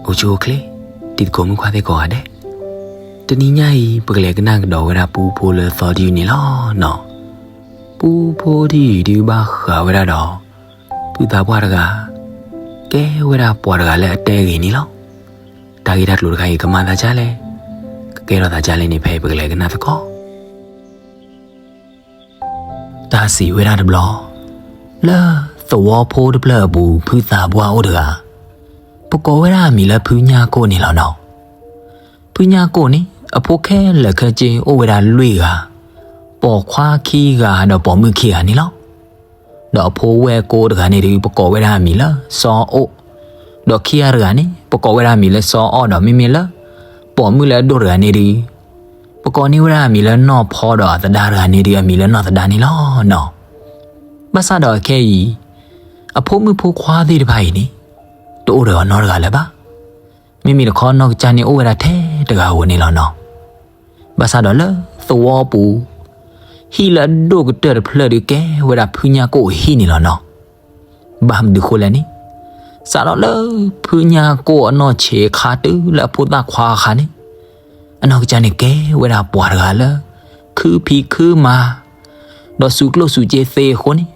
အိၣ်ဆူၣ်အိၣ်ချ့, တံၤသကိးမုၣ်ခွါသ့ၣ်ကိးဂၤဒဲး, တနံၤညါအံၤ ပကလဲၤကနၣ်ကဒီးဝဲဒၣ်ပူဖိလၢသီတယုၢ်န့ၣ်လီၤနီၤ. ပူဖိတယုၢ်အံၤဒုးဘၣ်ဃးဝဲဒၣ်ဒီး ဖုသးပှၢ်တဂၤ ကဲဝဲဒၣ်ပှၤတဂၤလၢအတဲဂ့ၤန့ၣ်လီၤ. တၢ်ဂ့ၢ်တၢ်ကျိၤတခါအံၤ ကမၤသးဒ်လဲၣ်, ကကဲထီၣ်သးဒ်လဲၣ်န့ၣ် ဖဲအံၤပကလဲၤကနၣ်သကိး. တၢ်စံးဝဲဒၣ်တဘျီ, လၢသဝီဖိတဖျၢၣ်အပူၤ ဖုသးပှၢ်အိၣ်တဂၤ, ပကိးဝဲဒၣ်အမံၤလၢဖုညၣ်ကိၣ်န့ၣ်လီၤနီၤ. ဖုညၣ်ကိၣ်န့ၣ် အဖိခဲလၢာ်ခဲဆ့အိၣ်ဝဲဒၣ်လွံၢ်ဂၤ, ပိာ်ခွါခံဂၤဒီးပိာ်မုၣ်ခံဂၤန့ၣ်လီၤ. ဒီးအဖိဝဲၢ်ကိတဂၤန့ၣ်ဒုး ပကိးဝဲဒၣ်အမံၤလၢစီၤအိၣ်, ဒီးခံဂၤတဂၤန့ၣ် ပကိးဝဲဒၣ်အမံၤလၢစီၤအီၣ် ဒီးမ့မ့ၢ်လၢ ပိာ်မုၣ်လၢအဒိၣ်တဂၤန့ၣ်ဒုး ပကိးန့ၢ်ဝဲဒၣ်အမံၤလၢနီၢ်ဖီ ဒီးအသဒါတဂၤန့ၣ်ဒုး အမံၤလၢနီၢ်သဒါန့ၣ်လီၤနီၤ. ဘၣ်ဆၣ်ဒီးအခဲအံၤ အဖိမုၣ်ဖိခွါသ့ၣ်တဖၣ်အံၤန့ၣ် တအိၣ်ဒီးအီၤနီတဂၤလၢၤဘၣ်. မ့မ့ၢ်တခီနီၢ်ကစၢ်န့ၣ်အိၣ်ဝဲဒၣ်ထဲတဂၤဧိၤန့ၣ်လီၤနီၤ. ဘၣ်ဆၣ်ဒီးလၢသဝီပူၤ ဟံၣ်လၢအဒိၣ်ကတၢၢ်တဖျၢၣ်ဒုးကဲဝဲဒၣ်ဖုညၣ်ကိၣ်အဟံၣ်န့ၣ်လီၤနီၤ. ဘၣ်မနုၤဃိလဲၣ်န့ၣ် စးထီၣ်လၢဖုညၣ်ကိၣ်အနီၢ်ဆံးခါတုၤလၢအဖိသၣ်ခွါအခါန့ၣ် အနီၢ်ကစၢ်န့ၣ်ကဲဝဲဒၣ်ပှၤတဂၤလၢ ခုဖံးခုမၤ ဒီးစူးကျိၣ်စူးစ့သ့အဃိန့ၣ်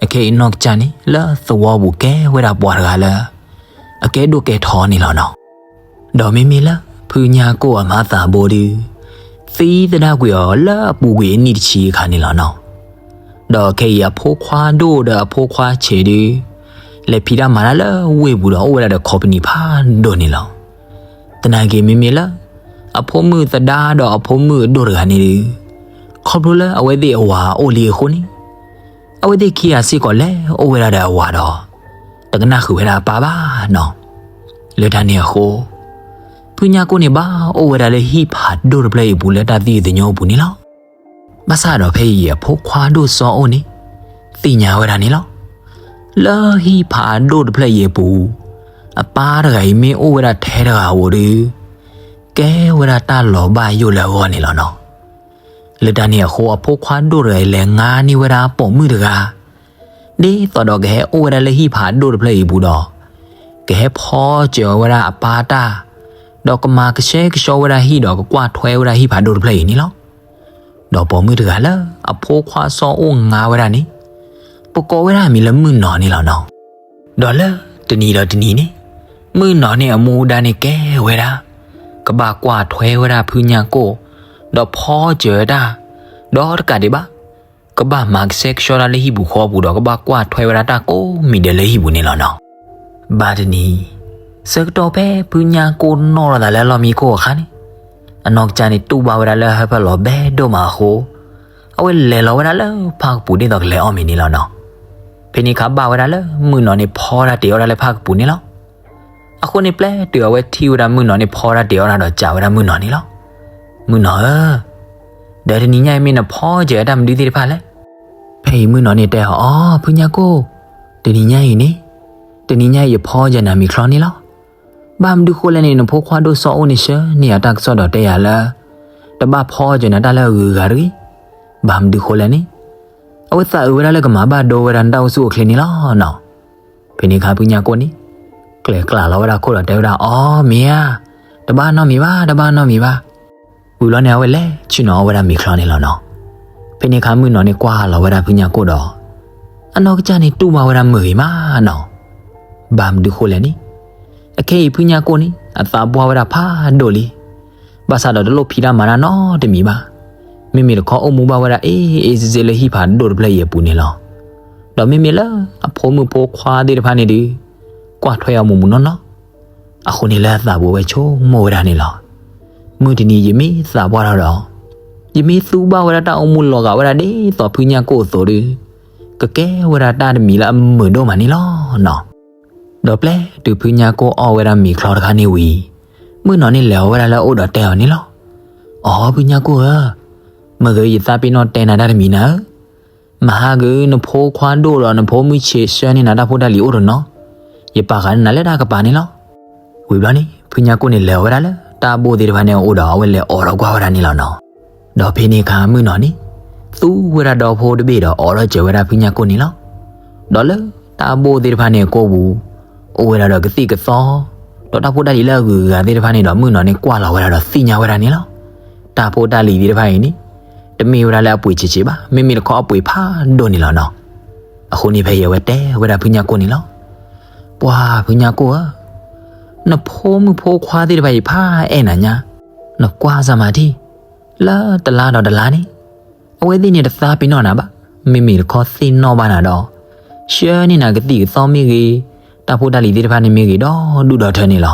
အခဲအံၤနီၢ်ကစၢ်န့ၣ် လၢသဝီပူၤကဲဝဲဒၣ်ပှၤတဂၤလၢ အကဲဒိၣ်ကဲထီန့ၣ်လီၤနီၤ. ဒီးမ့မ့ၢ်လၢဖုညၣ်ကိၣ်အမါသးဘိဒုး သံသဒၣ်ကွံာ်အီၤလၢအပူၤကွံာ်အနံၣ်တဆံအခါန့ၣ်လီၤနီၤ. ဒီးခဲအံၤအဖိခွါဒိၣ်ဒီးအဖိခွါဆံးဒုး လဲၤဖံးတၢ်မၤတၢ်လၢဝ့ၢ်ပူၤဒီးအိၣ်ဝဲဒၣ်ဒီးခီပနံၣ်ဖးဒိၣ်န့ၣ်လီၤ. သနာ်က့မ့မ့ၢ်လၢ အဖိမုၣ်သဒါဒီးအဖိမုၣ်အဒိၣ်တဂၤန့ၣ်ဒုး ခီဖျိလၢအဝဲသ့ၣ်အဝၤအိၣ်လံအဃိန့ၣ် အဝဲသ့ၣ်ခံဂၤစ့ၢ်ကီးလဲၤအိၣ်ဝဲဒၣ်ဒီးအဝၤဒီး တကနၣ်ဃုာ်ဝဲဒၣ်အပၢ်ဘၣ်နီၤ. လၢတၢ်န့ၣ်အဃိ ဖုညၣ်ကိၣ်န့ၣ်ဘၣ်အိၣ်ဝဲဒၣ်လၢဟံၣ်ဖးဒိၣ်တဖျၢၣ်အံၤအပူၤလၢတၢ်သံသညိအပူၤန့ၣ်လီၤ. ဘၣ်ဆၣ်ဒီးဖဲအံၤအဖိခွါဒိၣ်စီၤအိၣ်န့ၣ် သ့ၣ်ညါဝဲဒၣ်န့ၣ်လီၤ. လၢဟံၣ်ဖးဒိၣ်တဖျၢၣ်အံၤအပူၤ အပၢ်တဂၤအံၤမ့ၢ်အိၣ်ဝဲဒၣ်ထဲတဂၤဧိၤဒီး ကဲဝဲဒၣ်တၢ်လီၤဘၣ်ယိၣ်လၢအဂီၢ်န့ၣ်လီၤနီၤ. လၢတၢ်န့ၣ်အဃိအဖိခွါဒိၣ်တဂၤအံၤလဲၤငါန့ၢ်ဝဲဒၣ်ပိာ်မုၣ်တဂၤ ဒ်သိးဒီးကဟဲအိၣ်ဝဲဒၣ်လၢဟံၣ်ဖးဒိၣ်တဖျၢၣ်အံၤအပူၤဒီး ကဟဲဖီစၢၤဝဲဒၣ်အပၢ်တၢ်, ဒီးကမၤကဆှဲကဆှီဝဲဒၣ်ဟံၣ်ဒီးကကွၢ်ထွဲဝဲဒၣ်ဟံၣ်ဖးဒိၣ်တဖျၢၣ်အံၤန့ၣ်လီၤ. ဒီးပိာ်မုၣ်တဂၤလၢအဖိခွါစီၤအိၣ်ငါဝဲဒၣ်န့ၣ် ပကိးဝဲဒၣ်အမံၤလၢမုၢ်နီၤန့ၣ်လီၤနီၤ. ဒီးလၢတနံၤဒီးတနံၤန့ၣ် မုၢ်နီၤန့ၣ်အမူဒါန့ၣ်ကဲဝဲဒၣ် ကဘၣ်ကွၢ်ထွဲဝဲဒၣ်ဖုညၣ်ကိၣ် ဒီးဖီစၢၤတၢ်, ဒီးတကးဒံးဘၣ် ကဘၣ်မၤကဆှဲကဆှီတၢ်လၢဟံၣ်ပူၤဃီပူၤဒီးကဘၣ်ကွၢ်ထွဲဝဲဒၣ်တၢ်ကိးမံၤဒဲးလၢဟံၣ်ပူၤန့ၣ်လီၤနီၤ. ဘၣ်တနံၤ ဆၢကတီၢ်ဖဲဖုညၣ်ကိၣ်နီၣ်ထီၣ်သးလၢအလီၢ်မံခိၣ်အခါန့ၣ် အနီၢ်ကစၢ်န့ၣ်တူၢ်ဘၣ်ဝဲဒၣ်လၢဟၢဖၢလီၤဘဲဒိၣ်မးအဃိ အဝဲလဲၤလီၤဝဲဒၣ်လၢဖၣ်ကပူၤဒ်သိးကလဲၤအီၣ်မ့ၤန့ၣ်လီၤနီၤ. ဖဲန့ၣ်အခါဘၣ်ဝဲဒၣ်လၢမုၢ်နီၤန့ၣ်ဖီတၢ်တ့ၤအီၣ်တၢ်လၢဖၣ်ကပူၤန့ၣ်လီၤ. အဃိန့ၣ်ပျဲတုၤအဝဲထံၣ်ဝဲဒၣ်မုၢ်နီၤန့ၣ်ဖီတၢ်တ့ၤအီၣ်တၢ်ဒီးစံးဝဲဒၣ်မုၢ်နီၤန့ၣ်လီၤ. မုၢ်နီၤဧၢ, ဒီးတနံၤညါအံၤမ့ၢ်နဖီစၢၤတၢ်မနုၤသ့ၣ်တဖၣ်လဲၣ်. ဖဲအံၤမုၢ်နီၤန့ၣ်တဲအီၤ, အီ ဖုညၣ်ကိၣ်, တနံၤညါအံၤန့ၣ်, တနံၤညါအံၤယဖီစၢၤနၤမ့ၤချီန့ၣ်လီၤ. ဘၣ်မနုၤဃိလဲၣ်န့ၣ် နဖိခွါဒိၣ်စီၤအိၣ်န့ၣ်ဆှၢန့ၢ်အတၢ်ကစီၣ်ဒီးတဲယၤလၢ တဘၣ်ဖီစၢၤနၤတၢ်လၢအဂုၤအဂၤတဂ့ၤ. ဘၣ်မနုၤဃိလဲၣ်န့ၣ် အဝဲသးအုးဝဲဒၣ်လၢကမၤဘၣ်ဒိဝဲဒၣ်နတၢ်အိၣ်ဆူၣ်အိၣ်ချ့န့ၣ်လီၤနီၤ. ဖဲန့ၣ်အခါဖုညၣ်ကိၣ်န့ၣ် ကျဲၤကျးလီၤဝဲဒၣ်ခိၣ်ဒီးတဲဝဲဒၣ်, အီ မ့ၢ်ဧါ, တဘၣ်နီတမံၤဘၣ်, တဘၣ်နီတမံၤဘၣ်. ဝံၤဘျီန့ၣ် အဝဲလဲၤဆ့ၣ်နီၤအီၣ်ဝဲဒၣ်မ့ၤချီန့ၣ်လီၤနီၤ. ဖဲန့ၣ်အခါမုၢ်နီၤန့ၣ်ကွၢ်လီၤဝဲဒၣ်ဖုညၣ်ကိၣ်ဒီး အနီၢ်ကစၢ်န့ၣ်တူၢ်ဘၣ်ဝဲဒၣ်မုာ်ဂ့ၤမးနီၤ. ဘၣ်မနုၤဃိလဲၣ်န့ၣ်, အခဲအံၤဖုညၣ်ကိၣ်န့ၣ် အသးပှၢ်ဝဲဒၣ်ဖးဒိၣ်လံ. ဘၣ်ဆၣ်ဒီးတလိၣ်ဖံးတၢ်မၤတၢ်နီတမံၤဘၣ်. မ့မ့ၢ်တခီအိၣ်မူဘၣ်ဝဲဒၣ်အ့ၣ်အ့ၣ်စ့စ့လၢဟံၣ်ဖးဒိၣ်တဖျၢၣ်အံၤအပူၤန့ၣ်လီၤ. ဒီးမ့မ့ၢ်လၢအဖိမုၣ်ဖိခွါသ့ၣ်တဖၣ်န့ၣ်ဒီး ကွၢ်ထွဲအီၤမုၢ်မုၢ်နီၢ်နီၢ်. အဃိန့ၣ်လၢအသးပူၤအဝဲဆိကမိၣ်ဝဲဒၣ်န့ၣ်လီၤ. မုၢ်တနံၤယမ့ၢ်သးပှၢ်ထီၣ်ဒီး ယမ့ၢ်သူဘၣ်ဝဲဒၣ်တၢ်အိၣ်မူလီၤဂာ်ဝဲဒၣ်ဒ်သိးဖုညၣ်ကိၣ်အသိးဒီး ကကဲဝဲဒၣ်တၢ်တမံၤလၢအမုာ်ဒိၣ်မးန့ၣ်လီၤနီၤ. ဒီးပျဲတုၤဖုညၣ်ကိၣ်အီၣ်ဝဲဒၣ်မ့ၤချီတခါန့ၣ်ဝံၤ, မုၢ်နီၤန့ၣ်လဲၤအီၤဝဲဒၣ်လၢအအိၣ်ဒီးတဲအီၤန့ၣ်လီၤ. အီ ဖုညၣ်ကိၣ်ဧၢ, မ့ၢ်ဂ့ၤယသးပ့ၤနီၣ်တဲနၤတၢ်တမံၤနၤဧၢ. မဟါဂ့ၤနဖိခွါဒိၣ်ဒီးနဖိမုၣ်ဆံးဆှၢန့ၢ်နၤတၢ်ဖိတၢ်လံၤအိၣ်တနီၤ, ယပာ်ဃာ်န့ၢ်နၤလၢတၢ်ကပၤန့ၣ်လီၤ. ဝံၤဘျီန့ၣ် ဖုညၣ်ကိၣ်န့ၣ်လဲၤအီၤဝဲဒၣ်လၢတၢ်ဘိၣ်သ့ၣ်တဖၣ်န့ၣ်အအိၣ်ဒီးအဝဲလဲၤအိးထီၣ်ကွၢ်ဝဲဒၣ်န့ၣ်လီၤနီၤ. ဒီးဖဲန့ၣ်အခါမုၢ်နီၤန့ၣ် သူဝဲဒၣ်ဒီဖိတဘ့ၣ်ဒီးအိးထီၣ်စၢၤဝဲဒၣ်ဖုညၣ်ကိၣ်န့ၣ်လီၤ. ဒီးလၢတၢ်ဘိၣ်သ့ၣ်တဖၣ်န့ၣ်အကိာ်ပူၤ အိၣ်ဝဲဒၣ်ဒီးကသံၣ်ကသီ, ဒီးတၢ်ဖိတၢ်လံၤလၢအဂုၤအဂၤသ့ၣ်တဖၣ်န့ၣ်ဒီး မုၣ်နီၤန့ၣ်ကွၢ်လီၤဝဲဒၣ်ဒီးသ့ၣ်ညါဝဲဒၣ်န့ၣ်လီၤ. တၢ်ဖိတၢ်လံၤသ့ၣ်တဖၣ်အံၤန့ၣ် တမ့ၢ်ဝဲဒၣ်လၢအပှ့ၤဆံးဆံးဘၣ်, မ့မ့ၢ်တခီအပှ့ၤဖးဒိၣ်န့ၣ်လီၤနီၤ. အဃိန့ၣ်ဖဲအံၤအဝဲတဲဝဲဒၣ်ဖုညၣ်ကိၣ်န့ၣ်လီၤ. ပှၤဖုညၣ်ကိၣ်ဧၢ, နဖိမုၣ်ဖိခွါသ့ၣ်တဖၣ်အံၤဖးအဲၣ်နၤညါ, နကွၢ်စၢ်မၤထံၣ်, လၢတလါဒီးတလါန့ၣ် အဝဲသ့ၣ်န့ၣ်တသးပ့ၤနီၣ်နၤဘၣ်, မ့မ့ၢ်တခီသ့ၣ်နီၣ်ဘၣ်နၤဒီး ဆှၢန့ၢ်နၤကသံၣ်ကသီမ့ၢ်ဂ့ၤ, တၢ်ဖိတၢ်လံၤသ့ၣ်တဖၣ်န့ၣ်မ့ၢ်ဂ့ၤ ဒီဒူၣ်ဒီထၢန့ၣ်လီၤ.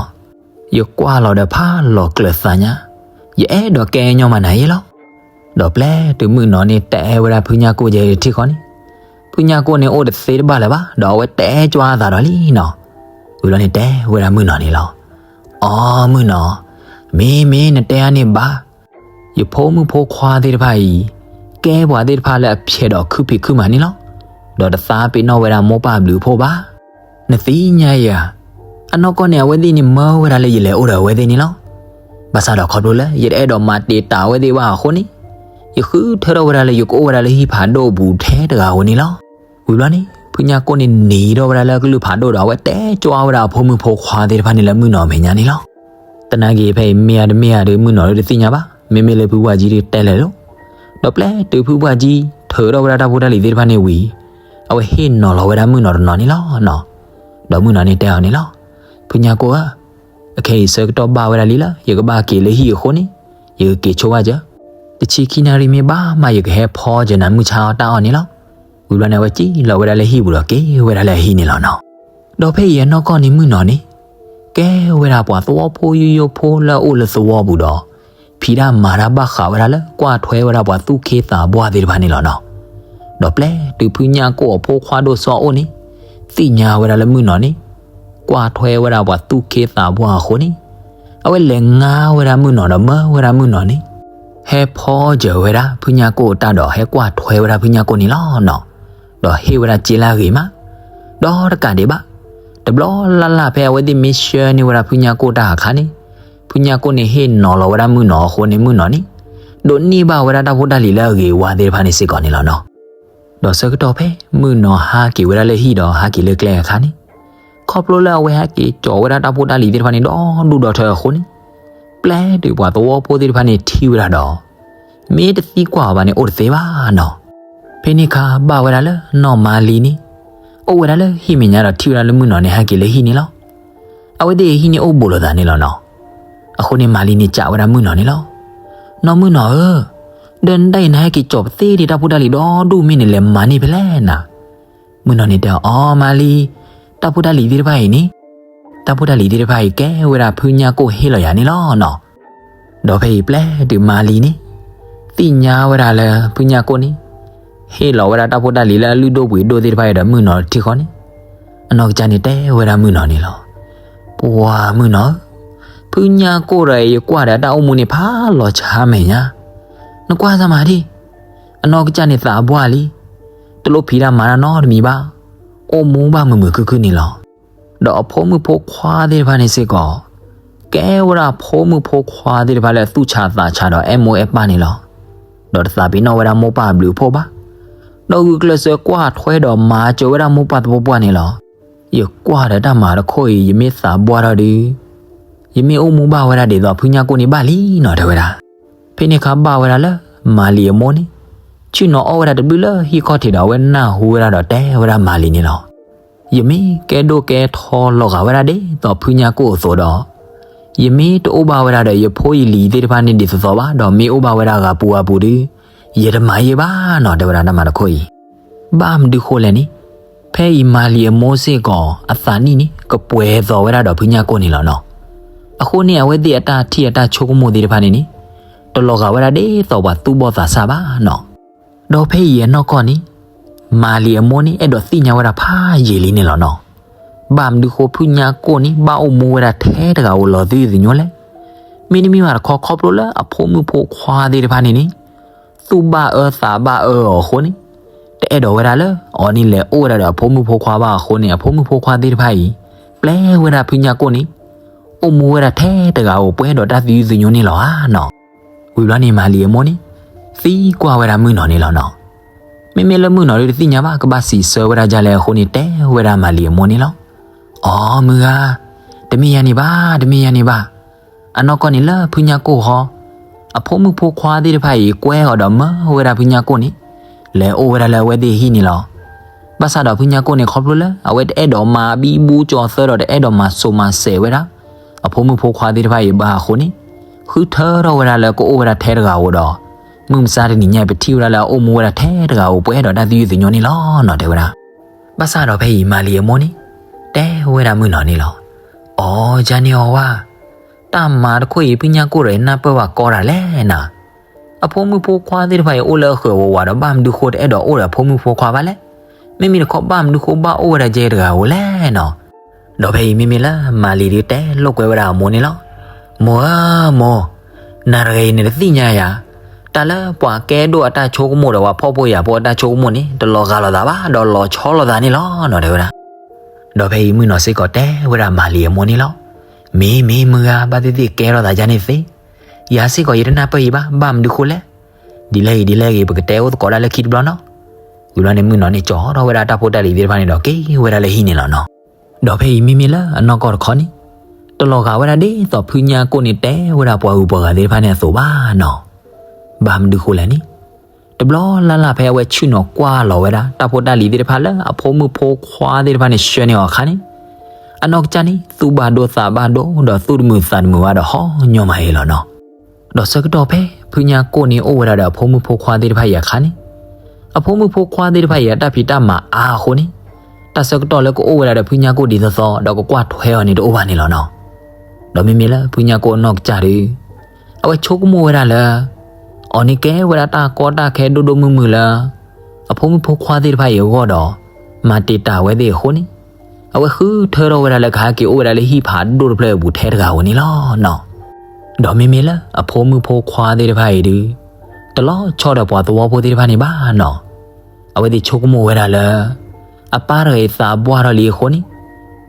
ယကွၢ်လီၤဒီးဖးလီၤကျၢၤသးညါ, ယအဲၣ်ဒိးကဲညီမၤနၤယဲလီၤ. ဒီးပျဲတုၤမုၣ်နီၤန့ၣ်တဲဝဲဒၣ်ဖုညၣ်ကိၣ်ယဲတထံၣ်ဃီန့ၣ်, ဖုညၣ်ကိၣ်န့ၣ်အိၣ်တသ့တဘၣ်လၢၤဘၣ်, ဒီးအဝဲတဲကွၢ်အသးဒီးလံနီၤ. ဝံၤဘျီန့ၣ်တဲဝဲဒၣ်မုၣ်နီၤန့ၣ်လီၤ. အိ မုၣ်နီၤ, မ့ၢ်မ့ၢ်နတဲအါန့ၢ်ဘၣ် ယဖိမုၣ်ဖိခွါသ့ၣ်တဖၣ်အံၤ ကဲပှၤသ့ၣ်တဖၣ်လၢအဖျဲးဒီးခုဖံးခုမၤန့ၣ်လီၤ. ဒီးတသးပ့ၤနီၣ်ဝဲဒၣ်မိၢ်ပၢ်ဘျုးအဖှိၣ်ဘၣ်. နသ့ၣ်ညါဧါ, အနီၢ်ကီၢ်န့ၣ် အဝဲသ့ၣ်န့ၣ်မၢဝဲဒၣ်လၢယလဲၤအိၣ်ဒီးအဝဲသ့ၣ်န့ၣ်လီၤ. ဘၣ်ဆၣ်ဒီးခီဖျိလၢယတအဲၣ်ဒိးမၤတံာ်တာ်အဝဲသ့ၣ်ဘၣ်အဃိန့ၣ်, ယဃုထၢထီၣ်ဝဲဒၣ်လၢယကအိၣ်ဝဲဒၣ်လၢဟံၣ်ဖးဒိၣ်အပူၤထဲတဂၤဧိၤန့ၣ်လီၤ. ဝံၤဘျီန့ၣ် ဖုညၣ်ကိၣ်န့ၣ်နံၤထီၣ်ဝဲဒၣ်လၢကလုၢ်ဖးဒိၣ်ဒီး အဝဲတဲကွၢ်ဝဲဒၣ်အဖိမုၣ်ဖိခွါသ့ၣ်တဖၣ်န့ၣ်လၢမုၣ်နီၤအမဲာ်ညါန့ၣ်လီၤ. သနာ်က့ဖဲအံၤမ့ၢ်ဧါတမ့ၢ်ဧါဒီး မုၣ်နီၤဒီးတသ့ၣ်ညါဘၣ်, မ့မ့ၢ်လၢဖုပှၢ်ကၠံဒီးတဲလဲၤလိၤ. ဒီးပျဲတုၤဖုပှၢ်ကၠံထုးထီၣ်ဝဲဒၣ်တၢ်ဖိတၢ်လံၤသ့ၣ်တဖၣ်န့ၣ်ဝံၤ, အဝဲဟ့ၣ်နီၤလီၤဝဲဒၣ်မုၣ်နီၤတနီၤန့ၣ်လီၤနီၤ. ဒီးမုၣ်နီၤန့ၣ်တဲအီၤန့ၣ်လီၤ. ဖုညၣ်ကိၣ်ဧၢ, အခဲအံၤဆၢကတီၢ်ဘၣ်ဝဲဒၣ်လံလၢ ယကဘၣ်က့ၤလၢဟံၣ်အဃိန့ၣ်, ယကက့ၤဆိဘၣ်စၢၤ, တဆံခံနၣ်ရံၣ်မ့ၢ်ဘၣ်မး ယကဟဲဖီစၢၤနၤမုၢ်ဆါအီၣ်တၢ်အီၣ်န့ၣ်လီၤ. ဝံၤဘျီန့ၣ် အဝဲစံၣ်လီၤဝဲဒၣ်လၢဟံၣ်ပူၤဒီးက့ၤဝဲဒၣ်လၢအဟံၣ်န့ၣ်လီၤနီၤ. ဒီးဖဲအံၤအနီၢ်ကီၢ်န့ၣ်မုၣ်နီၤန့ၣ် ကဲဝဲဒၣ်ပှၤသဝီဖိယိယိဖိလၢအအိၣ်လၢသဝီပူၤဒီး ဖံးတၢ်မၤတၢ်ဘၣ်ဃးဝဲဒၣ်လၢ ကွၢ်ထွဲဝဲဒၣ်ပှၤသူၣ်က့သးပှၢ်သ့ၣ်တဖၣ်န့ၣ်လီၤနီၤ. ဒီးပျဲတုၤဖုညၣ်ကိၣ်အဖိခွါဒိၣ်စီၤအိၣ်န့ၣ် သ့ၣ်ညါဝဲဒၣ်လၢမုၣ်နီၤန့ၣ် ကွၢ်ထွဲဝဲဒၣ်ပှၤသူၣ်က့သးပှၢ်အဃိန့ၣ် အဝဲလဲၤငါဝဲဒၣ်မုၣ်နီၤဒီးမၢဝဲဒၣ်မုၣ်နီၤန့ၣ် ဟဲဖီစၢၤဝဲဒၣ်ဖုညၣ်ကိၣ်အတၢ်ဒီးဟဲကွၢ်ထွဲဝဲဒၣ်ဖုညၣ်ကိၣ်န့ၣ်လီၤနီၤ. ဒီးဟ့ၣ်ဝဲဒၣ်စ့လၢအဂ့ၤမး ဒီးတကးဒံးဘၣ် တဘျီလၢ်လၢ်ဖဲအဝဲသ့ၣ်မ့ၢ်ဆှၢန့ၢ်ဝဲဒၣ်ဖုညၣ်ကိၣ်တၢ်အခါန့ၣ် ဖုညၣ်ကိၣ်န့ၣ်ဟ့ၣ်နီၤလီၤဝဲဒၣ်မုၣ်နီၤအဃိန့ၣ် မုၣ်နီၤန့ၣ် ဒိးန့ၢ်ဘၣ်ဝဲဒၣ်တၢ်ဖိတၢ်လံၤလၢအဂ့ၤဝါသ့ၣ်တဖၣ်န့ၣ်စ့ၢ်ကီးန့ၣ်လီၤနီၤ. ဒီးဆၢကတီၢ်ဖဲမုၣ်နီၤဟးက့ၤဝဲဒၣ်လၢဟံၣ်ဒီးဟးက့ၤလၢကျဲအခါန့ၣ် ခီဖျိလၢအဝဲဟဲက့ၤကၠီၤဝဲဒၣ်တၢ်ဖိတၢ်လံၤသ့ၣ်တဖၣ်န့ၣ်ဒီဒူၣ်ဒီထၢအဃိန့ၣ် ပျဲတုၤပှၤသဝီဖိသ့ၣ်တဖၣ်န့ၣ်ထံၣ်ဝဲဒၣ်ဒီး မ့ၢ်တသံကွၢ်အီၤဘၣ်န့ၣ်အိၣ်တသ့ဘၣ်နီၤ. ဖဲန့ၣ်အခါဘၣ်ဝဲဒၣ်လၢနီၢ်မၤလံၤန့ၣ် အိၣ်ဝဲဒၣ်လၢဟံၣ်မဲာ်ညါဒီးထံၣ်ဝဲဒၣ်လၢမုၣ်နီၤန့ၣ်ဟဲက့ၤလၢဟံၣ်န့ၣ်လီၤ. အဝဲသ့ၣ်ဟံၣ်န့ၣ်အိၣ်ဘူးလိာ်သးန့ၣ်လီၤနီၤ. အဃိန့ၣ်မၤလံၤန့ၣ်စံးဝဲဒၣ်မုၣ်နီၤန့ၣ်လီၤ. နီၢ်မုၣ်နီၤဧၢ, ဒီးနဒၣ်အံၤနဟဲက့ၤကၠီၤပသ့ဒံးတၢ်ဖိတၢ်လံၤဒီဒူၣ်မ့ၢ်နလဲၤမၤန့ၢ်ဖဲလဲၣ်နၤ. မုၣ်နီၤန့ၣ်တဲအီၤ အီ မၤလံၤ, တၢ်ဖိတၢ်လံၤသ့ၣ်တဖၣ်အံၤန့ၣ် တၢ်ဖိတၢ်လံၤသ့ၣ်တဖၣ်အံၤကဲဝဲဒၣ်ဖုညၣ်ကိၣ်ဟ့ၣ်လီၤယၤန့ၣ်လီၤနီၤ. ဒီးဖဲအံၤပျဲတုၤမၤလံၤန့ၣ် သ့ၣ်ညါဝဲဒၣ်လၢဖုညၣ်ကိၣ်န့ၣ် ဟ့ၣ်လီၤဝဲဒၣ်တၢ်ဖိတၢ်လံၤလၢအလုၢ်ဒိၣ်ပှ့ၤဒိၣ်သ့ၣ်တဖၣ်အံၤဒီးမုၣ်နီၤတထံၣ်ဃီန့ၣ် အနီၢ်ကစၢ်န့ၣ်တဲဝဲဒၣ်မုၣ်နီၤန့ၣ်လီၤ. ပှၤမုၣ်နီၤဧၢ, ဖုညၣ်ကိၣ်ဒီးယကွၢ်ဒီးတၢ်အိၣ်မူန့ၣ်ဖးလီၤဆါမဲာ်ညါ, နကွၢ်စၢ်မၤဒံၣ်, အနီၢ်ကစၢ်န့ၣ်သးပှၢ်လံ, တလိၣ်ဖံးတၢ်မၤတၢ်နီတမံၤဘၣ်, အိၣ်မူဘၣ်မုာ်မုာ်ခုၣ်ခုၣ်န့ၣ်လီၤ. ဒီးအဖိမုၣ်ဖိခွါသ့ၣ်တဖၣ်န့ၣ်စ့ၢ်ကီး ကဲဝဲဒၣ်အဖိမုၣ်ဖိခွါသ့ၣ်တဖၣ်လၢအသူၣ်ဆးသးဆးဒီးအဲၣ်မိၢ်အဲၣ်ပၢ်န့ၣ်လီၤ. ဒီးတသးပ့ၤနီၣ်ဝဲဒၣ်မိၢ်ပၢ်အဘျုးအဖှိၣ်ဘၣ်. ဒီးဂုာ်ကျဲးစၢးကွၢ်ထွဲဒီးမၤစၢၤဝဲဒၣ်မိၢ်ပၢ်သပှၢ်ပှၢ်န့ၣ်လီၤ. ယကွၢ်ဒီးတၢ်မၤတခိၣ်အံၤ ယမ့ၢ်သးပှၢ်ထီၣ်ဒီး ယမ့ၢ်အိၣ်မူဘၣ်ဝဲဒၣ်ဒ်သိးဖုညၣ်ကိၣ်န့ၣ်ဘၣ်လံနီၤ တဲဝဲဒၣ်. ဖဲန့ၣ်အခါဘၣ်ဝဲဒၣ်လၢ မၤလံၤအမိၢ်န့ၣ် ဆ့ၣ်နီၤအီၣ်ဝဲဒၣ်တဘျုးလၢဟံၣ်ခီၣ်ထံးဒီးအဝဲနၢ်ဟူဝဲဒၣ်ဒီးတဲဝဲဒၣ်မၤလံၤန့ၣ်လီၤ. ယမ့ၢ်ကဲဒိၣ်ကဲထီလီၤဂာ်ဝဲဒၣ်ဒ်သိးဖုညၣ်ကိၣ်အသိးဒီး ယမ့ၢ်တအိၣ်ဘၣ်ဝဲဒၣ်ဒီးယဖိယလံၤသ့ၣ်တဖၣ်န့ၣ်ဒ်သိးသိးဘၣ် ဒီးမ့ၢ်အိၣ်ဘၣ်ဝဲဒၣ်ဂၤပူၤဂၤပူၤဒီး ယတမၤယဲၢ်ဘၣ်နီၤ တဲဝဲဒၣ်တၢ်မၤတခိၣ်အံၤ. ဘၣ်မနုၤဃိလဲၣ်န့ၣ် ဖဲအံၤမၤလံၤအမိၢ်စ့ၢ်ကီး အသးနံၣ်န့ၣ် ကပှဲၤသိးဝဲဒၣ်ဒီးဖုညၣ်ကိၣ်န့ၣ်လီၤနီၤ. အဃိန့ၣ် အဝဲသ့ၣ်အတၢ်ထံၣ်အတၢ်ဆိကမိၣ်သ့ၣ်တဖၣ်န့ၣ်န့ၣ် တလီၤဂာ်ဝဲဒၣ်ဒ်သိးပှၤသူၣ်ဘီၣ်သးစၢ်ဘၣ်နီၤ. ဒီးဖဲအံၤအနီၢ်ကီၢ်န့ၣ် မၤလံၤအမိၢ်န့ၣ် အဲၣ်ဒိးသ့ၣ်ညါဝဲဒၣ်ဖးယံာ်လံန့ၣ်လီၤနီၤ. ဘၣ်မနုၤဃိဖုညၣ်ကိၣ်န့ၣ် ဘၣ်အိၣ်မူဝဲဒၣ်ထဲတဂၤဧိၤလီၤသယုၢ်သညိလဲၣ်. မ့တမ့ၢ်ဘၣ်တခီ ခီဖျိလၢအဖိမုၣ်ဖိခွါသ့ၣ်တဖၣ်န့ၣ်န့ၣ် သူၣ်ဘၣ်အၢသးဘၣ်အၢအီၤအဃိန့ၣ် တအဲၣ်ဒိးဝဲဒၣ်လၢအီၤန့ၣ်လဲၤအိၣ်ဝဲဒၣ်ဒီးအဖိမုၣ်ဖိခွါဘၣ်အဃိန့ၣ် အဖိမုၣ်ဖိခွါသ့ၣ်တဖၣ်အံၤ ပျဲဝဲဒၣ်ဖုညၣ်ကိၣ်န့ၣ် အိၣ်မူဝဲဒၣ်ထဲတဂၤဧိၤပှဲၤဒီးတၢ်သယုၢ်သညိန့ၣ်လီၤဧါနီၤ. ဝံၤဘျီန့ၣ် မၤလံၤအမိၢ်န့ၣ် သံကွၢ်ဝဲဒၣ်မုၣ်နီၤန့ၣ်လီၤနီၤ. မ့မ့ၢ်လၢမုၣ်နီၤဒီးတသ့ၣ်ညါဘၣ် ကဘၣ်စံးဆၢဝဲဒၣ်ဒ်လဲၣ်အဃိန့ၣ် တဲဝဲဒၣ်မၤလံၤအမိၢ်န့ၣ်လီၤ. အိ မုၢ်ဂၤ, တမ့ၢ်ယၤန့ၣ်ဘၣ်, တမ့ၢ်ယၤန့ၣ်ဘၣ်. အနီၢ်ကီၢ်န့ၣ်လၢဖုညါကိၣ်ဃီ, အဖိမုၣ်ဖိခွါသ့ၣ်တဖၣ်အံၤ ကွဲအီၤဒီးမၢဝဲဒၣ်ဖုညါကိၣ်န့ၣ် လဲၤအိၣ်ဝဲဒၣ်လၢအဝဲသ့ၣ်အဟံၣ်န့ၣ်လီၤ. ဘၣ်ဆၣ်ဒီးဖုညါကိၣ်န့ၣ် ခီဖျိလၢအဝဲတအဲၣ်ဒိးမၤဘံဘူကၠီသၢဒီး တအဲၣ်ဒိးမၤစိာ်မၤစဲးဝဲဒၣ် အဖိမုၣ်ဖိခွါသ့ၣ်တဖၣ်အံၤဘၣ်အဃိန့ၣ်, ဃုထၢထီၣ်ဝဲဒၣ်လၢကအိၣ်ဝဲဒၣ်ထဲတဂၤဧိၤဒီး, မုၢ်မဆါတနံၤညါအံၤ ပထံၣ်ဝဲဒၣ်လၢအအိၣ်မူဝဲဒၣ်ထဲတဂၤဧိၤ ပှဲၤဒီးတၢ်သယုၢ်သညိန့ၣ်လီၤနီၤ တဲဝဲဒၣ်. ဘၣ်ဆၣ်ဒီးဖဲအံၤ မၤလံၤအမိၢ်န့ၣ် တဲဝဲဒၣ်မုၣ်နီၤန့ၣ်လီၤ. အိ, ယၤန့ၣ်အီၤဝါ, တၢ်မၤတခိၣ်အံၤ ဖုညါကိၣ်ဒီး နၢ်ပၢၢ်ဝဲကိးတၢ်လဲၣ်နၤ. အဖိမုၣ်ဖိခွါသ့ၣ်တဖၣ်အံၤ အိၣ်လၢအဃၢၤဝးဝးဒီး ဘၣ်မနုၤဃိတအဲၣ်ဒိးအိၣ်ဒီးအဖိမုၣ်ဖိခွါဘၣ်လဲၣ်. မ့မ့ၢ်တခီ ဘၣ်မနုၤဃိဘၣ်အိၣ်ဝဲဒၣ်ကဲတဂၤဧိၤလဲၣ်နီၤ. ဒီးဖဲအံၤမ့မ့ၢ်လၢမၤလံၤဒုး တဲလိာ်ကွဲဝဲဒၣ်အမိၢ်န့ၣ်လီၤ. မိၢ်ဧၢ, မိၢ်, နၤတဂၤအံၤန့ၣ် တသ့ၣ်ညါယၤ, တၢ်လၢပှၤကဲဒိၣ်အတၢ်ဆိကမိၣ်ဒီး ပှၤဖှီၣ်ဖိယာ်ဖိအတၢ်ဆိကမိၣ်န့ၣ် တလီၤဂာ်လိာ်သးဘၣ်, ဒီးလီၤဆီလိာ်သးန့ၣ်လီၤနီၤ တဲဝဲဒၣ်. ဒီးဖဲအံၤမုၣ်နီၤစ့ၢ်ကီး တဲဝဲဒၣ်မၤလံၤအမိၢ်န့ၣ်လီၤ. မ့ၢ်မ့ၢ်မုၢ်ဧါ, ဘၣ်သ့ၣ်သ့ၣ်ကဲထီၣ်သးဒ်န့ၣ်သ့, ယၤစ့ၢ်ကီး ယတနၢ်ပၢၢ်အံၤဘၣ်, ဘၣ်မနုၤဃိလဲၣ်. ဒ်လဲၣ်ဂ့ၤဒ်လဲၣ်ဂ့ၤ ပကတဲအိၣ်သကိးဒၣ်လၢခံတဘျီနီၤ. ဝံၤဘျီန့ၣ် မုၣ်နီၤန့ၣ် ကၠီထီၣ်ဝဲဒၣ်တၢ်ဖိတၢ်လံၤသ့ၣ်တဖၣ်န့ၣ်ဒီး က့ၤဝဲဒၣ်လၢဟံၣ်န့ၣ်လီၤနီၤ. ဒီးဖဲအံၤမ့မ့ၢ်လၢအနီၢ်ကီၢ်တခီန့ၣ်, တလီၤဂာ်ဝဲဒၣ်ဒ်သိးဖုညါကိၣ်န့ၣ် တဲဝဲဒၣ်ပှၤဂုၤပှၤဂၤသ့ၣ်တဖၣ်န့ၣ်အသိးဘၣ်နီၤ. ဘၣ်မနုၤဃိလဲၣ်န့ၣ်, တဘျီလၢ်လၢ်ဖဲအဝဲဆ့ၣ်နီၤကွၢ်လီၤဝဲဒၣ် တၢ်ဖိတၢ်လံၤသ့ၣ်တဖၣ်လၢအဖိမုၣ်ဖိခွါသ့ၣ်တဖၣ်န့ၣ် ဆှၢန့ၢ်အီၤအခါန့ၣ်, အနီၢ်ကစၢ်န့ၣ် သူၣ်ဘၣ်ဒိသးဘၣ်ဒိ ဒီးသူၣ်တမုာ်သးတမုာ်ဘၣ်ဒီး ဟီညီမးအံၤလီၤနီၤ. ဒီးဆၢကတီၢ်ဖဲ ဖုညါကိၣ်န့ၣ်အိၣ်ဝဲဒၣ်ဒီးအဖိမုၣ်ဖိခွါသ့ၣ်တဖၣ်အံၤအခါန့ၣ်, အဖိမုၣ်ဖိခွါသ့ၣ်တဖၣ်အံၤ အတၢ်ဖံးတၢ်မၤအါအဃိန့ၣ်, တၢ်ဆၢကတီၢ်လၢကအိၣ်ဝဲဒၣ်ဒီးဖုညါကိၣ်ဒ်သိးသိး ဒီးကကွၢ်ထွဲအီၤန့ၣ် တအိၣ်ဘၣ်န့ၣ်လီၤနီၤ. ဒီးမ့မ့ၢ်လၢဖုညါကိၣ်အနီၢ်ကစၢ်ဒီး, အဝဲဆိကမိၣ်ဝဲဒၣ်လၢ အီၤန့ၣ်ကဲဝဲဒၣ်တၢ်ကီတၢ်ခဲဒိၣ်ဒိၣ်မုၢ်မုၢ်လၢ အဖိမုၣ်ဖိခွါသ့ၣ်တဖၣ်အံၤအဂီၢ်ဒီး မၤတံာ်တာ်ဝဲသ့ၣ်အဃိန့ၣ်, အဝဲဃုထၢထီၣ်ဝဲဒၣ်လၢကဟဲက့ၤအိၣ်ဝဲဒၣ်လၢဟံၣ်ဖးဒိၣ်တဖျၢၣ်အပူၤထဲတဂၤဧိၤန့ၣ်လီၤနီၤ. ဒီးမ့မ့ၢ်လၢအဖိမုၣ်ဖိခွါသ့ၣ်တဖၣ်အံၤဒီး, တလီၤဆီဒီးပှၤသဝီဖိသ့ၣ်တဖၣ်န့ၣ်ဘၣ်နီၤ. အဝဲသ့ၣ်ဆိကမိၣ်ဝဲဒၣ်လၢ အပၢ်တဂၤအံၤသးပှၢ်ထီၣ်လံအဃိန့ၣ်,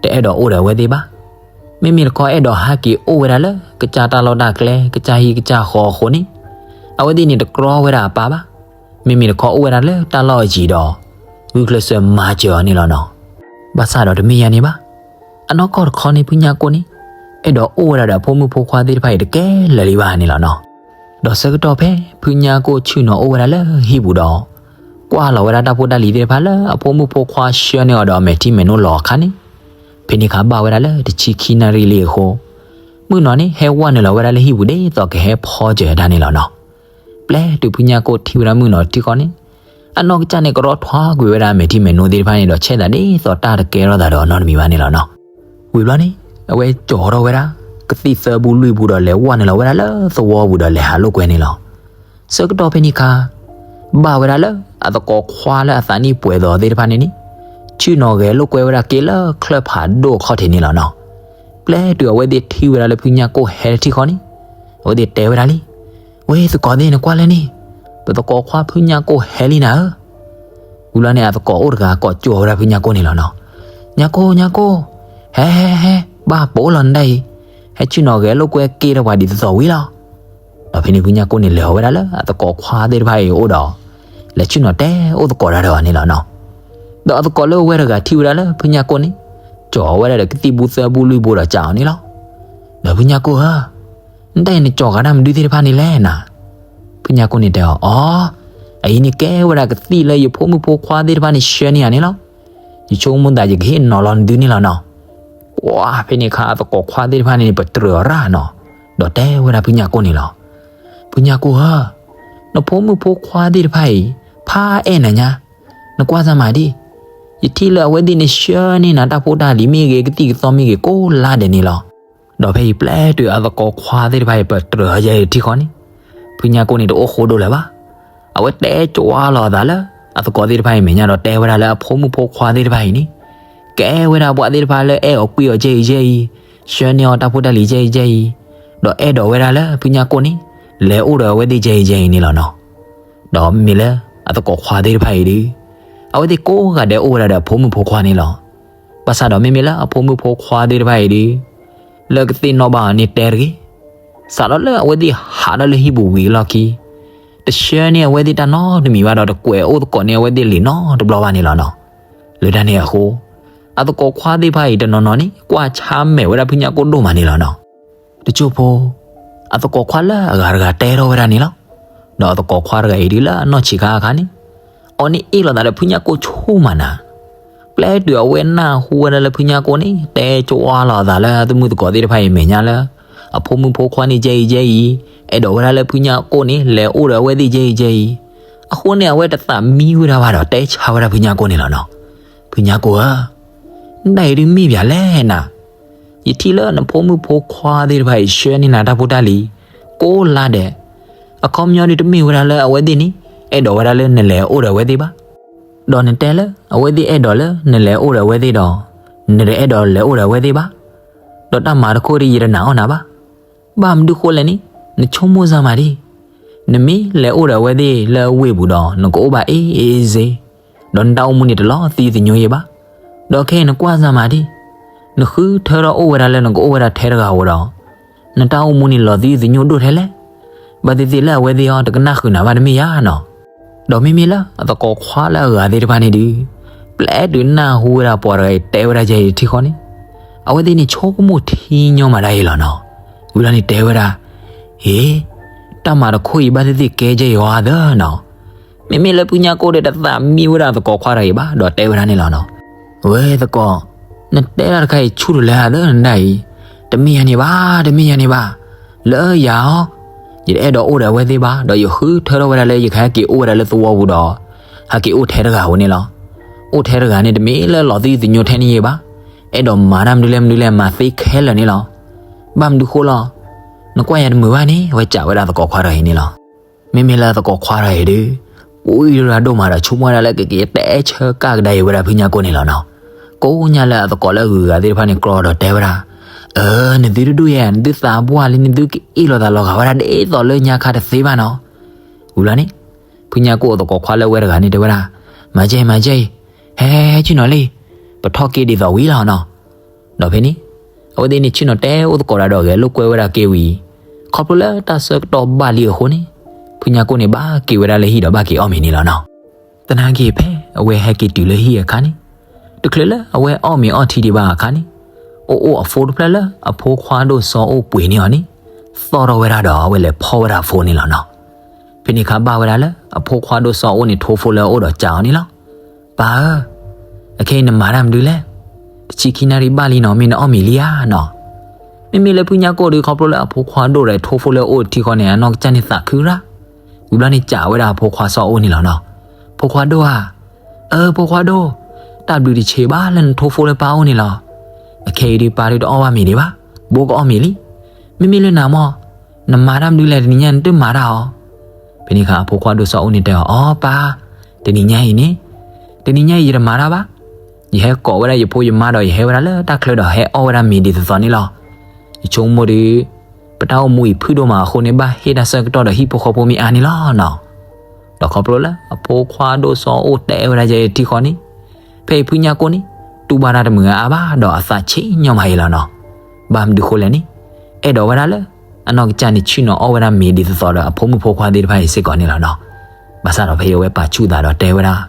တအဲၣ်ဒိးအိၣ်ဒီးအဝဲသ့ၣ်ဘၣ်. မ့မ့ၢ်တခီအဲၣ်ဒိးဟဲက့ၤအိၣ်ဝဲဒၣ်လၢ ကစၢ်တၢ်လီၢ်တၢ်ကျဲ ကစၢ်ဟံၣ်ကစၢ်ဃီအဃိန့ၣ်, အဝဲသ့ၣ်န့ၣ်တကြီဝဲဒၣ်အပၢ်ဘၣ်. မ့မ့ၢ်တခီအိၣ်ဝဲဒၣ်လၢတၢ်လီၢ်အယံၤဒီး ဂုာ်ကျဲးစၢးမၤစၢၤအီၤန့ၣ်လီၤနီၤ. ဘၣ်ဆၣ်ဒီးတမ့ၢ်ယၤန့ၣ်ဘၣ်. အနီၢ်ကီၢ်တခီန့ၣ် ဖုညါကိၣ်န့ၣ် အဲၣ်ဒိးအိၣ်ဝဲဒၣ်ဒီးအဖိမုၣ်ဖိခွါသ့ၣ်တဖၣ်အံၤတကဲလၢာ်လံဘၣ်န့ၣ်လီၤနီၤ. ဒီးဆၢကတီၢ်ဖဲ ဖုညါကိၣ်ဆ့ၣ်နီၤအိၣ်ဝဲဒၣ်လၢဟံၣ်ပူၤဒီး ကွၢ်လီၤဝဲဒၣ်တၢ်ဖိတၢ်လံၤသ့ၣ်တဖၣ်လၢအဖိမုၣ်ဖိခွါဆှၢန့ၢ်အီၤဒီးအမဲာ်ထံမဲာ်နိလီၤအခါန့ၣ်, ဖဲန့ၣ်အခါဘၣ်ဝဲဒၣ်လၢတဆံခံနၣ်ရံၣ်လံအဃိ, မုၣ်နီၤန့ၣ် ဟဲဝဲနုာ်လီၤဝဲဒၣ်လၢဟံၣ်ပူၤဒ်သိးကဟဲဖီစၢၤတၢ်န့ၣ်လီၤနီၤ. ပျဲတုၤဖုညါကိၣ်ထံၣ်ဝဲဒၣ်မုၣ်နီၤထံဃီန့ၣ်, အနီၢ်ကစၢ်န့ၣ် ကရီထွါကွံာ်ဝဲဒၣ်အမဲာ်ထံမဲာ်နိသ့ၣ်တဖၣ်န့ၣ်ဒီး ဆဲးသးဒ်သိးတၢ်တကဲထီၣ်သးဒီးအနီတမံၤဘၣ်န့ၣ်လီၤနီၤ. ဝံၤဘျီန့ၣ် အဝဲကၠီထီၣ်ဝဲဒၣ် ကသံၣ်သၢဘူလွံၢ်ဘူဒီး လဲၤဝဲနုာ်လီၤဝဲဒၣ်လၢသဝီပူၤဒီး လဲၤဟးလိာ်ကွဲန့ၣ်လီၤ. ဆၢကတီၢ်ဖဲန့ၣ်အခါ ဘၣ်ဝဲဒၣ်လၢအသကိးခွါလၢအသးနံၣ်ပှဲၤသီသ့ၣ်တဖၣ်န့ၣ်န့ၣ်, ဆ့ၣ်နီၤဂဲၤလိာ်ကွဲဝဲဒၣ်က့ၤလၢချၢၣ်ဖးဒိၣ်အခီၣ်ထံးန့ၣ်လီၤနီၤ. ပျဲတုၤအဝဲသ့ၣ်ထံၣ်ဝဲဒၣ်လၢဖုညါကိၣ်ဟဲတထံၣ်ဃီန့ၣ်, အဝဲသ့ၣ်တဲဝဲဒၣ်လံ, ဝဲသကိးသ့ၣ် နကွၢ်လဲၣ်န့ၣ်, ပသကိးခွါဖုညါကိၣ်ဟဲလံနၤဧၢ. ဝံၤလီၤန့ၣ် အသကိးအိၣ်တဂၤကိးကၠီဝဲဒၣ်ဖုညါကိၣ်န့ၣ်လီၤနီၤ. ညါကိၣ် ညါကိၣ်, ဟဲ ဟဲ ဟဲ ဘၣ်ပိာ်လီၤနဒၣ်အံၤ, ဟဲဆ့ၣ်နီၤဂဲၤလိာ်ကွဲက့ၤဒီးပှၤဒ်သိးသိးဝံၤလီၤ. ဒီးဖဲန့ၣ်ဖုညါကိၣ်န့ၣ် လဲၤအီၤဝဲဒၣ်လၢအသကိးခွါသ့ၣ်တဖၣ်အံၤအအိၣ်ဒီး လဲၤဆ့ၣ်နီၤတဲအိၣ်သကိးတၢ်ဒီးအီၤန့ၣ်လီၤနီၤ. ဒီးအသကိးလၢအဝဲတဂၤထံၣ်ဝဲဒၣ်လၢဖုညါကိၣ်န့ၣ်, ကၠီဝဲဒၣ်ဒီးကသံၣ်ဘူသၢဘူလွံၢ်ဘူဒီးစံးအီၤန့ၣ်လီၤ. ဒီးဖုညါကိၣ်ဧၢ, နတၢ်အံၤနကၠီကးတၢ်မနုၤသ့ၣ်တဖၣ်န့ၣ်လဲၣ်နၤ. ဖုညါကိၣ်န့ၣ်တဲအီၤ, အိ, အအံၤန့ၣ်ကဲဝဲဒၣ်ကသံၣ်လၢယဖိမုၣ်ဖိခွါသ့ၣ်တဖၣ်န့ၣ်ဆှၢန့ၢ်ယၤန့ၣ်လီၤ. ယဆိကမိၣ်သးယကဟ့ၣ်နီၤလီၤနသုန့ၣ်လီၤနီၤ. ပှၤဖဲန့ၣ်အခါအသကိးခွါသ့ၣ်တဖၣ်န့ၣ် ပတြၢၤအီၤရၣ်နီၤ, ဒီးတဲဝဲဒၣ်ဖုညါကိၣ်န့ၣ်လီၤ. ဖုညါကိၣ်ဧၢ, နဖိမုၣ်ဖိခွါသ့ၣ်တဖၣ်အံၤ ဖးအဲၣ်နၤညါ, နကွၢ်စၢ်မးဒံး, ယထံၣ်လၢအဝဲသ့ၣ်န့ၣ်ဆှၢန့ၢ်နၤတၢ်ဖိတၢ်လံၤမ့ၢ်ဂ့ၤ ကသံၣ်ကသီမ့ၢ်ဂ့ၤ ကိးလါဒဲးန့ၣ်လီၤ. ဒီးဖဲအံၤပျဲတုၤအသကိးခွါသ့ၣ်တဖၣ်အံၤ ပတြၢၤအီၤယဲအံၤတထံၣ်ဃီန့ၣ်, ဖုညါကိၣ်န့ၣ်တအိၣ်ဃိဒိၣ်လၢၤဘၣ်. အဝဲတဲကွၢ်လီၤအသးလၢ အသကိးသ့ၣ်တဖၣ်အံၤမဲာ်ညါဒီးတဲဝဲဒၣ်လၢအဖိမုၣ်ဖိခွါသ့ၣ်တဖၣ်အံၤန့ၣ်, ကဲဝဲဒၣ်ပှၤသ့ၣ်တဖၣ်လၢအဲၣ်အီၤကွံအီၤယဲအံၤယဲအံၤ, ဆှၢန့ၢ်အီၤတၢ်ဖိတၢ်လံၤယဲအံၤယဲအံၤ, ဒီးအဲၣ်ဒိးဝဲဒၣ်လၢဖုညါကိၣ်န့ၣ် လဲၤအိၣ်ဒီးအဝဲသ့ၣ်ယဲအံၤယဲအံၤန့ၣ်လီၤနီၤ. ဒီးမ့ၢ်လၢအသကိးခွါသ့ၣ်တဖၣ်အံၤဒီး, အဝဲသ့ၣ်ကိးဂၤဒဲးအိၣ်ဝဲဒၣ်ဒီးအဖိမုၣ်ဖိခွါန့ၣ်လီၤ. ဘၣ်ဆၣ်ဒီးမ့မ့ၢ်လၢအဖိမုၣ်ဖိခွါသ့ၣ်တဖၣ်အံၤဒီး, လၢကသ့ၣ်နီၣ်ဘၣ်အီၤန့ၣ်တဲတဂ့ၤ. စးထီၣ်လၢအဝဲသ့ၣ်ဟးထီၣ်လၢဟံၣ်ပူၤဝံၤအလီၢ်ခံ, တဆှၢန့ၢ်အဝဲသ့ၣ်တၢ်နီတမံၤဘၣ်ဒီး တကွဲးအိၣ်သကိးန့ၢ်အဝဲသ့ၣ်လံာ်နီတဘျီဘၣ်န့ၣ်လီၤနီၤ. လၢတၢ်န့ၣ်အဃိ, အသကိးခွါသ့ၣ်တဖၣ်အံၤတနီၤနီၤန့ၣ် ကွၢ်ဆါမဲာ်ဝဲဒၣ်ဖုညၣ်ကိၣ်ဒိၣ်မးန့ၣ်လီၤနီၤ. တစိၢ်ဖိ အသကိးခွါလၢအဂၤတဂၤတဲထီၣ်ဝဲဒၣ်န့ၣ်လီၤ. ဒီးအသကိးခွါတဂၤအံၤဒုးလၢအနီၢ်ဆံးခါအခါန့ၣ် အီၤန့ၣ်အ့ၣ်လိာ်သးဒီးဖုညၣ်ကိၣ်ဆူၣ်မးနၤ. ပျဲတုၤအဝဲနၢ်ဟူဝဲဒၣ်လၢဖုညၣ်ကိၣ်န့ၣ် တဲကွၢ်လိာ်အသးလၢသုမုၣ်သကိးသ့ၣ်တဖၣ်အံၤမဲာ်ညါလၢ အဖိမုၣ်ဖိခွါန့ၣ်ကဲအံၤကဲအံၤ, အဲၣ်ဒိးဝဲဒၣ်လၢဖုညၣ်ကိၣ်န့ၣ် လဲၤအိၣ်ဒီးအဝဲသ့ၣ်ကဲအံၤကဲအံၤ, အဃိန့ၣ် အဝဲတသးမံဝဲဒၣ်ဘၣ်ဒီး တဲဆါဝဲဒၣ်ဖုညၣ်ကိၣ်န့ၣ်လီၤနီၤ. ဖုညၣ်ကိၣ်ဧၢ, နတၢ်အံၤဒုးမ့ၢ်ပၠးလဲၣ်နၤ. ယထံၣ်လၢနဖိမုၣ်ဖိခွါသ့ၣ်တဖၣ်အံၤ ဆှၢန့ၢ်နၤတၢ်ဖိတၢ်လံၤ ကိးလါဒဲး, အခီပညီဒုးတမ့ၢ်ဝဲဒၣ်လၢအဝဲသ့ၣ်န့ၣ် အဲၣ်ဒိးဝဲဒၣ်လၢနလဲၤအိၣ်ဒီးအဝဲသ့ၣ်ဘၣ်. ဒီးနတဲလၢအဝဲသ့ၣ်အဲၣ်ဒိးလၢနလဲၤအိၣ်ဒီးအဝဲသ့ၣ်ဒီး နတအဲၣ်ဒိးလဲၤအိၣ်ဒီးအဝဲသ့ၣ်ဘၣ်. ဒီးတၢ်မၤတခီဒီး ယတနာ်အီၣ်နၤဘၣ်. ဘၣ်မနုၤဃိလဲၣ်န့ၣ် နဆိကမိၣ်စၢ်မးဒံး, နမ့ၢ်လဲၤအိၣ်ဒီးအဝဲသ့ၣ်လၢအဝ့ၢ်ပူၤဒီး နကအိၣ်ဘၣ်အ့ၣ်အ့ၣ်စ့, ဒီးနတၢ်အိၣ်မူန့ၣ်တလီၤသံသညိယဲဘၣ်. ဒီးခဲအံၤနကွၢ်စၢ်မးဒံး, နဃုထၢထီၣ်အိၣ်ဝဲဒၣ်လၢနကအိၣ်ဝဲဒၣ်ထဲတဂၤဧိၤဒီး နတၢ်အိၣ်မူန့ၣ်လီၤသံသညိဒိၣ်ထဲလဲၣ်. ဘၣ်သ့ၣ်သ့ၣ်လၢအဝဲသ့ၣ်အီၤ တကနၣ်ဃုာ်နၤဘၣ်တမ့ၢ်ဧါနီၤ. ဒီးမ့မ့ၢ်လၢအသကိးခွါလၢအဂၤသ့ၣ်တဖၣ်န့ၣ်ဒုး ပျဲတုၤနၢ်ဟူဝဲဒၣ်ပှၤတဂၤအံၤတဲဝဲဒၣ်ယဲအံၤတထံဃီန့ၣ် အဝဲသ့ၣ်န့ၣ်ဆိကမိၣ်ထံညီမးဒၣ်အံၤလီၤနီၤ. ဝံၤလီၤန့ၣ်တဲဝဲဒၣ်, ဟ့, တၢ်မၤတခီအံၤဘၣ်သ့ၣ်သ့ၣ်ကဲယဲအံၤအီၤသၢနီၤ. မ့မ့ၢ်လၢဖုညၣ်ကိၣ်ဒီးတသးမံဝဲဒၣ်သကိးခွါတဂၤအံၤဘၣ် ဒီးတဲဝဲဒၣ်န့ၣ်လီၤနီၤ. ဝဲသကိး, နတဲဒၣ်တခါအံၤဆူၣ်ထူၣ်လဲၤဧါသၢနဒၣ်အံၤ, တမ့ၢ်ယၤန့ၣ်ဘၣ်, တမ့ၢ်ယၤန့ၣ်ဘၣ်. လၢယၤအီၤ, ယတအဲၣ်ဒိးအိၣ်ဒီးအဝဲသ့ၣ်ဘၣ်, ဒီးယဃုထၢထီၣ်ဝဲဒၣ်လၢယကဟဲက့ၤအိၣ်ဝဲဒၣ်လၢသဝီပူၤဒီး ဟဲက့ၤအိၣ်ထဲတဂၤဧိၤန့ၣ်လီၤ. အိၣ်ထဲတဂၤန့ၣ် တမ့ၢ်လၢလီၤသံသညိထဲန့ၣ်ယဲဘၣ်. အဲၣ်ဒိးမၤတၢ်မနုၤလဲၣ်မနုၤလဲၣ် မၤသ့ခဲလၢာ်န့ၣ်လီၤ. ဘၣ်မနုၤဃိလီၤ. နကွၢ်ယၤတမုာ်ဘၣ်န့ၣ် အဝဲစံးဝဲဒၣ်သကိးခွါတဂၤအံၤန့ၣ်လီၤ. မ့မ့ၢ်လၢသကိးခွါတဂၤအံၤဒုး ပူအံၤဒိၣ်ဒိၣ်မးဒီး ဆိကမိၣ်ဝဲဒၣ်လၢကက့ၤတဲဆၢကဒါက့ၤဝဲဒၣ်ဖုညၣ်ကိၣ်န့ၣ်လီၤနီၤ. ကိးညါလၢအသကိးလၢအဂုၤအဂၤသ့ၣ်တဖၣ်န့ၣ် ကြီဒီးတဲဝဲဒၣ်, အၢ နသုတဒူၣ်ယဲ နသုသးပှၢ်လံ နသုကအ့ၣ်လိာ်သးလီၤဂာ်ဝဲဒၣ်ဒ်သိးလၢညါခါတသ့ဘၣ်နီၤ. ဝံၤလီၤန့ၣ် ဖုညၣ်ကိၣ်အသကိးခွါလၢအဝဲတဂၤန့ၣ်တဲဝဲဒၣ်, မၤကဲအံၤ မၤကဲအံၤ, ဟဲ ဟဲဆ့ၣ်နီၤလံ, ပထီၣ်က့ၤဒ်သိးဝံၤလီၤနီၤ. ဒီးဖဲန့ၣ် အဝဲသ့ၣ်န့ၣ်ဆ့ၣ်နီၤတဲအိၣ်သကိးတၢ်ဒီး ဂဲၤလိာ်ကွဲဝဲဒၣ်က့ၤဝံၤ, ခီဖျိလၢတၢ်ဆၢကတီၢ်ဘၣ်လံအဃိန့ၣ် ဖုညၣ်ကိၣ်န့ၣ်ဘၣ်က့ၤဝဲဒၣ်လၢဟံၣ်ဒီးဘၣ်က့ၤအီၣ်မ့ၤန့ၣ်လီၤနီၤ. သနာ်က့ဖဲအဝဲဟဲက့ၤတုၤလၢဟံၣ်အခါန့ၣ် တချုးလၢအဝဲအီၣ်မ့ၤအီထံဒံးဘၣ်အခါန့ၣ် အိၣ်အိၣ်အဖိတဖျၢၣ်လၢအဖိခွါဒိၣ်စီၤအိၣ်ပှ့ၤန့ၢ်အီၤန့ၣ် သီၣ်ထီၣ်ဝဲဒၣ်ဒီးအဝဲလဲၤဖီၣ်ဝဲဒၣ်အဖိန့ၣ်လီၤနီၤ. ဖဲန့ၣ်အခါဘၣ်ဝဲဒၣ်လၢအဖိခွါဒိၣ်စီၤအိၣ်န့ၣ် ထိဖိလၢအအိၣ်ဒီးစံးအီၤန့ၣ်လီၤ. ပၢ်ဧၢ, အခဲအံၤနမၤတၢ်မနုၤလဲၣ်. တဆံခံနၣ်ရံၣ်ဘၣ်လံနီၤ မ့ၢ်နအီၣ်မ့ၤလံဧါနီၤ. မ့မ့ၢ်လၢဖုညၣ်ကိၣ်ဒီး ခီဖျိလၢအဖိခွါဒိၣ်ဒီးထိဖိလၢအအိၣ်တထံဃီန့ၣ် အနီၢ်ကစၢ်န့ၣ်သးခုရၣ်. ဝံၤဘျီန့ၣ်စံးဝဲဒၣ်အဖိခွါစီၤအိၣ်န့ၣ်လီၤနီၤ. ဖိခွါဒိၣ်ဧါ, အၢ ဖိခွါဒိၣ်, တၢ်ဘျုးတဆံးဘၣ်လၢနထိဖိလၢပၢ်အိၣ်န့ၣ်လီၤ. အခဲအံၤဒုးပၢ်ဒုးတအီၣ်ဘၣ်မ့ၤဒံးဘၣ်, ဘိးကအီၣ်မ့ၤလံ. မ့မ့ၢ်လၢနၤမ့ၢ် နမၤတၢ်မနုၤလဲၣ် တနံၤညါနတမၤတၢ်အီၤ. ဖဲန့ၣ်အခါအဖိခွါဒိၣ်စီၤအိၣ်န့ၣ်တဲအီၤ, အီပၢ်, တနံၤညါအံၤန့ၣ်, တနံၤညါအံၤယတမၤတၢ်ဘၣ်. ယဟဲကိးဝဲဒၣ်ယဖိယမါဒီး ယဟဲဝဲဒၣ်လၢတၢ်ချၢဒီး ဟဲအီၣ်ဝဲဒၣ်မ့ၤဒ်သိးသိးန့ၣ်လီၤ. ယဆိကမိၣ်ဒီး ပတၢ်အိၣ်မူအံၤဖုၣ်ဒိၣ်မးအဃိန့ၣ် ဘၣ်ဟ့ၣ်တၢ်ဆၢကတီၢ်ဒီးဟံၣ်ဖိဃီဖိမ့ၢ်အါန့ၣ်လီၤနီၤ. ဒီးခီဖျိလၢအဖိခွါဒိၣ်စီၤအိၣ်တဲဝဲဒၣ်ယဲအံၤတထံဃီန့ၣ်, ဖဲအံၤဖုညၣ်ကိၣ်န့ၣ် တူၢ်ဘၣ်တၢ်တမုာ်အါဘၣ်ဒီးအသးဆံးညီမးအံၤလီၤနီၤ. ဘၣ်မနုၤဃိလဲၣ်န့ၣ်, အဲၣ်ဒိးဝဲဒၣ်လၢ အနီၢ်ကစၢ်န့ၣ်ဆ့ၣ်နီၤအီၣ်ဝဲဒၣ်မ့ၤဒ်သိးသိးဒီးအဖိမုၣ်ဖိခွါသ့ၣ်တဖၣ်အံၤစ့ၢ်ကီးန့ၣ်လီၤနီၤ. ဘၣ်ဆၣ်ဒီးဖဲအံၤအဝဲပာ်ဆူၣ်သးဒီးတဲဝဲဒၣ်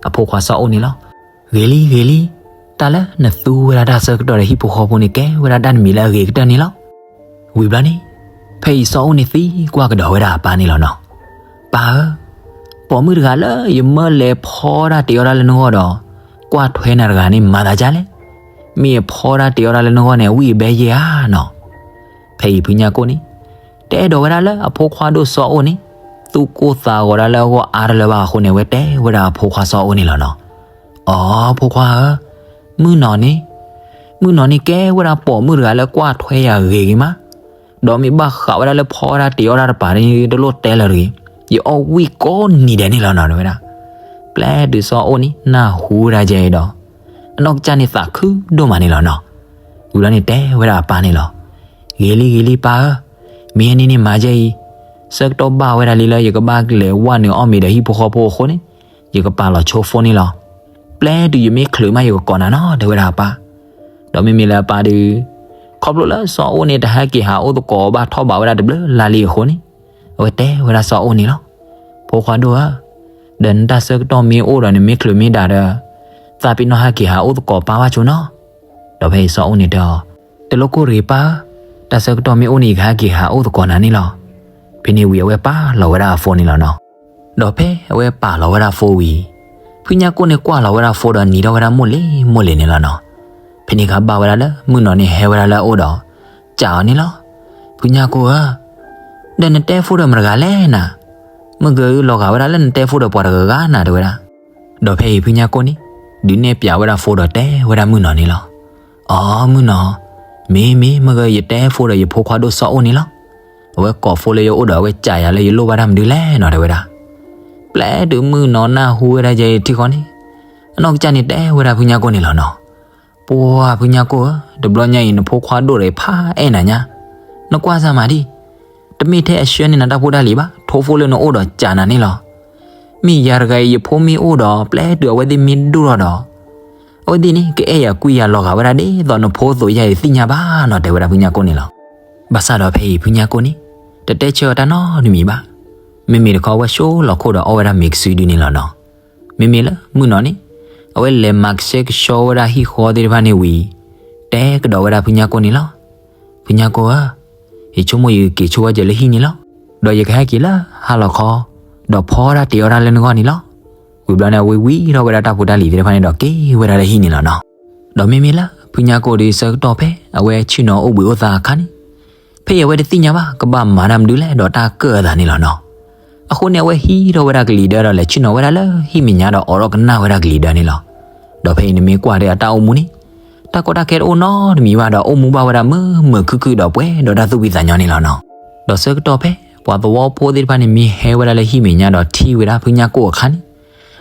အဖိခွါစီၤအိၣ်န့ၣ်လီၤ. ဂ့ၤလံဂ့ၤလံ, တၢ်လၢနသူဝဲဒၣ်တၢ်ဆၢကတီၢ်ဒီးဟံၣ်ဖိဃီဖိန့ၣ် ကဲဝဲဒၣ်တၢ်တမံၤလၢအဂ့ၤကတၢၢ်န့ၣ်လီၤ. ဝံၤဘျီန့ၣ်, ဖဲအံၤစီၤအိၣ်န့ၣ်သံကွၢ်ကဒီးဝဲဒၣ်အပၢ်န့ၣ်လီၤနီၤ. ပၢ်ဧၢ, ပိာ်မုၣ်တဂၤလၢယမၢလဲၤဖီတၢ်တ့အီၣ်တၢ်လၢနဂီၢ်ဒီး ကွၢ်ထွဲနၤတဂၤန့ၣ် မၤသးဒ်လဲၣ်. မ့ၢ်အဖီတၢ်တ့အီၣ်တၢ်လၢနဂီၢ်န့ၣ် အဝံၣ်အဘဲယဲၢ်ဧါနီၤ. ဖဲအံၤဖုညၣ်ကိၣ်န့ၣ် တအဲၣ်ဒိးဝဲဒၣ်လၢအဖိခွါဒိၣ်စီၤအိၣ်န့ၣ် သူၣ်ကိၢ်သးဂီၤတၢ်လၢအဂီၢ်အါတလၢဘၣ်အဃိန့ၣ် အဝဲတဲဝဲဒၣ်အဖိခွါစီၤအိၣ်န့ၣ်လီၤနီၤ. အိ ဖိခွါဧၢ, မုၢ်နီၤန့ၣ်, မုၢ်နီၤန့ၣ်ကဲဝဲဒၣ်ပိာ်မုၣ်တဂၤလၢကွၢ်ထွဲယၤဂ့ၤဂ့ၤမး, ဒီးမ့ၢ်ဘၣ်ဃးဝဲဒၣ်လၢဖီတၢ်တ့အီၣ်တၢ်တပၤန့ၣ် တလိၣ်တဲလၢၤတဂ့ၤ, ယအီၣ်ဝံၣ်ကိးနံၤဒဲးန့ၣ်လီၤနီၤ တဲဝဲဒၣ်. ပျဲတုၤစီၤအိၣ်န့ၣ် နၢ်ဟူဝဲဒၣ်ယဲအံၤဒီး အနီၢ်ကစၢ်န့ၣ်သးခုဒိၣ်မးန့ၣ်လီၤနီၤ. ဝံၤလီၤန့ၣ်တဲဝဲဒၣ်အပၢ်န့ၣ်လီၤ. ဂ့ၤလံဂ့ၤလံပၢ်ဧၢ, မ့ၢ်ဟဲန့ၣ်န့ၣ်မၤယဲအံၤ, ဆၢကတီၢ်ဘၣ်ဝဲဒၣ်လံလၢယကဘၣ်လဲၤဝဲနုာ်အီၣ်မ့ၤဒီးဟံၣ်ဖိဃီဖိအဃိန့ၣ်, ယကပာ်လီၤဆိဖိန့ၣ်လီၤ. ပျဲတုၤယမ့ၢ်ချုးမးယကကိးနၤနီၤ တဲဝဲဒၣ်အပၢ်. ဒီးမ့မ့ၢ်လၢအပၢ်ဒီး ခီဖျိလၢစီၤအိၣ်န့ၣ်တဟဲက့ၤဟးအိၣ်သကိးဘၣ်ထီၣ်ဘးဝဲဒၣ်တဘျုးလါလံအဃိန့ၣ်, အဝဲတဲဝဲဒၣ်စီၤအိၣ်န့ၣ်လီၤ. ဖိခွါဒိၣ်ဧၢ, ဒီးနတၢ်ဆၢကတီၢ်မ့ၢ်အိၣ်ဒီးနမ့ၢ်ချုးမ့ၢ်ဒၣ်ဒီး သးပ့ၤနီၣ်ဟဲက့ၤဟးအိၣ်သကိးပၢ်ဘၣ်ကၠိနီၤ. ဒီးဖဲအံၤစီၤအိၣ်န့ၣ်တဲအီၤ, တလိၣ်ကိၢ်ရ့ၤပၢ်ဧၢ, တၢ်ဆၢကတီၢ်မ့ၢ်အိၣ်န့ၣ် ယကဟဲက့ၤဟးအိၣ်သကိးနၤန့ၣ်လီၤ. ဖဲန့ၣ်ဝံၤအဝဲပာ်လီၤဝဲဒၣ်အဖိန့ၣ်လီၤနီၤ. ဒီးဖဲအဝဲပာ်လီၤဝဲဒၣ်အဖိဝံၤ, ဖုညၣ်ကိၢ်န့ၣ်ကွၢ်လီၤဝဲဒၣ်အဖိဒီးနံၤထီၣ်ဝဲဒၣ်မိၢ်လ့ၤမိၢ်လ့ၤန့ၣ်လီၤနီၤ. ဖဲန့ၣ်အခါဘၣ်ဝဲဒၣ်လၢမုၢ်နီၤန့ၣ် ဟဲဝဲဒၣ်လၢအအိၣ်ဒီး စံးအီၤန့ၣ်လီၤ. ဖုညၣ်ကိၢ်ဧၢ, ဒီးနတဲဖိဒီးမတဂၤလဲၣ်နၤ, မုၢ်ဂၢၤအုၣ်လီၤဂာ်ဝဲဒၣ်လၢနတဲဖိဒီးပှၤတဂၤဂၤနၤ တဲဝဲဒၣ်. ဒီးဖဲအံၤဖုညၣ်ကိၢ်န့ၣ် ဒုးနဲၣ်ပၠးဝဲဒၣ်ဖိဒီးတဲဝဲဒၣ်မုၢ်နီၤန့ၣ်လီၤ. အိ မုၢ်နီၤ, မ့ၢ်မ့ၢ် မုၢ်ဂၢၤယတဲဖိဒီးယဖိခွါဒိၣ်စီၤအိၣ်န့ၣ်လီၤ. အဝဲကိးဖိလၢယအိၣ်ဒီး အဝဲစံးယၤလၢယလိၣ်ဘၣ်တၢ်မနုၤလဲၣ်နီၤ တဲဝဲဒၣ်. ပျဲတုၤမုၢ်နီၤနၢ်ဟူဝဲဒၣ်ယဲအံၤထံဃီန့ၣ်, အနီၢ်ကစၢ်န့ၣ်တဲဝဲဒၣ်ဖုညၣ်ကိၢ်န့ၣ်လီၤနီၤ. ပှၤဖုညၣ်ကိၢ်ဧၢ, တဘျီညါအံၤ နဖိခွါဒိၣ်ဒီးဖးအဲၣ်နၤညါ, နကွၢ်စၢ်မၤဒံၣ်, တမ့ၢ်ထဲအဆှၢန့ၢ်နၤတၢ်ဖိတၢ်လံၤဘၣ်, ထိဖိလၢနအိၣ်ဒီးစံးနၤန့ၣ်လီၤ. မ့ၢ်ယၤတဂၤအံၤ ယဖိမ့ၢ်အိၣ်ဒီး ပျဲတုၤအဝဲသ့ၣ်မ့ၢ်ဒိၣ်ထီၣ်ဒီး အဝဲသ့ၣ်န့ၣ် ကအဲၣ်ယၤကွံယၤလီၤဂာ်ဝဲဒၣ်ဒ်သိးနဖိအသိးယဲအံၤ သ့ၣ်ညါဘၣ်နီၤ တဲဝဲဒၣ်ဖုညၣ်ကိၢ်န့ၣ်လီၤ. ဘၣ်ဆၣ်ဒီးဖဲအံၤဖုညၣ်ကိၢ်န့ၣ် တတဲဆၢအီၤတၢ်နီတမံၤဘၣ်. မ့မ့ၢ်တခီအဝဲဆိလီၤခိၣ်ဒီးအီၣ်ဝဲဒၣ်မ့ၤကစုဒုန့ၣ်လီၤနီၤ. မ့မ့ၢ်လၢမုၢ်နီၤန့ၣ် အဝဲလဲၤမၤကဆှဲကဆှီဝဲဒၣ်ဟံၣ်ဃီသ့ၣ်တဖၣ်န့ၣ်ဝံၤ တဲကဒီးဝဲဒၣ်ဖုညၣ်ကိၢ်န့ၣ်လီၤ. ဖုညၣ်ကိၢ်ဧၢ, ယဆိကမိၣ်ယက့ၤဆိဝဲကဲလၢဟံၣ်န့ၣ်လီၤ. ဒီးယကဟဲက့ၤလၢဟါလီၤခီ, ဒီးဖီဒၣ်တ့ၤအီၣ်ဒၣ်လၢနဂီၢ်န့ၣ်လီၤ. ဝံၤဘျီန့ၣ် အဝဲဝံထီၣ်ဝဲဒၣ်တၢ်ဖိတၢ်လံၤသ့ၣ်တဖၣ်န့ၣ်ဒီးက့ၤဝဲဒၣ်လၢဟံၣ်န့ၣ်လီၤနီၤ. ဒီးမ့မ့ၢ်လၢဖုညၣ်ကိၢ်ဒီးဆၢကတီၢ်ဖဲအဝဲဆ့ၣ်နီၤအိၣ်ဘှံးအိၣ်သါအခါန့ၣ် ဖဲအံၤအဝဲတသ့ၣ်ညါဘၣ် ကဘၣ်မၤတၢ်မနုၤလဲၣ်ဒီးတၢ်ကၢၣ်အသးန့ၣ်လီၤနီၤ. အဃိန့ၣ် အဝဲဟံးထီၣ်ဝဲဒၣ်ကလံၤဒၢဒီးလဲၤဆ့ၣ်နီၤဝဲဒၣ်လၢဟံၣ်မဲာ်ညါဒီးအိးထီၣ်ကနၣ်ဝဲဒၣ်ကလံၤဒၢန့ၣ်လီၤ. ဒီးဖဲအံၤနမ့ၢ်ကွၢ်ဒီးအတၢ်အိၣ်မူန့ၣ် တၢ်ကီတၢ်ခဲတအိၣ်နီတမံၤဘၣ်ဒီး အိၣ်မူဘၣ်ဝဲဒၣ်မုာ်မုာ်ခုၣ်ခုၣ်ဒီးပှဲၤဒီးတၢ်သူၣ်ဖှံသးညီန့ၣ်လီၤနီၤ. ဒီးဆၢကတီၢ်ဖဲ ပှၤသဝီဖိသ့ၣ်တဖၣ်န့ၣ်မ့ၢ်ဟဲဝဲဒၣ်လၢဟံၣ်မဲာ်ညါဒီးထံၣ်ဝဲဒၣ်ဖုညၣ်ကိၢ်အခါန့ၣ်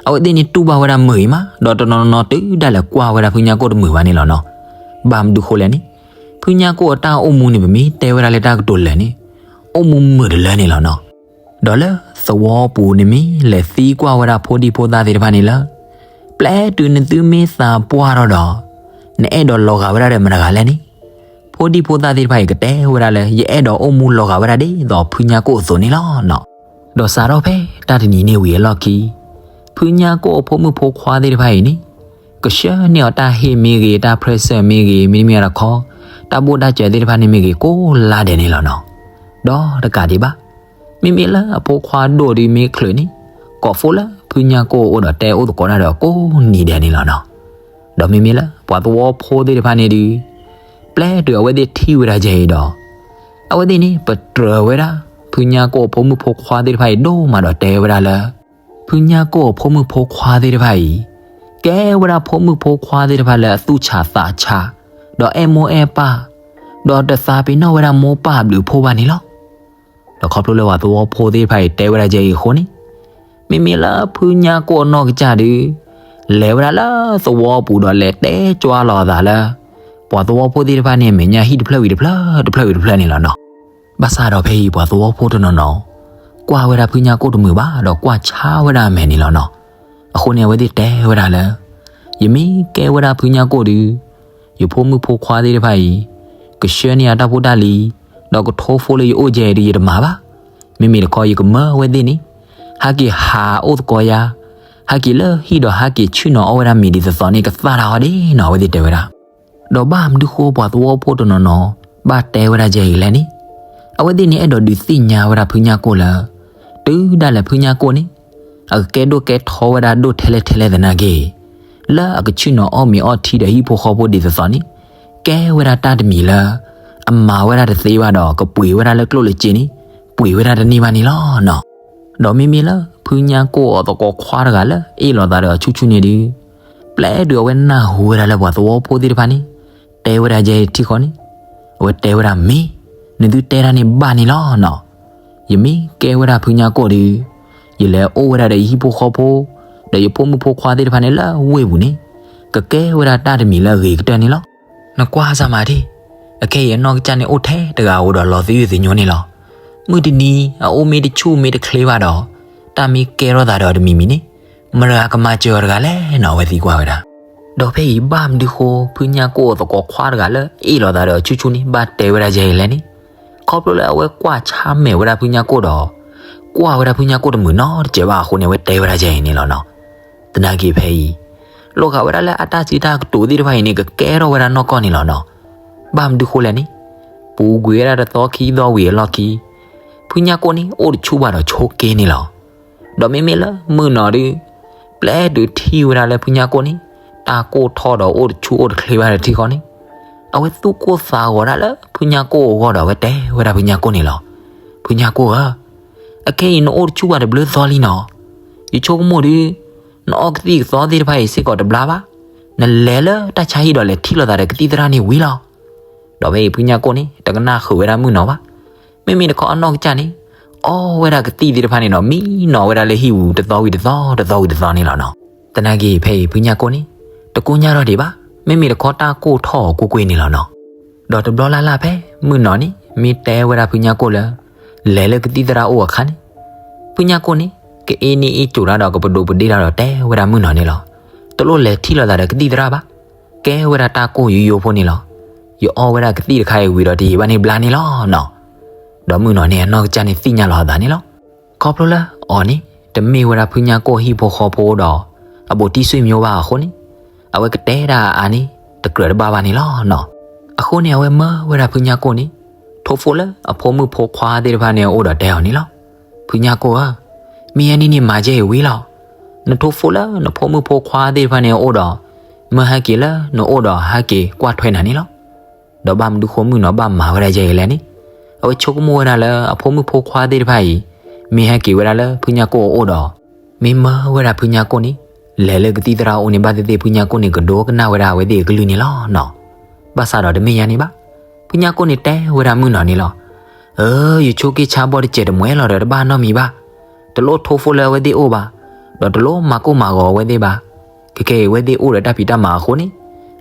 အဝဲသ့ၣ်န့ၣ်တူၢ်ဘၣ်ဝဲဒၣ်မုာ်အံၤမး ဒီးတနီၤနီၤတုၤဒၣ်လဲာ်ကွၢ်ဝဲဒၣ်ဖုညၣ်ကိၢ်တမုာ်ဘၣ်န့ၣ်လီၤနီၤ. ဘၣ်မနုၤဃိလဲၣ်န့ၣ် ဖုညၣ်ကိၢ်အတၢ်အိၣ်မူန့ၣ် ပမ့ၢ်တဲဝဲဒၣ်လၢတၢ်ကတိၤလၢာ်န့ၣ် အိၣ်မူမုာ်တလၢန့ၣ်လီၤနီၤ. ဒီးလၢသဝီပူၤန့ၣ်မ့ၢ်လဲၤသံကွၢ်ဝဲဒၣ်ဖိဒံဖိသၣ်သ့ၣ်တဖၣ်န့ၣ်လၢ ပျဲတုၤနသုမ့ၢ်သးပှၢ်ထီၣ်ဒီး နအဲၣ်ဒိးလီၤဂာ်ဝဲဒၣ်ဒီးမတၤတဂၤလဲၣ်န့ၣ် ဖိဒံဖိသၣ်သ့ၣ်တဖၣ်အံၤကတဲဝဲဒၣ်လၢ ယအဲၣ်ဒိးအိၣ်မူလီၤဂာ်ဝဲဒၣ်ဒ်သိးဖုညၣ်ကိၢ်အသိးန့ၣ်လီၤနီၤ. ဒီးစးထီၣ်ဖဲတၢ်တနံၤန့ၣ်ဝံၤအလီၢ်ခံ ဖုညၣ်ကိၢ်အဖိမုၣ်ဖိခွါသ့ၣ်တဖၣ်အံၤန့ၣ် ကဆှၢန့ၢ်အီၤတၢ်ဟ့ၣ်မ့ၢ်ဂ့ၤ တၢ် present မ့ၢ်ဂ့ၤ မ့တမ့ၢ်တခီ တၢ်ဘိၣ်တၢ်စၢၤသ့ၣ်တဖၣ်န့ၣ်မ့ၢ်ဂ့ၤ ကိးလါဒဲးန့ၣ်လီၤနီၤ. ဒီးတကးဒံးဘၣ် မ့မ့ၢ်လၢအဖိခွါဒိၣ်ဒုးမ့ၢ်ချုးန့ၣ် ကိးဖိလၢဖုညၣ်ကိၢ်အအိၣ်ဒီးတဲအိၣ်သကိးတၢ်ဒီးကိးနံၤဒဲးန့ၣ်လီၤနီၤ. ဒီးမ့မ့ၢ်လၢပှၤသဝီဖိသ့ၣ်တဖၣ်န့ၣ်ဒုး ပျဲတုၤအဝဲသ့ၣ်ထံၣ်ဝဲဒၣ်ယဲအံၤဒီး အဝဲသ့ၣ်န့ၣ် ပတြၢၤဝဲဒၣ် ဖုညၣ်ကိၢ်အဖိမုၣ်ဖိခွါသ့ၣ်တဖၣ်အံၤဒိၣ်မးဒီးတဲဝဲဒၣ်လၢ ဖုညၣ်ကိၢ်အဖိမုၣ်ဖိခွါသ့ၣ်တဖၣ်အံၤ ကဲဝဲဒၣ်ဖိမုၣ်ဖိခွါသ့ၣ်တဖၣ်လၢအသူၣ်ဆးသးဆး ဒီးအဲၣ်မိၢ်အဲၣ်ပၢ် ဒီးတသးပ့ၤနီၣ်ဝဲဒၣ်မိၢ်ပၢ်အဘျုးအဖှိၣ်ဘၣ်န့ၣ်လီၤ. ဒီးခီဖျိလၢပှၤသဝီဖိသ့ၣ်တဖၣ်အံၤတဲဝဲဒၣ်ယဲအံၤအဃိန့ၣ် မ့မ့ၢ်လၢဖုညၣ်ကိၢ်အနီၢ်ကစၢ်ဒုး လဲၤဝဲဒၣ်လၢသဝီပူၤဒီးလဲၤတဲကွၢ်လီၤအသးလၢ ပှၤသဝီဖိသ့ၣ်တဖၣ်န့ၣ်အမဲာ်ညါဟံၣ်တဖျၢၣ်ဝံၤတဖျၢၣ် တဖျၢၣ်ဝံၤတဖျၢၣ်န့ၣ်လီၤနီၤ. ဘၣ်ဆၣ်ဒီးဖဲအံၤပှၤသဝီဖိတနီၤနီၤ ကွၢ်ဝဲဒၣ်ဖုညၣ်ကိၢ်တမုာ်ဘၣ်ဒီးကွၢ်ဆါဝဲဒၣ်အမဲာ်န့ၣ်လီၤနီၤ. အဃိန့ၣ် အဝဲသ့ၣ်တဲဝဲဒၣ်လၢ ယမ့ၢ်ကဲဝဲဒၣ်ဖုညၣ်ကိၢ်ဒုး ယဖိမုၣ်ဖိခွါသ့ၣ်တဖၣ်အံၤ ကဆှၢန့ၢ်ယၤတၢ်ဖိတၢ်လံၤ ဒီးကထိဖိလၢယအိၣ်ကဲအံၤဒုးယတမၤဘၣ်. မ့မ့ၢ်တခီ ယကမၢဝဲသ့ၣ်န့ၣ် ဟဲက့ၤဟးအိၣ်သကိးယၤ, ဟဲက့ၤလၢဟံၣ်ဒီးဟဲက့ၤဆ့ၣ်နီၤအီၣ်ဝဲဒၣ်မ့ၤဒ်သိးသိးန့ၣ် ကသၣ်တၢ်အီၤဒ်နီၤ အဝဲသ့ၣ်တဲဝဲဒၣ်. ဒီးဘၣ်မနုၤဃိပှၤသဝီဖိတနီၤနီၤ ဘၣ်တဲဝဲဒၣ်ယဲအံၤလဲၣ်န့ၣ်, အဝဲသ့ၣ်န့ၣ်အဲၣ်ဒိးဒုးသ့ၣ်ညါဝဲဒၣ်ဖုညၣ်ကိၢ်လၢ တုၤဒၣ်လဲာ်ဖုညၣ်ကိၢ်န့ၣ် အကကဲဒိၣ်ကဲထီဝဲဒၣ်ဒိၣ်ထဲလဲၣ်ထဲလဲၣ်သနာ်က့ လၢအကဆ့ၣ်နီၤအီၣ်မ့ၤအီထံဒီးဟံၣ်ဖိဃီဖိဒ်သိးသိးန့ၣ် ကဲဝဲဒၣ်တၢ်တမံၤလၢ အမၤဝဲဒၣ်တသ့ဘၣ်ဒီး ကပှ့ၤဝဲဒၣ်လၢကျိၣ်လၢစ့န့ၣ် ပှ့ၤဝဲဒၣ်တန့ၢ်ဘၣ်န့ၣ်လီၤနီၤ. ဒီးမ့မ့ၢ်လၢဖုညၣ်ကိၢ်အသကိးခွါတဂၤလၢအ့ၣ်လိာ်သးဒီးအဆူၣ်ဆူၣ်န့ၣ်ဒုး ပျဲဒုးအဝဲနၢ်ဟူဝဲဒၣ်လၢပှၤသဝီဖိသ့ၣ်တဖၣ်န့ၣ် တဲဝဲဒၣ်ယဲထံဃီန့ၣ် အဝဲတဲဝဲဒၣ်မ့ၢ် နသုတဲတၢ်န့ၣ်ဘၣ်န့ၣ်လီၤနီၤ. ယမ့ၢ်ကဲဝဲဒၣ်ဖုညၣ်ကိၢ်ဒုး ယလဲၤအိၣ်ဝဲဒၣ်ဒီးယဟံၣ်ဖိဃီဖိ ဒီးယဖိမုၣ်ဖိခွါသ့ၣ်တဖၣ်န့ၣ်လၢဝ့ၢ်ပူၤန့ၣ် ကကဲဝဲဒၣ်တၢ်တမံၤလၢအဂ့ၤကတၢၢ်န့ၣ်လီၤ. နကွၢ်စၢ်မၤဒၣ်, အခဲအံၤအနီၢ်ကစၢ်န့ၣ်အိၣ်ထဲတဂၤဧိၤဒီးလီၤသယုၢ်သညိန့ၣ်လီၤ. မုၢ်တနံၤ အအိၣ်မ့ၢ်တဆူၣ်မ့ၢ်တချ့ဘၣ်ဒီး တၢ်မ့ၢ်ကဲထီၣ်သးဒီးတမံၤမံၤန့ၣ် မတၤကမၤစၢၤအီၤတဂၤလဲၣ်နီၤ အဝဲသံကွၢ်ဝဲဒၣ်. ဒီးဖဲအံၤဘၣ်မနုၤဃိ ဖုညၣ်ကိၢ်အသကိးခွါတဂၤလၢအ့ၣ်လိာ်သးဒီးအဆူၣ်ဆူၣ်န့ၣ် ဘၣ်တဲဝဲဒၣ်ယဲအံၤလဲၣ်န့ၣ်, ခီဖျိလၢအဝဲကွၢ်ဆါမဲာ်ဝဲဒၣ်ဖုညၣ်ကိၢ်ဒီး ကွၢ်ဝဲဒၣ်ဖုညၣ်ကိၢ်တမုာ်နီတစဲးဘၣ်အဃိန့ၣ် အဝဲတဲဝဲဒၣ်ယဲအံၤန့ၣ်လီၤနီၤ. သနာ်က့ဖဲအံၤ လိာ်ဃာ်ဝဲဒၣ်လၢအတၢ်စံးတၢ်ကတိၤသ့ၣ်တဖၣ်အံၤန့ၣ် ကကဲထီၣ်ဝဲဒၣ်နီၢ်ကီၢ်န့ၣ်လီၤနီၤ. ဘၣ်မနုၤဃိလဲၣ်န့ၣ်, ပူၤကွံာ်ဝဲဒၣ်တသီခံသီဝံၤအလီၢ်ခံ, ဖုညၣ်ကိၢ်န့ၣ် အိၣ်တဆူၣ်ဘၣ်ဒီးဆိးက့န့ၣ်လီၤ. ဒီးမ့မ့ၢ်လၢမုၢ်နီၤဒုး, ပျဲတုၤထံၣ်ဝဲဒၣ်လၢဖုညၣ်ကိၢ်န့ၣ် တၢ်ကိၢ်ထီၣ်ဒီးအိၣ်တဆူၣ်အိၣ်တချ့ဘၣ်ဒီးထံဃီန့ၣ်, အဝဲသူၣ်ကိၢ်သးဂီၤဒၣ်လၢဖုညၣ်ကိၢ်အဂီၢ်ဒီး အဝဲတဲဝဲဒၣ်ဖုညၣ်ကိၢ်န့ၣ်လီၤ. ဖုညၣ်ကိၢ်ဧၢ, အခဲအံၤနအိၣ်တဆူၣ်ဘၣ်တဘျုးသီလံနီၤ. ယဆိကမိၣ်ဒုး, နအီကသံၣ်ကသီသ့ၣ်တဖၣ်အံၤစ့ၢ်ကီးတဘျါဘၣ်. နလဲၤလၢတၢ်ဆါဟံၣ်ဒီးလဲၤထံၣ်လိာ်သးဒီးကသံၣ်သရၣ်န့ၣ်ဝံၤလီၤ. ဒီးဖဲအံၤဖုညၣ်ကိၢ်န့ၣ် တကနၣ်ဃုာ်ဝဲဒၣ်မုၢ်နီၤဘၣ်. မ့မ့ၢ်တခီအနီၢ်ကစၢ်န့ၣ် အီဝဲဒၣ်ကသံၣ်သ့ၣ်တဖၣ်န့ၣ်ဒီး မံနီၤဝဲဒၣ်လၢဟံၣ်ပူၤတသီဝံၤတသီ တသီဝံၤတသီန့ၣ်လီၤနီၤ. သနာ်က့ဖဲအံၤဖုညၣ်ကိၢ်န့ၣ် တကိညၢ်ထီၣ်ဒံးဘၣ်, မ့မ့ၢ်တခီတၢ်ကိၢ်ထီၣ်အီၤကွ့ၢ်ကွ့ၢ်န့ၣ်လီၤနီၤ. ဒီးတဘျီလၢ်လၢ်ဖဲမုၢ်နီၤန့ၣ် မ့ၢ်တဲဝဲဒၣ်ဖုညၣ်ကိၢ်လၢ လဲၤလၢကသံၣ်သရၣ်အိၣ်အခါန့ၣ်, ဖုညၣ်ကိၢ်န့ၣ် ကအ့န့ၢ်အ့ၣ်ကိၤတၢ်ဒီးကပဒိးပဒ့ၣ်တၢ်ဒီးတဲဝဲဒၣ်မုၢ်နီၤန့ၣ်လီၤ. တလိၣ်လဲၤထံၣ်လိာ်သးဒီးကသံၣ်သရၣ်ဘၣ်. ကဲဝဲဒၣ်တၢ်ကိၢ်ယိယိဖိန့ၣ်လီၤ. ယအီဝဲဒၣ်ကသံၣ်တခါအံၤဝံၤဒီးတယံာ်ဘၣ်န့ၣ်ဘျါန့ၣ်လီၤနီၤ. ဒီးမုၢ်နီၤန့ၣ်အနီၢ်ကစၢ်န့ၣ်သ့ၣ်ညါလီၤအသးန့ၣ်လီၤ. ခီဖျိလၢအီၤန့ၣ် တမ့ၢ်ဝဲဒၣ်ဖုညၣ်ကိၢ်ဟံၣ်ဖိဃီဖိဒီး အဘူးတံၢ်ဆွေမျိုးဘၣ်အဃိန့ၣ်, အဝဲကတဲဒၣ်အအါန့ၣ် တကြၢးတဘၣ်ဘၣ်န့ၣ်လီၤနီၤ. အဃိန့ၣ် အဝဲမၢဝဲဒၣ်ဖုညၣ်ကိၢ်န့ၣ် ထိၣ်ဖိလၢအဖိမုၣ်ဖိခွါသ့ၣ်တဖၣ်န့ၣ်အအိၣ်ဒီးတဲအီၤန့ၣ်လီၤ. ဖုညၣ်ကိၢ်ဧၢ, မ့ၢ်အါန့ၢ်န့ၣ်မၤကဲအံၤဝံၤလီၤ. နထိၣ်ဖိလၢနဖိမုၣ်ဖိခွါသ့ၣ်တဖၣ်န့ၣ်အအိၣ်ဒီး မၢဟဲက့ၤလၢနအိၣ်ဒီးဟဲက့ၤကွၢ်ထွဲနၤန့ၣ်လီၤ. ဒီးဘၣ်မနုၤဃိမုၢ်နီၤဘၣ်မၤဝဲဒၣ်ယဲအံၤလဲၣ်န့ၣ်, အဝဲဆိကမိၣ်ဝဲဒၣ်လၢအဖိမုၣ်ဖိခွါသ့ၣ်တဖၣ်အံၤ မ့ၢ်ဟဲက့ၤဝဲဒၣ်လၢဖုညၣ်ကိၢ်အအိၣ်ဒီး မ့ၢ်မၢဝဲဒၣ်ဖုညၣ်ကိၢ်န့ၣ် လဲၤလၢကသံၣ်သရၣ်အအိၣ်န့ၣ် ဘၣ်သ့ၣ်သ့ၣ်ဖုညၣ်ကိၢ်န့ၣ် ကဒိကနၣ်ဝဲဒၣ်အဝဲသ့ၣ်အကလုၢ်န့ၣ်လီၤနီၤ. ဘၣ်ဆၣ်ဒီးတမ့ၢ်ညါန့ၣ်ဘၣ်. ဖုညၣ်ကိၢ်န့ၣ်တဲဝဲဒၣ်မုၢ်နီၤန့ၣ်လီၤ. အၢ, ယဆိးက့ဆါဘီတစဲးတမှဲလီၤဒီးတဘၣ်နီတမံၤဘၣ်. တလိၣ်ထိၣ်ဖိလၢအဝဲသ့ၣ်အိၣ်ဘၣ်, ဒီးတလိၣ်မၤကိၢ်မၤဂီၤအဝဲသ့ၣ်ဘၣ်. ခဲကဲအံၤအဝဲသ့ၣ်အိၣ်ဒီးတၢ်ဖံးတၢ်မၤအဃိန့ၣ်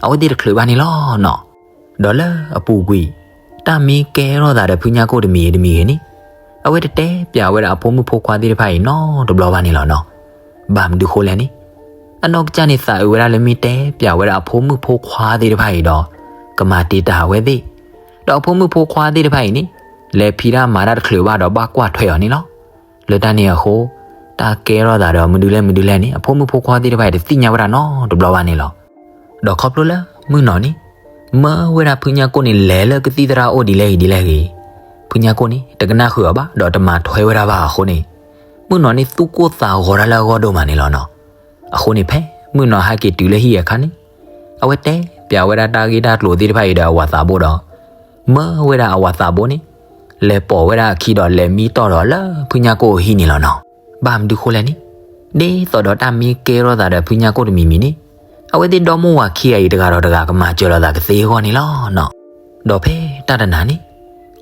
အဝဲသ့ၣ်တချုးဘၣ်န့ၣ်လီၤနီၤ. ဒီးလၢအပူၤကွံာ် တၢ်မ့ၢ်ကဲထီၣ်သးဒီးဖုညၣ်ကိၢ်တမံၤဂ့ၤတမံၤဂ့ၤန့ၣ် အဝဲတတဲပျးဝဲဒၣ်အဖိမုၣ်ဖိခွါသ့ၣ်တဖၣ်အံၤနီတဘျီဘၣ်န့ၣ်လီၤနီၤ. ဘၣ်မနုၤဃိလဲၣ်န့ၣ်, အနီၢ်ကစၢ်န့ၣ်သးအုးဝဲဒၣ်လၢမ့ၢ်တဲပျးဝဲဒၣ်အဖိမုၣ်ဖိခွါသ့ၣ်တဖၣ်အံၤဒီး ကမၤတံာ်တာ်အဝဲသ့ၣ်, ဒီးအဖိမုၣ်ဖိခွါသ့ၣ်တဖၣ်အံၤန့ၣ် လဲၤဖံးတၢ်မၤတၢ်တချုးဘၣ်ဒီးဘၣ်ကွၢ်ထွဲအီၤန့ၣ်လီၤ. လၢတၢ်န့ၣ်အဃိ တၢ်ကဲထီၣ်သးဒီးမနုၤလဲၣ်မနုၤလဲၣ်န့ၣ် အဖိမုၣ်ဖိခွါသ့ၣ်တဖၣ်အံၤတသ့ၣ်ညါဝဲဒၣ်နီတဘျီဘၣ်န့ၣ်လီၤ. ဒီးခီဖျိလၢမုၢ်နီၤန့ၣ် မၢဝဲဒၣ်ဖုညၣ်ကိၢ်န့ၣ် လဲၤလၢကသံၣ်သရၣ်အိၣ်ဒ်လဲၣ်ဂ့ၤဒ်လဲၣ်ဂ့ၤ, ဖုညၣ်ကိၢ်န့ၣ် တကနၣ်ဃုာ်အီၤဘၣ် ဒီးတမၤထွဲဝဲဒၣ်ဘၣ်အဃိန့ၣ်, မုၢ်နီၤန့ၣ် သူၣ်ကိၢ်သးဂီၤဒၣ်လၢအဂီၢ်ဒိၣ်မးန့ၣ်လီၤနီၤ. အဃိန့ၣ် ဖဲမုၢ်နီၤဟဲက့ၤတုၤလၢဟံၣ်အခါန့ၣ်, အဝဲတဲပျးဝဲဒၣ်တၢ်ဂ့ၢ်တၢ်ကျိၤသ့ၣ်တဖၣ်အံၤဒီးအဝၤသးဘိဒီး မၢဝဲဒၣ်အဝၤသးဘိန့ၣ် လဲၤပိာ်ဝဲဒၣ်အခံဒီးလဲၤမံတီၢ်ဒီးလၢဖုညၣ်ကိၢ်အဟံၣ်န့ၣ်လီၤနီၤ. ဘၣ်မနုၤဃိလဲၣ်န့ၣ်, ဒ်သိးဒီးတၢ်မ့ၢ်ကဲထီၣ်သးဒီးဖုညၣ်ကိၢ်တမံၤမံၤန့ၣ်, အဝဲသ့ၣ်ဒီမိၢ်ဝၤခံဂၤအံၤတဂၤဒီးတဂၤကမၤစၢၤလိာ်သးကသ့အဂီၢ်န့ၣ်လီၤနီၤ. ဒီးဖဲတၢ်တနၤန့ၣ်,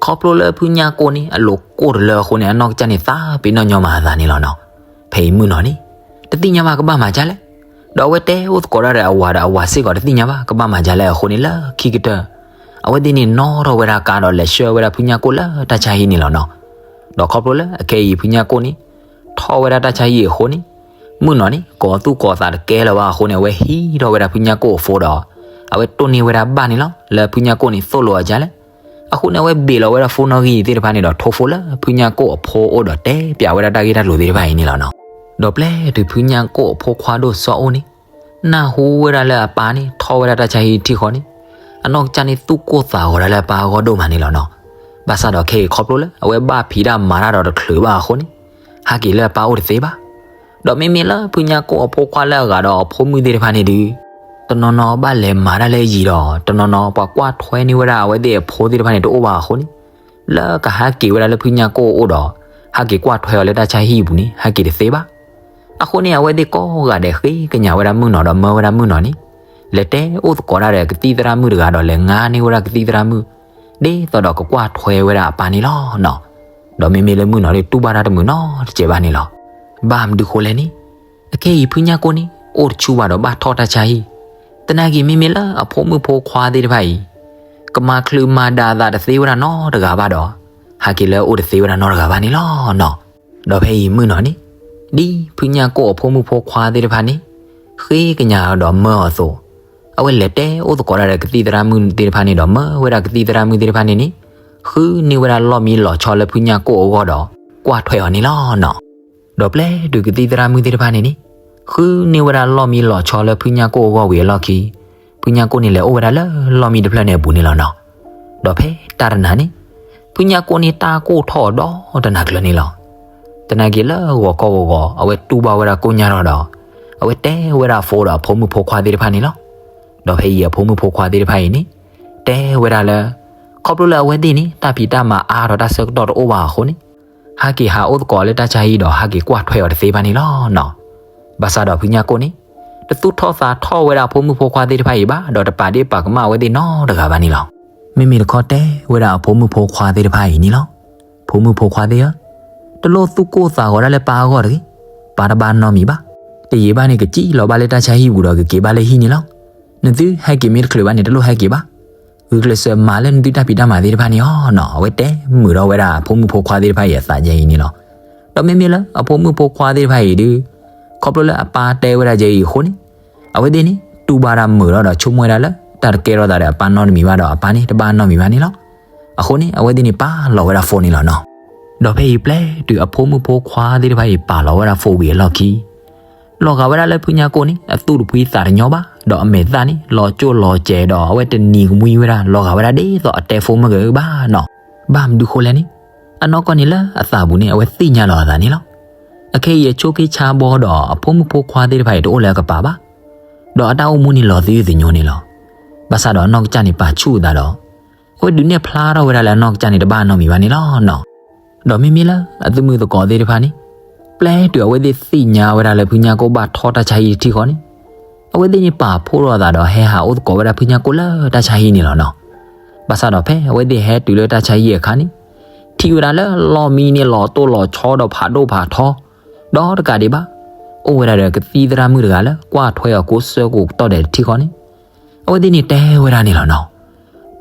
ခီဖျိလၢဖုညၣ်ကိၢ်န့ၣ် အလိၤကိၢ်တလၢအဃိန့ၣ် အနီၢ်ကစၢ်န့ၣ်သးပ့ၤနီၣ်ညီမးအသးန့ၣ်လီၤနီၤ. ဖဲအံၤမုၢ်နီၤန့ၣ် တသ့ၣ်ညါဘၣ်ကဘၣ်မၤဒ်လဲၣ်, ဒီးအဝဲတဲအိၣ်သကိးတၢ်ဒီးအဝၤဒီးအဝၤစ့ၢ်ကီးတသ့ၣ်ညါဘၣ်ကဘၣ်မၤဒ်လဲၣ်အဃိန့ၣ် လၢခံကတၢၢ် အဝဲသ့ၣ်န့ၣ်နီၣ်ထီၣ်ဝဲဒၣ်ကါဒီးလဲၤဆှၢဝဲဒၣ်ဖုညၣ်ကိၢ်လၢတၢ်ဆါဟံၣ်န့ၣ်လီၤနီၤ. ဒီးခီဖျိလၢအခဲအံၤဖုညၣ်ကိၢ်န့ၣ် ထီၣ်ဝဲဒၣ်တၢ်ဆါဟံၣ်အဃိန့ၣ်, မုၢ်နီၤန့ၣ် ကိးသူၣ်ကိးသးတကဲလၢၤဘၣ်အဃိန့ၣ် အဝဲဟံးထီၣ်ဝဲဒၣ်ဖုညၣ်ကိၢ်အဖိဒီး အဝဲတိၢ်န့ၢ်ဝဲဒၣ်ဘၣ်န့ၣ်လီၤ လၢဖုညၣ်ကိၢ်န့ၣ်သိၣ်လိအီၤဒ်လဲၣ်. အဃိန့ၣ် အဝဲဘ့ၣ်လီၤဝဲဒၣ်ဖိနီၣ်ဂံၢ်သ့ၣ်တဖၣ်န့ၣ်ဒီး ထိၣ်ဖိလၢဖုညၣ်ကိၢ်အဖိအိၣ်ဒီးတဲပျးဝဲဒၣ်တၢ်ဂ့ၢ်တၢ်ကျိၤသ့ၣ်တဖၣ်အံၤန့ၣ်လီၤနီၤ. ဒီးပျဲတုၤဖုညၣ်ကိၢ်အဖိခွါဒိၣ်စီအိၣ်န့ၣ် နၢ်ဟူဝဲဒၣ်လၢအပၢ်န့ၣ် ထီၣ်ဝဲဒၣ်တၢ်ဆါဟံၣ်ထံဃီန့ၣ်, အနီၢ်ကစၢ်န့ၣ် သူၣ်ကိၢ်သးဂီၤဒၣ်လၢအပၢ်အဂီၢ်ဒိၣ်မးန့ၣ်လီၤနီၤ. ဘၣ်ဆၣ်ဒီးခဲအံၤခီဖျိလၢ အဝဲဘၣ်ဖံးတၢ်မၤတၢ်ဒီးတချုးဘၣ်အဃိန့ၣ်, ဟဲက့ၤလၢအပၢ်အိၣ်တသ့ဘၣ်. ဒီးမ့မ့ၢ်လၢဖုညၣ်ကိၢ်အဖိခွါလၢအဂၤဒီးအဖိမုၣ်သ့ၣ်တဖၣ်န့ၣ်ဒုး, တနီၤနီၤဘၣ်လဲၤမၤတၢ်လၢယံၤဒီး တနီၤနီၤပှၤကွၢ်ထွဲန့ၢ်ဝဲဒၣ်အဝဲသ့ၣ်အဖိသ့ၣ်တဖၣ်န့ၣ်တအိၣ်ဘၣ်အဃိန့ၣ်, လၢကဟဲက့ၤဝဲဒၣ်လၢဖုညၣ်ကိၢ်အအိၣ်ဒီး ဟဲက့ၤကွၢ်ထွဲအီၤလၢတၢ်ဆါဟံၣ်အပူၤန့ၣ် ဟဲက့ၤတသ့ဘၣ်. အဃိန့ၣ် အဝဲသ့ၣ်ကိးဂၤဒဲးဃ့ကညးဝဲဒၣ်မုၢ်နီၤဒီးမၢဝဲဒၣ်မုၢ်နီၤန့ၣ်, လဲၤတဲအိၣ်သကိးတၢ်ဒီးကသံၣ်သရၣ်မုၣ်တဂၤဒီးလဲၤငါန့ၢ်ဝဲဒၣ်ကသံၣ်သရၣ်မုၣ်, ဒ်သိးဒီးကကွၢ်ထွဲဝဲဒၣ်အပၢ်န့ၣ်လီၤနီၤ. ဒီးမ့မ့ၢ်လၢမုၢ်နီၤဒုးတူၢ်ဘၣ်တၢ်တမုာ်နီတစဲးဘၣ်န့ၣ်လီၤ. ဘၣ်မနုၤဃိလဲၣ်န့ၣ်, အခဲအံၤဖုညၣ်ကိၢ်န့ၣ် အိၣ်တဆူၣ်ဘၣ်ဒီးဘၣ်ထီၣ်တၢ်ဆါဟံၣ်, သနာ်က့မ့မ့ၢ်လၢအဖိမုၣ်ဖိခွါသ့ၣ်တဖၣ်အံၤ ကမၤချုးမၤဒါအသးတသ့ဝဲဒၣ်နီတဂၤဘၣ်ဒီး, ဟဲက့ၤလၢအအိၣ်တသ့ဝဲဒၣ်နီတဂၤဘၣ်န့ၣ်လီၤနီၤ. ဒီးဖဲအံၤမုၢ်နီၤန့ၣ်, ဒ်ဖုညၣ်ကိၢ်အဖိမုၣ်ဖိခွါသ့ၣ်တဖၣ်န့ၣ် ဃ့ကညးဒီးမၢအီၤအသိး, အဝဲလဲၤတဲအိၣ်သကိးတၢ်ဒီးကသံၣ်သရၣ်မုၣ်သ့ၣ်တဖၣ်န့ၣ်ဒီး မၢဝဲဒၣ်ကသံၣ်သရၣ်မုၣ်သ့ၣ်တဖၣ်န့ၣ်န့ၣ်, ဃုန့ၢ်ဝဲဒၣ်လီၢ်မံလီၤဆီလၢဖုညၣ်ကိၢ်အဂီၢ်ဒီး ကွၢ်ထွဲအီၤန့ၣ်လီၤနီၤ. ဒီးပျဲတုၤကသံၣ်သရၣ်မုၣ်သ့ၣ်တဖၣ်န့ၣ်န့ၣ်, ဃုန့ၢ်ဝဲဒၣ်လီၢ်မံလီၤဆီလၢဖုညၣ်ကိၣ်အဂီၢ်ဝံၤအလီၢ်ခံ, ဖုညၣ်ကိၣ်န့ၣ်လဲၤအိၣ်ဝဲဒၣ်လၢလီၢ်မံတဖျၢၣ်န့ၣ်အပူၤန့ၣ်လီၤနီၤ. ဒီးဖဲတၢ်တနၤန့ၣ် ဖုညၣ်ကိၣ်န့ၣ်တၢ်ကိၢ်ထီၣ်အီၤဒီတနၤကျၢၤန့ၣ်လီၤ. တနၤက့ၤလၢဂီၤခီဂီၤဂီၤ အဝဲတူၢ်ဘၣ်ဝဲဒၣ်ကိၣ်ညါထီၣ်ဒီး အဝဲတဲဝဲဒၣ်အဖိဒီးအဖိမုၣ်ဖိခွါသ့ၣ်တဖၣ်န့ၣ်လီၤ. ဒီးဖဲအံၤအဖိမုၣ်ဖိခွါသ့ၣ်တဖၣ်အံၤန့ၣ် တဲဝဲဒၣ်လၢ ခီဖျိလၢအဝဲသ့ၣ်န့ၣ် တၢ်ဖံးတၢ်မၤအါထီၣ်တၢ်ဆၢကတီၢ်တအိၣ်ဘၣ်အဃိန့ၣ် ဟဲက့ၤဟးအိၣ်သကိးလၢတၢ်ဆါဟံၣ်ဒီးဟဲက့ၤကွၢ်ထွဲအီၤတသ့ဘၣ်န့ၣ်လီၤနီၤ. ဘၣ်ဆၣ်ဒီးဖုညၣ်ကိၣ်န့ၣ် တသူၣ်ထီၣ်သးထီၣ်ဝဲဒၣ်အဖိမုၣ်ဖိခွါသ့ၣ်တဖၣ်အံၤဘၣ် ဒီးတပာ်ဒ့ၣ်ပာ်ကမၣ်အဝဲသ့ၣ်နီတဂၤဘၣ်န့ၣ်လီၤ. မ့မ့ၢ်တခီတဲဝဲဒၣ်အဖိမုၣ်ဖိခွါသ့ၣ်တဖၣ်အံၤန့ၣ်လီၤ. ဖိမုၣ်ဖိခွါသ့ၣ်ဧၢ, တလိၣ်သူၣ်ကိၢ်သးဂီၤဒၣ်လၢပၢ်အဂီၢ်တဂ့ၤ. ပၢ်တဘၣ်နီတမံၤဘၣ်. တယံာ်ဘၣ်န့ၣ် ကစံၣ်လီၤဘၣ်လၢတၢ်ဆါဟံၣ်ပူၤဒီးကက့ၤဘၣ်လၢဟံၣ်န့ၣ်လီၤ. နသုဟဲက့ၤမ့ၢ်တချုးဘၣ်န့ၣ် တလိၣ်ဟဲက့ၤဘၣ်. ဂုာ်ကျဲးစၢးမၤလၢနသုတၢ်ဖံးတၢ်မၤသ့ၣ်တဖၣ်န့ၣ်အီၤနီၤ. အဝဲတဲမုာ်ထီၣ်ဝဲဒၣ်အဖိမုၣ်ဖိခွါသ့ၣ်တဖၣ်အံၤအသးယဲအံၤန့ၣ်လီၤ. ဒီးမ့မ့ၢ်လၢအဖိမုၣ်ဖိခွါသ့ၣ်တဖၣ်အံၤဒုး ခီဖျိလၢအပၢ်တဲဝဲဒၣ်ယဲအံၤအဃိန့ၣ် အဝဲသ့ၣ်န့ၣ် တူၢ်ဘၣ်တၢ်မုာ်ထီၣ်ဒီးဆိကမိၣ်ဝဲဒၣ်လၢ တၢ်တကဲထီၣ်သးဒီးအပၢ်နီတမံၤဘၣ်ဒီးအပၢ်န့ၣ် တဘၣ်နီတမံၤဘၣ်န့ၣ်လီၤ. အဃိန့ၣ် အဝဲသ့ၣ်န့ၣ် ပာ်လီၤဝဲဒၣ် phone န့ၣ်လီၤနီၤ. ဒီးဖဲအံၤပျဲတုၤအဖိမုၣ်ဖိခွါသ့ၣ်တဖၣ်အံၤ ပာ်လီၤဝဲဒၣ် phone ဝံၤအလီၢ်ခံ လီၤဂာ်ဝဲဒၣ်လၢဖုညါကိၣ်န့ၣ် အသူၣ်တဖှံသးတညီဘၣ်, ဒီးအမဲာ်သၣ်န့ၣ် လီၤကၠိၣ်လီၤစဲၤဒီးအဝဲတနံၤကမှံဝဲဒၣ် လီၤဂာ်ဝဲဒၣ်ဒ်သိးအတဲ phone မ့ၢ်ဂ့ၤဘၣ်နီၤ. ဘၣ်မနုၤဃိလဲၣ်န့ၣ် အနီၢ်ကီၢ်န့ၣ်လၢအသးပူၤန့ၣ် အဝဲသ့ၣ်ညါလီၤအသးန့ၣ်လီၤ. အခဲအံၤအဆိးက့ဆါဘီဒီး အဖိမုၣ်ဖိခွါသ့ၣ်တဖၣ်အံၤ တအိၣ်လၢအကပၤဘၣ်, ဒီးအတၢ်အိၣ်မူန့ၣ်လီၤသယုၢ်သညိန့ၣ်လီၤ. ဘၣ်ဆၣ်ဒီးအနီၢ်ကစၢ်န့ၣ် ပာ်ဆူၣ်အသးဒီး အဝဲဒုးနဲၣ်ဖျါထီၣ်ဝဲဒၣ်လၢအနီၢ်ကစၢ်န့ၣ် တဘၣ်နီတမံၤဘၣ်န့ၣ်လီၤနီၤ. ဒီးမ့မ့ၢ်လၢအသုးမုၢ်သကိးသ့ၣ်တဖၣ်န့ၣ် ပျဲတုၤအဝဲသ့ၣ်သ့ၣ်ညါဝဲဒၣ်လၢဖုညါကိၣ်ဘၣ်ထီၣ်တၢ်ဆါဟံၣ်တထံၣ်ဃီန့ၣ် အဝဲသ့ၣ်န့ၣ်ပာ်ဖှိၣ်ထီၣ်အသးဒီး ဟဲဟးအိၣ်သကိးဝဲဒၣ်ဖုညါကိၣ်လၢတၢ်ဆါဟံၣ်န့ၣ်လီၤနီၤ. ဘၣ်ဆၣ်ဒီးဖဲအဝဲသ့ၣ်ဟဲတုၤလၢတၢ်ဆါဟံၣ်အခါန့ၣ် ထံၣ်ဝဲဒၣ်လၢလီၢ်မံန့ၣ်လီၤတိၢ်လီၤဆီဒီးဖးဒိၣ်ဖးထီ ဒီးတကးဒံးဘၣ် အိၣ်ဝဲဒၣ်ဒီးကသံၣ်သရၣ်မုၣ်တဂၤလၢ ကွၢ်ထွဲအီၤကိးဆၢကိးကတီၢ်ဒဲးတထံၣ်ဃီန့ၣ် အဝဲသ့ၣ်န့ၣ်တဲဝဲဒၣ်န့ၣ်လီၤနီၤ.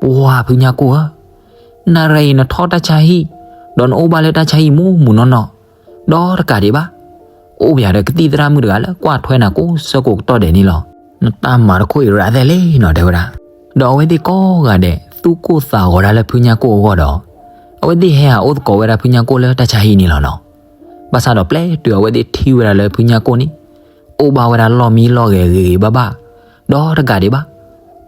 ပှၤဖုညါကိၣ်ဧၢ, နၤရၤအံၤနထီၣ်တၢ်ဆါဟံၣ် ဒီးနအိၣ်ဘၣ်လၢတၢ်ဆါဟံၣ်မူးမူးနီၢ်နီၢ် ဒီးတကးဒံးဘၣ် အိၣ်ပယၤဒီးကသံၣ်သရၣ်မုၣ်တဂၤလၢ ကွၢ်ထွဲနၤကိးဆၢကိးကတီၢ်ဒဲးန့ၣ်လီၤ. နတၢ်မၤတခိၣ်အံၤရၤသဲလဲၣ်နီၤ တဲဝဲဒၣ်. ဒီးအဝဲသ့ၣ်ကိးဂၤဒဲး သူၣ်ကိၢ်သးဂီၤဒၣ်လၢဖုညါကိၣ်အဂီၢ်ဒီး အဝဲသ့ၣ်ဟဲဟးအိၣ်သကိးဝဲဒၣ်ဖုညါကိၣ်လၢတၢ်ဆါဟံၣ်န့ၣ်လီၤနီၤ. ဘၣ်ဆၣ်ဒီးပျဲတုၤအဝဲသ့ၣ်ထံၣ်ဝဲဒၣ်လၢဖုညါကိၣ်န့ၣ် အိၣ်ဘၣ်ဝဲဒၣ်လီၢ်မံလီၢ်ဂဲၤဂ့ၤဂ့ၤဘၣ်ဘၣ်, ဒီးတကးဒံးဘၣ်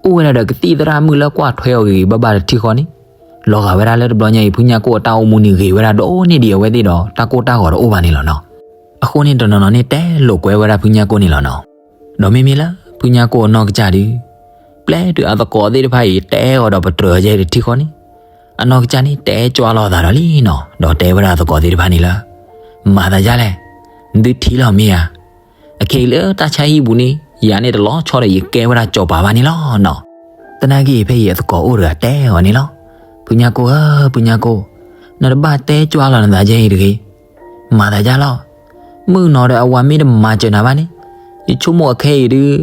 အိၣ်ဝဲဒၣ်ဒီးကသံၣ်သရၣ်မုၣ်လၢကွၢ်ထွဲအီၤဂ့ၤဂ့ၤဘၣ်ဘၣ်တထံၣ်ဃီန့ၣ် လီၤဂာ်ဝဲဒၣ်လၢတဘျီညါအံၤ ဖုညါကိၣ်အတၢ်အိၣ်မူန့ၣ်ဂ့ၤဝဲဒၣ်ဒိၣ်န့ၢ်ဒံးအဝဲသ့ၣ်ဒီး တၢ်ကိၢ်တၢ်ဂီၤတအိၣ်ဘၣ်န့ၣ်လီၤနီၤ. အဃိန့ၣ်တနီၤနီၤန့ၣ်တဲလိာ်ကွဲဝဲဒၣ်ဖုညါကိၣ်န့ၣ်လီၤနီၤ. ဒီးမ့မ့ၢ်လၢဖုညါကိၣ်အနီၢ်ကစၢ်ဒုး ပျဲတုၤအသကိးသ့ၣ်တဖၣ်အံၤ တဲအီၤဒီးပတြၢၤယဲတထံၣ်ဃီန့ၣ် အနီၢ်ကစၢ်န့ၣ် တဲကွၢ်လီၤအသးဒီးလံနီၤ ဒီးတဲဝဲဒၣ်အသကိးသ့ၣ်တဖၣ်န့ၣ်လၢ မၤသးဒ်လဲၣ်, နသုထံၣ်လီၤမ့ၢ်ဧါ. အခဲအံၤလၢတၢ်ဆါဟံၣ်ပူၤန့ၣ် ယၤန့ၣ်တလီၤဆီဒီးယကဲဝဲဒၣ်စီၤပၤဘၣ်န့ၣ်လီၤနီၤ. သနာ်က့ဖဲအံၤအသကိးအိၣ်တဂၤတဲအီၤန့ၣ်လီၤ. ဖုညါကိၣ်ဧၢ, ဖုညါကိၣ်, နတဘၣ်တဲကွၢ်လီၤနသးယဲအံၤတဂ့ၤ. မၤသးဒ်လီၤ. မုၢ်နီၤဒီးအဝၤမ့ၢ်တမၤစၢၤနၤဘၣ်န့ၣ် ယဆိကမိၣ်အခဲအံၤဒုး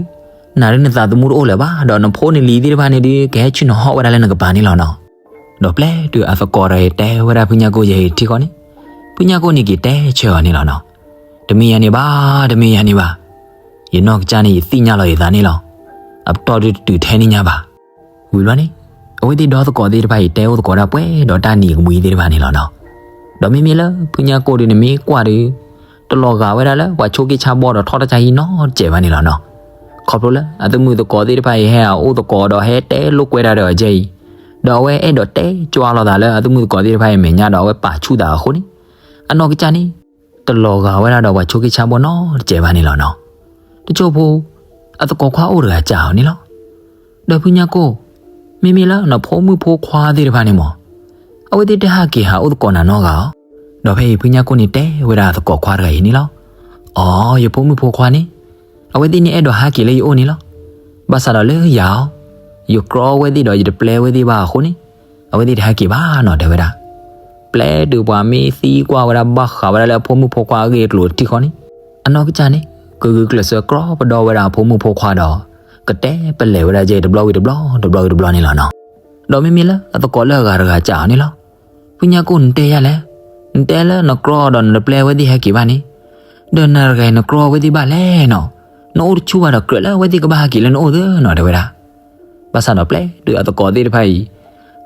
နၤဒုးနသးသမူတအိၣ်လၢၤဘၣ် ဒီးနဖိန့ၣ်လံၤသ့ၣ်တဖၣ်န့ၣ်ဒုး ကဟဲဆ့ၣ်နီၤဟီၣ်ဝဲဒၣ်လၢနကပၤန့ၣ်လီၤနီၤ. ဒီးပျဲတုၤအသကိးတဂၤအံၤတဲဝဲဒၣ်ဖုညါကိၣ်ယဲအံၤတထံၣ်ဃီန့ၣ် ဖုညါကိၣ်န့ၣ်က့ၤတဲဆၢအီၤန့ၣ်လီၤနီၤ. တမ့ၢ်ယၤန့ၣ်ဘၣ်, တမ့ၢ်ယၤန့ၣ်ဘၣ်. ယနီၢ်ကစၢ်န့ၣ် ယသ့ၣ်ညါလီၤယသးန့ၣ်လီၤ. အပတီၢ်ဒုးတတုၤထဲန့ၣ်ညါဘၣ်. ဝံၤဘျီန့ၣ် အဝဲသ့ၣ်ဒီသကိးသ့ၣ်တဖၣ်အံၤ တဲအိၣ်သကိးဒၣ်ပှဲၤဒီးတၢ်နံၤကမှံသ့ၣ်တဖၣ်န့ၣ်လီၤနီၤ. ဒီးမ့မ့ၢ်လၢဖုညါကိၣ်ဒုးန့ၣ်မ့ၢ်ကွၢ်ဒုး တလီၤဂာ်ဝဲဒၣ်လၢပှၤဆိးက့ဆါဘီဒီးထီၣ်တၢ်ဆါဟံၣ်နီတစဲးဘၣ်န့ၣ်လီၤနီၤ. ခီဖျိလၢအသုးမုၢ်သကိးသ့ၣ်တဖၣ်အံၤဟဲအိၣ်သကိးဒီးဟဲတဲလိာ်ကွဲဒၣ်ဒီးအကဲအံၤ ဒီးအဝဲအဲၣ်ဒိးတဲကွၢ်လီၤသးလၢအသုးမုၢ်သကိးသ့ၣ်တဖၣ်အံၤအမဲာ်ညါဒီးအဝဲပာ်ဆူၣ်သးအဃိန့ၣ် အနီၢ်ကစၢ်န့ၣ် တလီၤဂာ်ဝဲဒၣ်ဒီးပှၤဆိးက့ဆါဘီနီတစဲးဘၣ်န့ၣ်လီၤနီၤ. တစိၢ်ဖိ အသကိးခွါအိၣ်တဂၤစံးအီၤန့ၣ်လီၤ. ဒီးဖုညါကိၣ်, မ့မ့ၢ်လၢနဖိမုၣ်ဖိခွါသ့ၣ်တဖၣ်န့ၣ်မး အဝဲသ့ၣ်တဟဲက့ၤဟးအိၣ်သကိးနၤနီတဂၤဧါ. ဒီးဖဲအံၤဖုညါကိၣ်န့ၣ်တဲဝဲဒၣ်အသကိးခွါတဂၤအံၤန့ၣ်လီၤ. အိ, ယဖိမုၣ်ဖိခွါန့ၣ် အဝဲသ့ၣ်န့ၣ်အဲၣ်ဒိးဟဲက့ၤလၢယအိၣ်န့ၣ်လီၤ. ဘၣ်ဆၣ်ဒီးလၢယၤအီၤ, ယကြီအဝဲသ့ၣ်ဒီးယတပျဲဝဲသ့ၣ်ဘၣ်အဃိန့ၣ် အဝဲသ့ၣ်တဟဲက့ၤဘၣ်နီၤ တဲဝဲဒၣ်. ပျဲတုၤပှၤမ့ၢ်သံကွၢ်ဝဲဒၣ်ဘၣ်ဃးဝဲဒၣ်လၢအဖိမုၣ်ဖိခွါအဂ့ၢ်အကျိၤတထံၣ်ဃီန့ၣ် အနီၢ်ကစၢ်န့ၣ် ကဂုာ်ကျဲးစၢးကြီပဒီဝဲဒၣ်အဖိမုၣ်ဖိခွါဒီး ကတဲပလဲာ်ဝဲဒၣ်ယဲတဘျီဝံၤတဘျီ တဘျီဝံၤတဘျီန့ၣ်လီၤနီၤ. ဒီးမ့မ့ၢ်လၢအသကိးလၢအဂၤတဂၤစံးအီၤန့ၣ်လီၤ. ဖုညါကိၣ်နတဲယၤလဲၣ်, နတဲလၢနကြီဒီးနတပျဲဝဲသ့ၣ်ဟဲက့ၤဘၣ်န့ၣ်, ဒီးနၤတဂၤအံၤနကြီဝဲသ့ၣ်ဘၣ်လဲၣ်နီၤ, နအိၣ်တဆူၣ်ဘၣ်ဒီးကြၢးလၢအဝဲသ့ၣ်ကဘၣ်ဟဲက့ၤလၢနအိၣ်သ့နီၤ တဲဝဲဒၣ်. ဘၣ်ဆၣ်ဒီးပျဲတုၤအသကိးသ့ၣ်တဖၣ်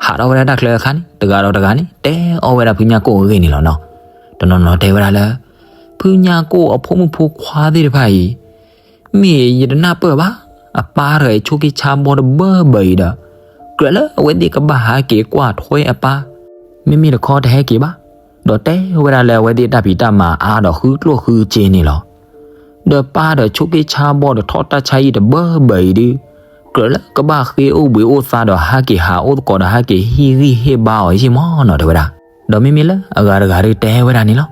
အံၤ ဟးထီၣ်ဝဲဒၣ်တၢ်ချၢအခါန့ၣ် တဂၤဒီးတဂၤန့ၣ် တဲအီၣ်ဝဲဒၣ်ဖုညါကိၣ်အဂ့ၢ်န့ၣ်လီၤနီၤ. တနီၤနီၤတဲဝဲဒၣ်လၢ ဖုညါကိၣ်အဖိမုၣ်ဖိခွါသ့ၣ်တဖၣ်အံၤ မ့ၢ်ယတနၢ်ပၢၢ်ဘၣ်, အပၢ်တဂၤအံၤ ဆိးက့ဆါဘီတဘၢဘၢအံၤဒီး ကြၢးလၢအဝဲသ့ၣ်ကဘၣ်ဟးက့ၤကွၢ်ထွဲအပၢ်, မ့မ့ၢ်တခီတဟဲက့ၤဘၣ်. ဒီးတဲဝဲဒၣ်လၢအဝဲသ့ၣ်တၢ်ဖံးတၢ်မၤအါဒီး ဃုကျိၣ်ဃုစ့န့ၣ်လီၤ. ဒီးပၢ်ဒီးဆိးက့ဆါဘီဒီး ထီၣ်တၢ်ဆါဟံၣ်တဘၢဘၢအံၤဒီး ကြၢးလၢကဘၣ်ဃ့အိၣ်ဘှံးအိၣ်သါဒီး ဟးက့ၤဟးအိၣ်သကိးဒီး ဟးက့ၤဟ့ၣ်ဂံၢ်ဟ့ၣ်ဘါအီၤယ့ၢ်မးနီၤ တဲဝဲဒၣ်. ဒီးမ့မ့ၢ်လၢအဂၤတဂၤဒီးတဲဝဲဒၣ်န့ၣ်လီၤ.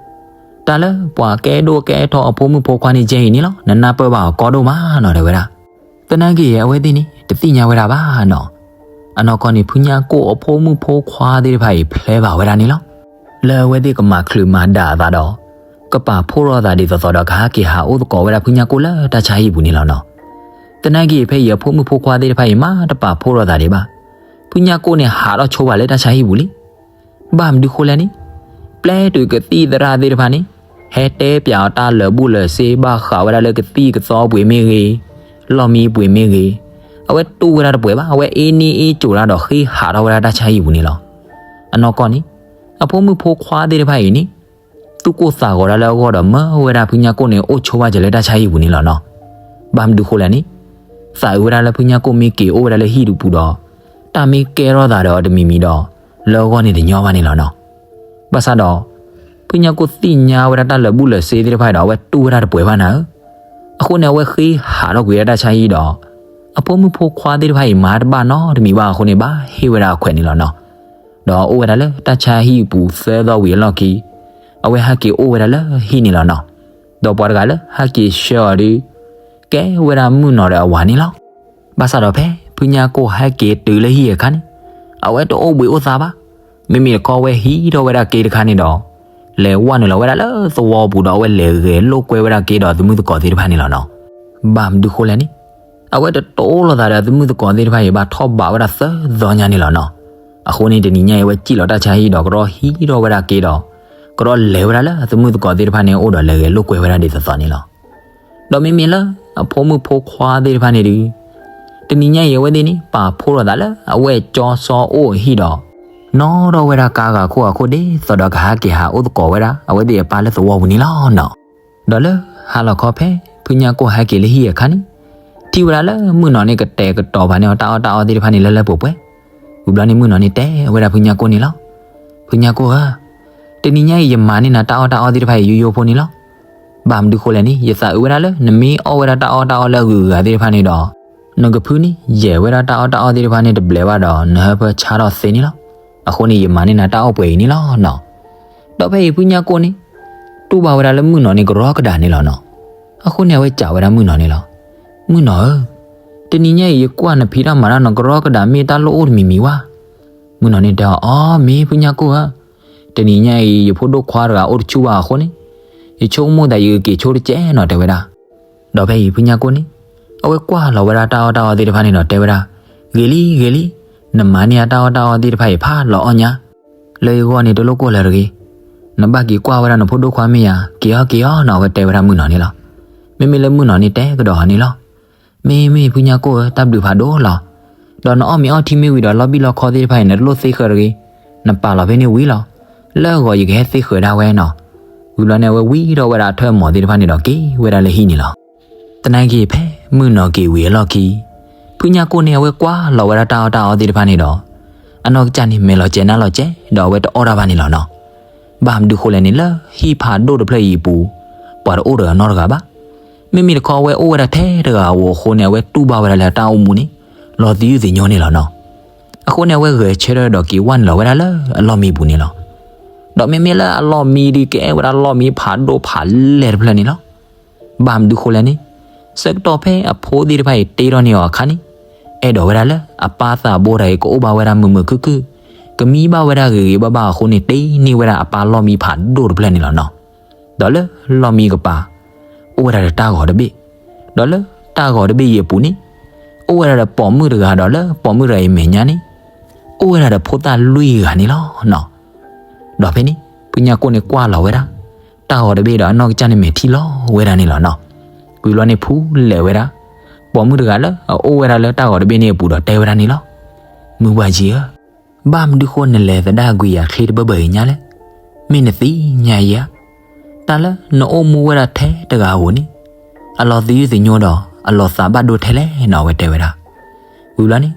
တၢ်လၢပှၤကဲဒိၣ်ကဲထီၣ်အဖိမုၣ်ဖိခွါန့ၣ် ကဲအံၤန့ၣ်လီၤ, နနၢ်ပၢၢ်ဘၣ်အီၤကီဒိၣ်မးနီၤ တဲဝဲဒၣ်. သနာ်က့အဝဲသ့ၣ်န့ၣ် တသ့ၣ်ညါဝဲဒၣ်ဘၣ်နီၤ. အနီၢ်ကီၢ်န့ၣ် ဖုညၣ်ကိၣ်အဖိမုၣ်ဖိခွါသ့ၣ်တဖၣ်အံၤ ဖျဲဘၣ်ဝဲဒၣ်န့ၣ်လီၤ. လၢအဝဲသ့ၣ်ကမၤချုးမၤဒၣ်အသးဒီး ကပာ်ဖှိၣ်ထီၣ်သးဒ်သိးသိးဒီး ကဟးက့ၤဟးအိၣ်သကိးဝဲဒၣ်ဖုညၣ်ကိၣ်လၢတၢ်ဆါဟံၣ်ပူၤန့ၣ်လီၤနီၤ. သနာ်က့ဖဲအံၤအဖိမုၣ်ဖိခွါသ့ၣ်တဖၣ်အံၤ မၤတပာ်ဖှိၣ်ထီၣ်သးဒံးဘၣ်. ဖုညၣ်ကိၣ်န့ၣ် ဟးထီၣ်ဆိဘၣ်လၢတၢ်ဆါဟံၣ်ပူၤလံ. ဘၣ်မနုၤဃိလဲၣ်န့ၣ်, ပျဲတုၤကသံၣ်သရၣ်သ့ၣ်တဖၣ်န့ၣ် ဟဲတဲပၠးအီၤတၢ်လၢာ်ဘူၣ်လၢာ်စ့ ဘၣ်ဃးဝဲဒၣ်လၢကသံၣ်ကသီပှ့ၤမ့ၢ်ဂ့ၤ, လီၢ်မံပှ့ၤမ့ၢ်ဂ့ၤ, အဝဲတူၢ်ဝဲဒၣ်တပှဲၤဘၣ်, အဝဲအ့န့ၢ်အ့ကၠိၤတၢ်ဒီး ဃ့ဟးထီၣ်ဝဲဒၣ်တၢ်ဆါဟံၣ်ပူၤန့ၣ်လီၤ. အနီၢ်ကီၢ်န့ၣ် အဖိမုၣ်ဖိခွါသ့ၣ်တဖၣ်အံၤန့ၣ် သူၣ်ကိၢ်သးဂီၤဒၣ်လၢအဂီၢ်ဒီး မၢဝဲဒၣ်ဖုညၣ်ကိၣ်န့ၣ် အိၣ်ဆိဘၣ်စၢၤလၢတၢ်ဆါဟံၣ်ပူၤန့ၣ်လီၤနီၤ. ဘၣ်မနုၤဃိလဲၣ်န့ၣ်, သးအုးဝဲဒၣ်လၢဖုညၣ်ကိၣ်မ့ၢ်က့ၤအိၣ်ဝဲဒၣ်လၢဟံၣ်တပူၤဒီး တၢ်မ့ၢ်ကဲထီၣ်သးဒီးအီၤတမံၤမံၤဒီး လၢအဂီၢ်န့ၣ်တညီဘၣ်န့ၣ်လီၤနီၤ. ဘၣ်ဆၣ်ဒီး ဖုညၣ်ကိၣ်သ့ၣ်ညါဝဲဒၣ်တၢ်လၢာ်ဘူၣ်လၢာ်စ့သ့ၣ်တဖၣ်အံၤဒီး အဝဲတူၢ်ဝဲဒၣ်တပှဲၤဘၣ်နၤဧၢ. အဃိန့ၣ် အဝဲဃ့ဟးထီၣ်ကွံာ်ဝဲဒၣ်တၢ်ဆါဟံၣ်ဒီး အဖိမုၣ်ဖိခွါသ့ၣ်တဖၣ်အံၤ မၤတဘၣ်နီတမံၤဘၣ်အဃိန့ၣ် ဘၣ်ဟ့ၣ်ဝဲဒၣ်အခွဲးန့ၣ်လီၤနီၤ. ဒီးအိၣ်ဝဲဒၣ်လၢတၢ်ဆါဟံၣ်ပူၤသၢသီဝံၤအလီၢ်ခံ အဝဲဟဲက့ၤအိၣ်ဝဲဒၣ်လၢဟံၣ်န့ၣ်လီၤနီၤ. ဒီးပှၤတဂၤလၢဟဲက့ၤဆှၢအီၤဒီး ကဲဝဲဒၣ်မုၣ်နီၤဒီးအဝၤန့ၣ်လီၤ. ဘၣ်ဆၣ်ဒီးဖဲ ဖုညၣ်ကိၣ်ဟဲက့ၤတုၤလၢဟံၣ်အခါန့ၣ် အဝဲတအိၣ်ဘှံးအိၣ်သါဘၣ်. မ့မ့ၢ်တခီအဝဲဟံးထီၣ်ဝဲဒၣ်က့တခါန့ၣ်ဒီး လဲၤဝဲနုာ်လီၤဝဲဒၣ်လၢသဝီပူၤဒီး အဝဲလဲၤဂဲၤလိာ်ကွဲဝဲဒၣ်က့ဒီးသမုၣ်သကိးသ့ၣ်တဖၣ်န့ၣ်လီၤနီၤ. ဘၣ်မနုၤဃိလဲၣ်န့ၣ်, အဝဲတတိလိာ်သးဒီးသမုၣ်သကိးသ့ၣ်တဖၣ်အံၤ ဘၣ်ထီၣ်ဘးဝဲဒၣ်သၢသီညါန့ၣ်လီၤနီၤ. အဃိန့ၣ် တနံၤညါအံၤ အဝဲစံၣ်လီၤတၢ်ဆါဟံၣ်ဒီး ကရီဟံးထီၣ်ဝဲဒၣ်က့ဒီး ကရီလဲၤဝဲဒၣ်လၢသမုၣ်သကိးသ့ၣ်တဖၣ်န့ၣ်အအိၣ်ဒီး လဲၤဂဲၤလိာ်ကွဲဝဲဒၣ်ဒ်သိးသိးန့ၣ်လီၤ. ဒီးမ့မ့ၢ်လၢအဖိမုၣ်ဖိခွါသ့ၣ်တဖၣ်န့ၣ်ဒီး တနံၤညါအံၤ အဝဲသ့ၣ်န့ၣ် ပာ်ဖှိၣ်ထီၣ်သးလၢအဝဲၢ်ကၠီစီအိၣ်အဟံၣ်ဒီး နီၣ်ထီၣ်ဝဲဒၣ်ကါဂၤခိၣ်ဂၤခိၣ် ဒ်သိးဒီးကဟးက့ၤဟးအိၣ်သကိးဝဲဒၣ် အဝဲသ့ၣ်အပၢ်လၢသဝီပူၤန့ၣ်လီၤနီၤ. ဒီးလၢဟါလီၤခီဖဲ ဖုညၣ်ကိၣ်ဟဲက့ၤလၢဟံၣ်အခါန့ၣ် ထံၣ်ဝဲဒၣ်လၢမုၣ်နီၤန့ၣ် ကတဲာ်ကတီၤပာ်န့ၢ်အီၤတၢ်အီၣ်တၢ်အီသ့ၣ်တဖၣ်န့ၣ် လၢလၢပှဲၤပှဲၤ. ဝံၤဘျီန့ၣ် မုၣ်နီၤန့ၣ်တဲဝဲဒၣ်ဖုညၣ်ကိၣ်န့ၣ်လီၤ. ဖုညၣ်ကိၣ်ဧၢ, တနံၤညါအံၤ ယမၤန့ၢ်နၤတၢ်အီၣ်တၢ်အီသ့ၣ်တဖၣ်အံၤ ယိယိဖိန့ၣ်လီၤ. ဘၣ်မနုၤဃိလဲၣ်န့ၣ်, ယသးအုးဝဲဒၣ်လၢ နမ့ၢ်အီၣ်ဝဲဒၣ်တၢ်အီၣ်တၢ်အီလၢအဂုၤအဂၤသ့ၣ်တဖၣ်န့ၣ်ဒီး နကဖုန့ၣ် ယဲၢ်ဝဲဒၣ်တၢ်အီၣ်တၢ်အီသ့ၣ်တဖၣ်န့ၣ် တဘျဲးဘၣ်ဒီး နဟၢဖၢဆါထီၣ်သ့န့ၣ်လီၤ. အဃိန့ၣ် ယမၤန့ၢ်နၤတၢ်အီၣ်ပှဲၤအံၤန့ၣ်လီၤနီၤ. ဒီးဖဲအံၤဖုညၣ်ကိၣ်န့ၣ် တူၢ်ဘၣ်ဝဲဒၣ်လၢမုၣ်နီၤန့ၣ် ကရီကဒးန့ၣ်လီၤနီၤ. အဃိန့ၣ် အဝဲစံးဝဲဒၣ်မုၣ်နီၤန့ၣ်လီၤ. မုၣ်နီၤဧၢ, တနံၤညါအံၤ ယကွၢ်နဖံးတၢ်မၤတၢ်နီၤ ကရီကဒး မ့ၢ်တၢ်လိၣ်အိၣ်တမံၤမံၤဝဲ. မုၣ်နီၤန့ၣ်တဲအီၤ, အီ မ့ၢ်ဖုညၣ်ကိၣ်ဧၢ, တနံၤညါအံၤ ယဖိဒိၣ်ခွါတဂၤအိၣ်တဆူၣ်ဘၣ်အဃိန့ၣ် ယဆိကမိၣ်သး ယကက့ၤဆိတစဲးနီၤ တဲဝဲဒၣ်. ဒီးဖဲအံၤဖုညၣ်ကိၣ်န့ၣ် အဝဲကွၢ်လီၤဝဲဒၣ်တၢ်အီၣ်တၢ်အီသ့ၣ်တဖၣ်န့ၣ်ဒီးတဲဝဲဒၣ်, ဂ့ၤလံ ဂ့ၤလံ, နမၤန့ၢ်ယတၢ်အီၣ်တၢ်အီသ့ၣ်တဖၣ်အံၤ ဖးလီၤအီၣ်ညါ လၢယဂီၢ်န့ၣ် တလိၣ်ကိၢ်လၢၤတဂ့ၤ. နဘၣ်က့ၤကွၢ်ဝဲဒၣ်နဖိဒိၣ်ခွါမ့ၢ်ဧါ, က့ၤအီၤ က့ၤအီၤနီၤ အဝဲတဲဝဲဒၣ်မုၣ်နီၤန့ၣ်လီၤ. မ့မ့ၢ်လၢမုၣ်နီၤန့ၣ်တဲကဒီးအီၤန့ၣ်လီၤ. မ့ၢ်မ့ၢ်ဖုညၣ်ကိၣ်ဧၢ, တၢ်ဘျုးဖးဒိၣ်လီၤ. ဒီးနအီၣ်မ့ၤအီထံမ့ၢ်ဝံၤဒီး လီၢ်ဘံၣ်လီၢ်ခီသ့ၣ်တဖၣ်အံၤ နတလိၣ်သ့ဃၢၤတဂ့ၤ. နပာ်လီၤဖဲန့ၣ်ဝံၤလီၤ. လၢအဂီၤယကဟဲသ့ဃၢၤဒၣ်ဝဲနီၤ. ဝံၤဘျီန့ၣ် အဝဲဝံထီၣ်ဝဲဒၣ်အထၢၣ်မီၤသ့ၣ်တဖၣ်န့ၣ်ဒီး က့ၤဝဲဒၣ်လၢဟံၣ်န့ၣ်လီၤ. သနာ်က့ဖဲမုၣ်နီၤက့ၤဝံၤအလီၢ်ခံ ဖုညၣ်ကိၣ်န့ၣ် အဝဲကွၢ်လီၤဝဲဒၣ်တၢ်အီၣ်တၢ်အီသ့ၣ်တဖၣ်န့ၣ်ဒီး အနီၢ်ကစၢ်န့ၣ် မဲာ်လီၤစဲးနါလီၤစဲး ဒီးအဝဲတအီၣ်တၢ်ဘၣ်န့ၣ်လီၤနီၤ. ဘၣ်မနုၤဃိလဲၣ်န့ၣ် လၢဟံၣ်ဖးဒိၣ်တဖျၢၣ်အံၤအပူၤ ပှၤတအိၣ်ဒီးအနီတဂၤဘၣ်. မ့မ့ၢ်တခီအဝဲအိၣ်ဝဲဒၣ်ထဲတဂၤဧိၤအဃိန့ၣ် အဝဲတူၢ်ဘၣ်ဝဲဒၣ်လၢတၢ်အိၣ်မူန့ၣ် လီၤသယုၢ်သညိန့ၣ်လီၤနီၤ. အဃိန့ၣ် အဝဲဂဲၤဆၢထၢၣ်ဒီးက့ၤဝဲနုာ်လီၤဝဲဒၣ်လၢအလီၢ်မံပူၤန့ၣ်လီၤ. ဒီးမ့မ့ၢ်လၢအလီၢ်မံဒီး ကဲဝဲဒၣ်လီၢ်မံဖးဒိၣ်ဖးလဲၢ်တဖျၢၣ်န့ၣ်လီၤ. ဘၣ်မနုၤဃိလဲၣ်န့ၣ်, ဆၢကတီၢ်ဖဲအဖိသ့ၣ်တဖၣ်အံၤတ့ထီၣ်န့ၢ်အီၤအခါန့ၣ်, အဲၣ်ဒိးဝဲဒၣ်လၢအပၢ်သးဘိတဂၤအံၤ ကအိၣ်ဘၣ်ဝဲဒၣ်မုာ်မုာ်ခုၣ်ခုၣ်, ကမံဘၣ်ဝဲဒၣ်ဂ့ၤဂ့ၤဘၣ်ဘၣ်အဃိန့ၣ် တ့န့ၢ်ဝဲဒၣ်အပၢ်လီၢ်မံဖးဒိၣ်တဖျၢၣ်န့ၣ်လီၤနီၤ. ဒီးလၢလီၢ်မံကပၤ အိၣ်ဝဲဒၣ်ဒီးတၢ်ဂီၤတဘ့ၣ်, ဒီးလၢတၢ်ဂီၤတဘ့ၣ်အံၤအပူၤန့ၣ် အိၣ်ဝဲဒၣ်ဒီးပိာ်မုၣ်တဂၤ ဒီးလၢပိာ်မုၣ်တဂၤအံၤအမဲာ်ညါန့ၣ် အိၣ်ဝဲဒၣ်ဒီးဖိသၣ်လွံၢ်ဂၤန့ၣ်လီၤနီၤ. ဒီးဖဲန့ၣ် ဖုညၣ်ကိၣ်န့ၣ်ကွၢ်လီၤဝဲဒၣ် တၢ်ဂီၤတဘ့ၣ်ဒီး အနီၢ်ကစၢ်န့ၣ်မဲာ်ထံလီၤဝဲဒၣ်န့ၣ်လီၤနီၤ. ဝံၤဘျီန့ၣ် ဖူလဲၤဝဲဒၣ် ပိာ်မုၣ်တဂၤလၢအအိၣ်ဝဲဒၣ်လၢတၢ်ဂီၤတဘ့ၣ်န့ၣ်အပူၤဒီးတဲဝဲဒၣ်န့ၣ်လီၤ. မုၢ်ဘၣ်ယံၤဧၢ, ဘၣ်မနုၤဃိနလဲၤသဒၣ်ကွံာ်ယၤချ့တဘၢဘၢအံၤညါလဲၣ်. မ့ၢ်နသ့ၣ်ညါယံၤဧါ. တၢ်လၢနအိၣ်မူဝဲဒၣ်ထဲတဂၤဧိၤန့ၣ် အလီၤသယုၢ်သညိဒီး အလီၤသးဘၣ်ဒိထဲလဲၣ်နီၤ အဝဲတဲဝဲဒၣ်. ဝံၤဘျီန့ၣ်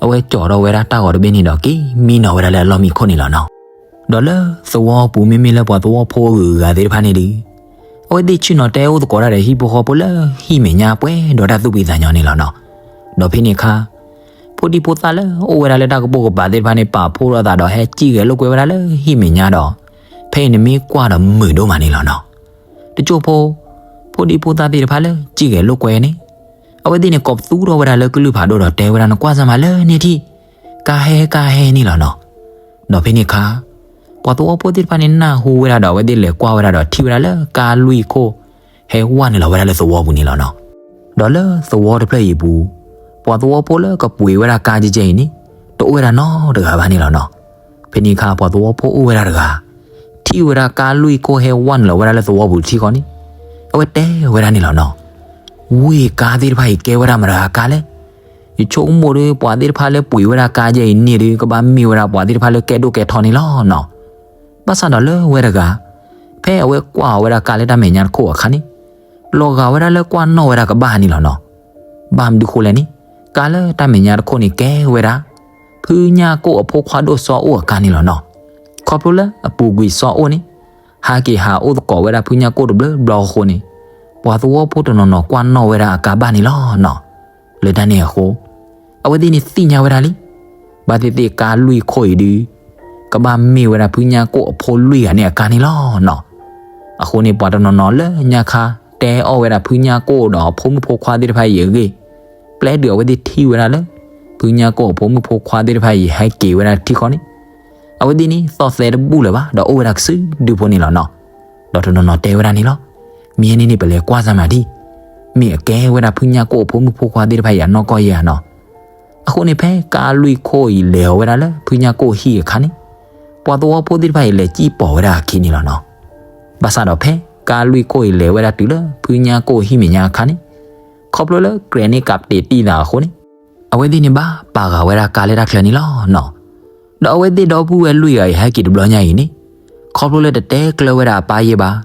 အဝဲကၠီၤထီၣ်ဝဲဒၣ်တၢ်ဂီၤတဘ့ၣ်န့ၣ်ဒီး က့ၤမံနီၤဝဲဒၣ်လၢအလီၢ်မံခိၣ်န့ၣ်လီၤနီၤ. ဒီးလၢသဝီပူၤ မ့မ့ၢ်လၢပှၤသဝီဖိအဂုၤအဂၤသ့ၣ်တဖၣ်န့ၣ်ဒီး အဝဲသ့ၣ်ဆ့ၣ်နီၤတဲအိၣ်သကိးတၢ်ဒီးဟံၣ်ဖိဃီဖိလၢဟံၣ်မဲာ်ညါပှဲၤဒီးတၢ်သူၣ်ဖှံသးညီန့ၣ်လီၤနီၤ. ဒီးဖဲန့ၣ်အခါ ဖိဒံဖိသၣ်လၢအိၣ်ဝဲဒၣ်လၢတၢ်ကပိာ်ကပၤသ့ၣ်တဖၣ်န့ၣ် ပာ်ဖှိၣ်ထီၣ်သးဒီးဟဲစံၣ်ဂဲၤလိာ်ကွဲဝဲဒၣ်လၢဟံၣ်မဲာ်ညါဒီး ဖဲအံၤန့ၣ်မ့ၢ်ကွၢ်ဒီးမုာ်ဒိၣ်မးန့ၣ်လီၤနီၤ. တစိၢ်ဖိ ဖိဒံဖိသၣ်သ့ၣ်တဖၣ်လၢစံၣ်ဂဲၤလိာ်ကွဲန့ၣ် အဝဲသ့ၣ်န့ၣ်ကိးပသူထီၣ်ဝဲဒၣ်လၢကလုၢ်ဖးဒိၣ်ဒီးတဲဝဲဒၣ် နကွၢ်စၢ်မးလၢန့ၣ်ထံၣ် ကါဟဲကါဟဲန့ၣ်လီၤနီၤ. ဒီးဖဲန့ၣ်အခါ ပှၤသဝီဖိသ့ၣ်တဖၣ်န့ၣ်နၢ်ဟူဝဲဒၣ်ဒီး အဝဲသ့ၣ်လဲၤကွၢ်ဝဲဒၣ်ဒီးထံၣ်ဝဲဒၣ်လၢကါလွံၢ်ခိၣ် ဟဲဝဲနုာ်လီၤဝဲဒၣ်လၢသဝီပူၤန့ၣ်လီၤနီၤ. ဒီးလၢသဝီတဖျၢၣ်အံၤအပူၤ ပှၤသဝီဖိလၢကပှ့ၤဝဲဒၣ်ကါကဲကဲအံၤန့ၣ် တအိၣ်ဝဲဒၣ်နီတဂၤဘၣ်န့ၣ်လီၤနီၤ. ဖဲန့ၣ်အခါ ပှၤသဝီဖိအိၣ်ဝဲဒၣ်တဂၤ ထံၣ်ဝဲဒၣ်ကါလွံၢ်ခိၣ်ဟဲဝဲနုာ်လီၤဝဲဒၣ်လၢသဝီပူၤတထံၣ်ဃီန့ၣ် အဝဲတဲဝဲဒၣ်န့ၣ်လီၤနီၤ. ဝ့ၢ်ကါသ့ၣ်တဖၣ်အံၤကဲဝဲဒၣ်မတၤဂၤကါလဲၣ်. ယဆိကမိၣ်ဒီး ပှၤသ့ၣ်တဖၣ်လၢပှ့ၤဝဲဒၣ်ကါကဲအံၤန့ၣ်ဒီး ကဘၣ်မ့ၢ်ဝဲဒၣ်ပှၤသ့ၣ်တဖၣ်လၢကဲဒိၣ်ကဲထီန့ၣ်လီၤနီၤ. ဘၣ်ဆၣ်ဒီးလၢဝဲတဂၤ ဖဲအဝဲကွၢ်အီၤဝဲဒၣ်ကါလၢတၢ်မဲာ်ညါတခိၣ်အခါန့ၣ် လီၤဂာ်ဝဲဒၣ်လၢကွၢ်နီၣ်ဝဲဒၣ်ကဘၣ်န့ၣ်လီၤနီၤ. ဘၣ်မနုၤဃိလဲၣ်န့ၣ် ကါလၢတၢ်မဲာ်ညါတခိၣ်န့ၣ်ကဲဝဲဒၣ် ဖုညၣ်ကိၣ်အဖိခွါဒိၣ်စီၤအိၣ်အကါန့ၣ်လီၤနီၤ. ခီဖျိလၢအပူၤကွံာ်စီၤအိၣ်န့ၣ် ဟးက့ၤဟးအိၣ်သကိးဝဲဒၣ်ဖုညၣ်ကိၣ်တဘျီဘျီအဃိန့ၣ် ပှၤသဝီဖိတနီၤနီၤကွၢ်နီၣ်ဝဲဒၣ်အကါဘၣ်န့ၣ်လီၤနီၤ. လၢတၢ်န့ၣ်အဃိ အဝဲသ့ၣ်န့ၣ်သ့ၣ်ညါဝဲဒၣ်လံ ဘၣ်သ့ၣ်သ့ၣ်ကါလွံၢ်ခိၣ်အံၤဒုး ကဘၣ်မ့ၢ်ဝဲဒၣ်ဖုညၣ်ကိၣ်အဖိလွံၢ်ဂၤန့ၣ်အကါန့ၣ်လီၤနီၤ. အဃိန့ၣ် ပှၤတနီၤနီၤလၢညါခါ တဲအီၣ်ဝဲဒၣ်ဖုညၣ်ကိၣ်ဒီးအဖိမုၣ်ဖိခွါသ့ၣ်တဖၣ်အံၤအဂ့ၢ် ပျဲတုၤအဝဲသ့ၣ်ထံၣ်ဝဲဒၣ်လၢ ဖုညၣ်ကိၣ်အဖိမုၣ်ဖိခွါသ့ၣ်တဖၣ်အံၤ ဟဲက့ၤဝဲဒၣ်ထံဃီန့ၣ် အဝဲသ့ၣ်န့ၣ်သီၣ်သဲတဘူၣ်လၢၤဘၣ် ဒီးအိၣ်ဝဲဒၣ်ကစုဒုဖိန့ၣ်လီၤနီၤ. ဒီးတနီၤနီၤတဲဝဲဒၣ်န့ၣ်လီၤ. မ့ၢ်န့ၣ်န့ၣ် ပလဲၤကွၢ်စၢ်မးဒံး မ့ၢ်အကဲဝဲဒၣ်ဖုညၣ်ကိၣ်အဖိမုၣ်ဖိခွါသ့ၣ်တဖၣ်အံၤအနီၢ်ကီၢ်ယဲဧါနီၤ. အဃိန့ၣ် ဖဲကါလွံၢ်ခိၣ်အံၤလဲၤအီၤဝဲဒၣ်လၢဖုညၣ်ကိၣ်ဟံၣ်အခါန့ၣ် ပှၤသဝီဖိသ့ၣ်တဖၣ်အံၤလဲၤစံၣ်ပိာ်ဝဲဒၣ်အခံန့ၣ်လီၤနီၤ. ဘၣ်ဆၣ်ဒီးဖဲကါလွံၢ်ခိၣ်အံၤလဲၤဝဲဒၣ်တုၤလၢဖုညၣ်ကိၣ်ဟံၣ်မဲာ်ညါအခါန့ၣ် ခီဖျိလၢကြဲးန့ၣ်ကးပတ့ၢ်တံၢ်သးအဃိန့ၣ် အဝဲသ့ၣ်န့ၣ်ဘၣ်ပာ်ဃာ်ဝဲဒၣ်ကါလၢတၢ်ချၢန့ၣ်လီၤနီၤ. ဒီးအဝဲသ့ၣ်ဒီပုၢ်ဝဲၢ်လွံၢ်ဂၤအံၤဟဲက့ၤတဘျီညါအံၤန့ၣ် ခီဖျိလၢတတဲကျၢၤဝဲဒၣ်အပၢ်ယဲၢ်ဘၣ်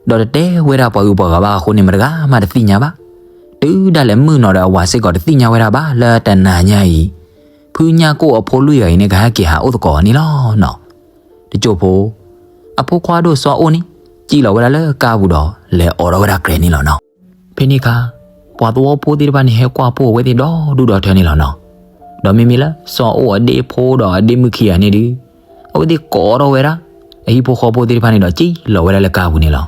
ဒီးတတဲဝဲဒၣ်ပှၤဂုၤပှၤဂၤဘၣ်အဃိန့ၣ် မတဂၤမးတသ့ၣ်ညါဘၣ်. တုၤဒၣ်လဲာ်မုၢ်နီၤဒီးအဝၤစ့ၢ်ကီးတသ့ၣ်ညါဝဲဒၣ်ဘၣ်လၢတနၤညါအံၤ ဖုညၣ်ကိၣ်အဖိလွံၢ်ဂၤအံၤန့ၣ် ကဟဲက့ၤဟးအိၣ်သကိးအီၤန့ၣ်လီၤနီၤ. တစိၢ်ဖိ အဖိခွါဒိၣ်စီၤအိၣ်န့ၣ် စံၣ်လီၤဝဲဒၣ်လၢကါပူၤဒီး လဲၤအိးထီၣ်ဝဲဒၣ်ကြဲးန့ၣ်လီၤနီၤ. ဖဲန့ၣ်အခါ ပှၤသဝီဖိသ့ၣ်တဖၣ်န့ၣ် ဟဲကွၢ်ဖှိၣ်အဝဲသ့ၣ်ဒီဒူၣ်ဒီထၢန့ၣ်လီၤနီၤ. ဒီးမ့မ့ၢ်လၢ စီၤအိၣ်အဒ့ဖိဒီးအဒ့မုၣ်ခံဂၤန့ၣ်ဒီး အဝဲသ့ၣ်ကိးထီၣ်ဝဲဒၣ် အဟံၣ်ဖိဃီဖိသ့ၣ်တဖၣ်န့ၣ်ဒီး စံၣ်လီၤဝဲဒၣ်လၢကါပူၤန့ၣ်လီၤ.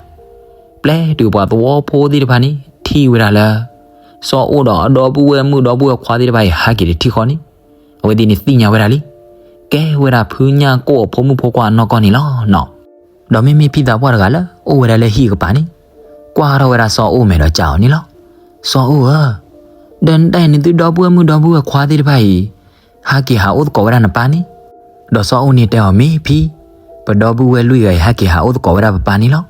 ပျဲတုၤပှၤသဝီဖိသ့ၣ်တဖၣ်န့ၣ် ထံၣ်ဝဲဒၣ်လၢ စီၤအိၣ်ဒီးအဒီပုၢ်ဝဲၢ်မုၣ်ဒီပုၢ်ဝဲၢ်ခွါသ့ၣ်တဖၣ်အံၤ ဟဲက့ၤတထံၣ်ဃီန့ၣ် အဝဲသ့ၣ်န့ၣ်သ့ၣ်ညါဝဲဒၣ်လံ ကဲဝဲဒၣ်ဖုညၣ်ကိၣ်အဖိမုၣ်ဖိခွါအနီၢ်ကီၢ်န့ၣ်လီၤနီၤ. ဒီးမ့မ့ၢ်ဖံသးပှၢ်တဂၤလၢအိၣ်ဝဲဒၣ်လၢဟံၣ်ကပၤန့ၣ် ကွၢ်ထီၣ်ဝဲဒၣ်စီၤအိၣ်မဲာ်ဒီးစံးအီၤန့ၣ်လီၤ. စီၤအိၣ်ဧၢ, ဒီးနတၢ်အံၤနသုဒီပုၢ်ဝဲၢ်မုၣ်ဒီပုၢ်ဝဲၢ်ခွါသ့ၣ်တဖၣ်အံၤ ဟဲက့ၤဟးအိၣ်သကိးဝဲဒၣ်နပၢ်န့ၣ်. ဒီးစီၤအိၣ်န့ၣ်တဲအီၤ မ့ၢ်ဖံ, ပဒီပုၢ်ဝဲၢ်လွံၢ်ဂၤအံၤ ဟဲက့ၤဟးအိၣ်သကိးဝဲဒၣ်ပပၢ်န့ၣ်လီၤ.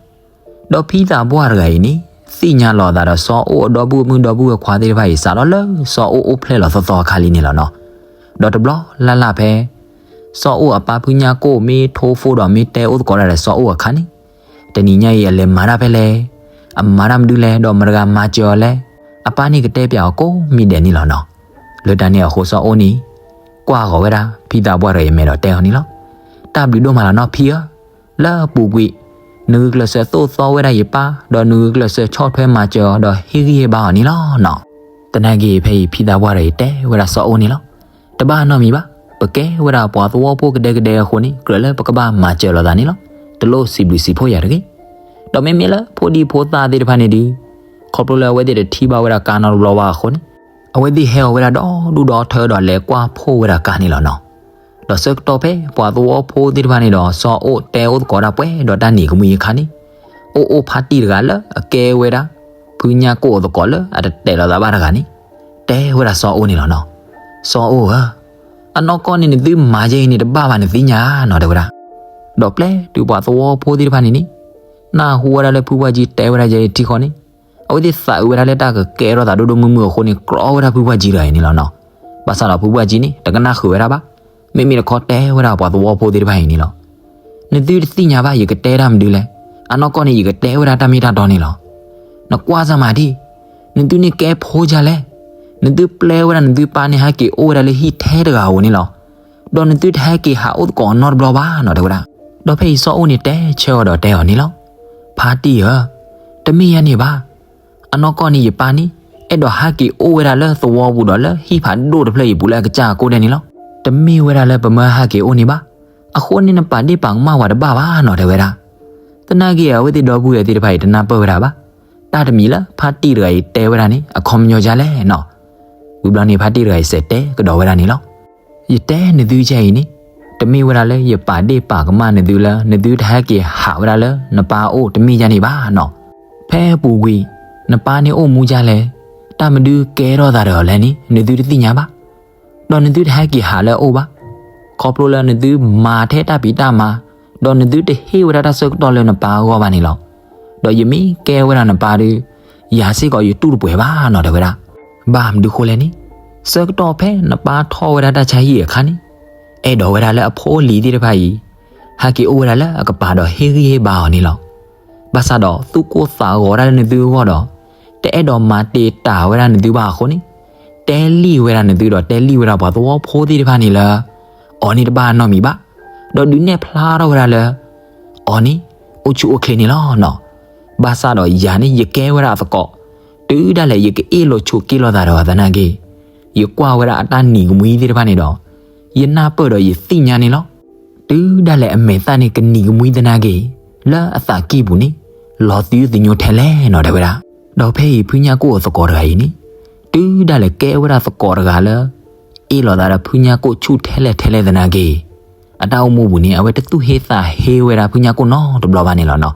ဒီးဖံသးပှၢ်တဂၤအံၤန့ၣ် သ့ၣ်ညါလီၤအသးဒီးစီၤအိၣ်အဒီပုၢ်ဝဲၢ်မုၣ်ဒီပုၢ်ဝဲၢ်ခွါသ့ၣ်တဖၣ်အံၤ စးထီၣ်လၢစီၤအိၣ်အိၣ်ဖျဲၣ်လီၤသီသီအခါလံန့ၣ်လီၤနီၤ. ဒီးတဘျီလၢ်လၢ်ဖဲ စီၤအိၣ်အပၢ်ဖုညၣ်ကိၣ်မ့ၢ်ထိဖိဒီးမ့ၢ်တဲအိၣ်သကိးတၢ်ဒီးစီၤအိၣ်အခါန့ၣ်, တနံၤညါအံၤအလဲၤမၤတၢ်ဖဲလဲၣ်, အမၤတၢ်မနုၤလဲၣ် ဒီးမတၤတဂၤမၤစၢၤအီၤလဲၣ်, အပၢ်န့ၣ်ကတဲပျးအီၤကိးမံၤဒဲးန့ၣ်လီၤနီၤ. လၢတၢ်န့ၣ်အဃိစီၤအိၣ်န့ၣ် ကွၢ်ဂီၤဝဲဒၣ် ဖံသးပှၢ်တဂၤအံၤအမဲာ်ဒီးတဲအီၤန့ၣ်လီၤ. တၢ်ဘျုးဒိၣ်မးလီၤနီၤဖံဧၢ, လၢအပူၤကွံာ် နဂုာ်ကျဲးစၢးသိၣ်သီဝဲဒၣ်ယပၢ်, ဒီးနဂုာ်ကျဲးစၢးဆီၣ်ထွဲမၤစၢၤအီၤဒီးဟ့ၣ်ဂံၢ်ဟ့ၣ်ဘါအီၤန့ၣ်လီၤနီၤ. သနာ်က့ဖဲအံၤဖံသးပှၢ်တဂၤအံၤတဲဝဲဒၣ်စီၤအိၣ်န့ၣ်လီၤ. တဘၣ်နီတမံၤဘၣ်, ပကဲဝဲဒၣ်ပှၤသဝီဖိကဒဲကဒဲအဃိန့ၣ် ကြၢးလၢပကဘၣ်မၤစၢၤလိာ်သးန့ၣ်လီၤ. တလိၣ်စံးဘျုးစံးဖှိၣ်ယၤတဂ့ၤ. ဒီးမ့မ့ၢ်လၢဖိဒံဖိသၣ်သ့ၣ်တဖၣ်န့ၣ်ဒီး ခီဖျိလၢအဝဲသ့ၣ်တထံၣ်ဘၣ်ဝဲဒၣ်ကါနီတဘျီဘၣ်အဃိန့ၣ် အဝဲသ့ၣ်ဟဲအီၤဝဲဒၣ်ဒီဒူၣ်ဒီထၢဒီးလဲၤကွၢ်ဖှိၣ်ဝဲဒၣ်ကါန့ၣ်လီၤနီၤ. ဒီးဆၢကတီၢ်ဖဲပှၤသဝီဖိသ့ၣ်တဖၣ်န့ၣ်ဒီး စီၤအိၣ်တဲအိၣ်သကိးတၢ်ပှဲၤဒီးတၢ်နံၤကမှံအခါန့ၣ်, အိၣ်အိၣ်ဖါတံၢ်တဂၤလၢအကဲဝဲဒၣ် ဖုညၣ်ကိၣ်အသကိးလၢအတတဲာ်လီၤသးဘၣ်တဂၤန့ၣ် တဲဝဲဒၣ်စီၤအိၣ်န့ၣ်လီၤနီၤ. စီၤအိၣ်ဧၢ, အနီၢ်ကီၢ်န့ၣ်နသုမၤယဲအံၤန့ၣ်တဘၣ်ဘၣ်နသ့ၣ်ညါနီၤ တဲဝဲဒၣ်. ဒီးပျဲတုၤပှၤသဝီဖိသ့ၣ်တဖၣ်န့ၣ်န့ၣ် နၢ်ဟူဝဲဒၣ်လၢဖုပှၢ်ကၠံတဲဝဲဒၣ်ယဲအံၤထံဃီန့ၣ် အဝဲသ့ၣ်သးအုးဝဲဒၣ်လၢတၢ်ကကဲထီၣ်သးဒိၣ်ဒိၣ်မုၢ်မုၢ်အဃိန့ၣ် ကြီဝဲဒၣ်ဖုပှၢ်ကၠံတဂၤအံၤန့ၣ်လီၤနီၤ. ဘၣ်ဆၣ်ဒီးဖုပှၢ်ကၠံန့ၣ် တကနၣ်ဃုာ်ဝဲဒၣ်ဘၣ်. မ့မ့ၢ်တခီတဲဝဲဒၣ်ပှၤသဝီဖိသ့ၣ်တဖၣ်အံၤန့ၣ်လီၤ. နသုတသ့ၣ်ညါဘၣ် ယကတဲတၢ်မနုၤလဲၣ်. အနီၢ်ကီၢ်န့ၣ် ယကတဲဝဲဒၣ်တၢ်မ့ၢ်တၢ်တီန့ၣ်လီၤ. နကွၢ်စၢ်မၤဒံး, နသုန့ၣ်ကဲဖိဒ်လဲၣ်. နသုပျဲဝဲဒၣ်နသုပၢ်န့ၣ် ဟဲက့ၤအိၣ်ဝဲဒၣ်လၢဟံၣ်ထဲတဂၤဧိၤန့ၣ်လီၤ. ဒီးနသုတဟဲက့ၤဟးအိၣ်သကိးနီတဘျီဘၣ်နီၤ တဲဝဲဒၣ်. ဒီးဖဲအံၤစီၤအိၣ်န့ၣ်တဲဆၢအီၤဒီးတဲအီၤန့ၣ်လီၤ. ဖါတံၢ်ဧၢ, တမ့ၢ်ယၤန့ၣ်ဘၣ်. အနီၢ်ကီၢ်န့ၣ်ယပၢ်န့ၣ် အဲၣ်ဒိးဟးက့ၤအိၣ်ဝဲဒၣ်လၢသဝီပူၤဒီးလၢဟံၣ်ဖးဒိၣ်တဖျၢၣ်အံၤပူၤလၢအကစၢ်အကိၣ်ဒဲးန့ၣ်လီၤ. တမ့ၢ်ဝဲဒၣ်လၢပမၢဟးက့ၤအိၣ်န့ၣ်ဘၣ်. အဃိန့ၣ်နပာ်ဒ့ၣ်ပာ်ကမၣ်ဝဲတဘၣ်ဘၣ်နီၤ တဲဝဲဒၣ်. သနာ်က့အဝဲသ့ၣ်ဒီပုၢ်ဝဲၢ်သ့ၣ်တဖၣ်အံၤတနၢ်ပၢၢ်ဝဲဒၣ်ဘၣ်. တၢ်တမံၤလၢဖါတံၢ်တဂၤအံၤတဲဝဲဒၣ်န့ၣ် အခီပညီဒ်လဲၣ်နီၤ. ဝံၤဘျီန့ၣ် ဖါတံၢ်တဂၤအံၤစဲးတဲကဒီးဝဲဒၣ်န့ၣ်လီၤ. ယတဲနသုဒ်အံၤန့ၣ် တမ့ၢ်ဝဲဒၣ်လၢယပာ်ဒ့ၣ်ပာ်ကမၣ်နသုလၢ နသုတဟဲက့ၤဟးဝဲဒၣ်လၢနပၢ်အအိၣ်တမ့ၢ်ဒ်န့ၣ်ဘၣ်နီၤ. ဖဲအပူၤကွံာ် နပၢ်န့ၣ်အိၣ်မူဒ်လဲၣ်, တၢ်မနုၤကဲထီၣ်သးဒီးအီၤလဲၣ်န့ၣ် နသုတသ့ၣ်ညါဘၣ်. ဒီးနသုတဟဲက့ၤဟးလၢအအိၣ်ဘၣ်. ခီဖျိလၢနသုမၤထဲတၢ်ဖံးတၢ်မၤ, ဒီးနသုတဟ့ၣ်ဝဲဒၣ်တၢ်ဆၢကတီၢ်လၢနပၢ်အဂီၢ်ဘၣ်န့ၣ်လီၤ. ဒီးယမ့ၢ်ကဲဝဲဒၣ်နပၢ်ဒီး ယၤစ့ၢ်ကီးယတူၢ်တပှဲၤဘၣ်နီၤ တဲဝဲဒၣ်. ဘၣ်မနုၤဃိလဲၣ်န့ၣ်, ဆၢကတီၢ်ဖဲနပၢ်ထီၣ်ဝဲဒၣ်တၢ်ဆါဟံၣ်အခါန့ၣ် အဲၣ်ဒိးဝဲဒၣ်လၢအဖိအလံၤသ့ၣ်တဖၣ်အံၤ ဟဲက့ၤအိၣ်ဝဲဒၣ်လၢအကပၤဒီးဟ့ၣ်ဂံၢ်ဟ့ၣ်ဘါအီၤန့ၣ်လီၤ. ဘၣ်ဆၣ်ဒီးသူၣ်ကိၢ်သးဂီၤတၢ်လၢနသုအဂီၢ်ဒီး တအဲၣ်ဒိးမၤတံာ်တာ်ဝဲဒၣ်နသုဘၣ်အဃိန့ၣ်, တဲလံဝဲဒၣ်နသုဒီးတဲလံဝဲဒၣ်ပှၤသဝီဖိသ့ၣ်တဖၣ်န့ၣ်လၢ အီၤန့ၣ်တဘၣ်နီတမံၤဘၣ်. ဒီးဒုးနဲၣ်ဖျါထီၣ်ဝဲဒၣ်လၢ အီၤန့ၣ် အိၣ်ဆူၣ်အိၣ်ချ့န့ၣ်လီၤနီၤ. ဘၣ်ဆၣ်ဒီးယၤန့ၣ် ယကဲဝဲဒၣ်အသကိး, တုၤဒၣ်လဲာ်ယကအ့ၣ်လိာ်ဆိးက့လိာ်သးဒီးအီၤသနာ်က့, ယကွၢ်ဝဲဒၣ်အတၢ်နံၤကမှံသ့ၣ်တဖၣ်န့ၣ်ဒီး ယနၢ်ပၢၢ်ဒီးယသ့ၣ်ညါန့ၣ်လီၤ. တုၤဒၣ်လဲာ်အမဲာ်သၣ်န့ၣ်ကနံၤကမှံသနာ်က့, လၢအသးကံၢ်ပူၤန့ၣ် လီၤသယုၢ်သညိထဲလဲၣ်နီၤ တဲဝဲဒၣ်. ဒီးဖဲအံၤဖုညၣ်ကိၣ်အသကိးတဂၤအံၤန့ၣ် တုၤဒၣ်လဲာ်ကဲဝဲဒၣ်သကိးတဂၤလၢ အ့ၣ်လိာ်သးဒီးဖုညၣ်ကိၣ်ဆူၣ်ထဲလဲၣ်ထဲလဲၣ်သနာ်က့, အတၢ်အိၣ်မူပူၤန့ၣ် အဝဲတသူၣ်ဟ့သးဟ့ဝဲဒၣ်ဖုညၣ်ကိၣ်နီတဘျီဘၣ်န့ၣ်လီၤနီၤ.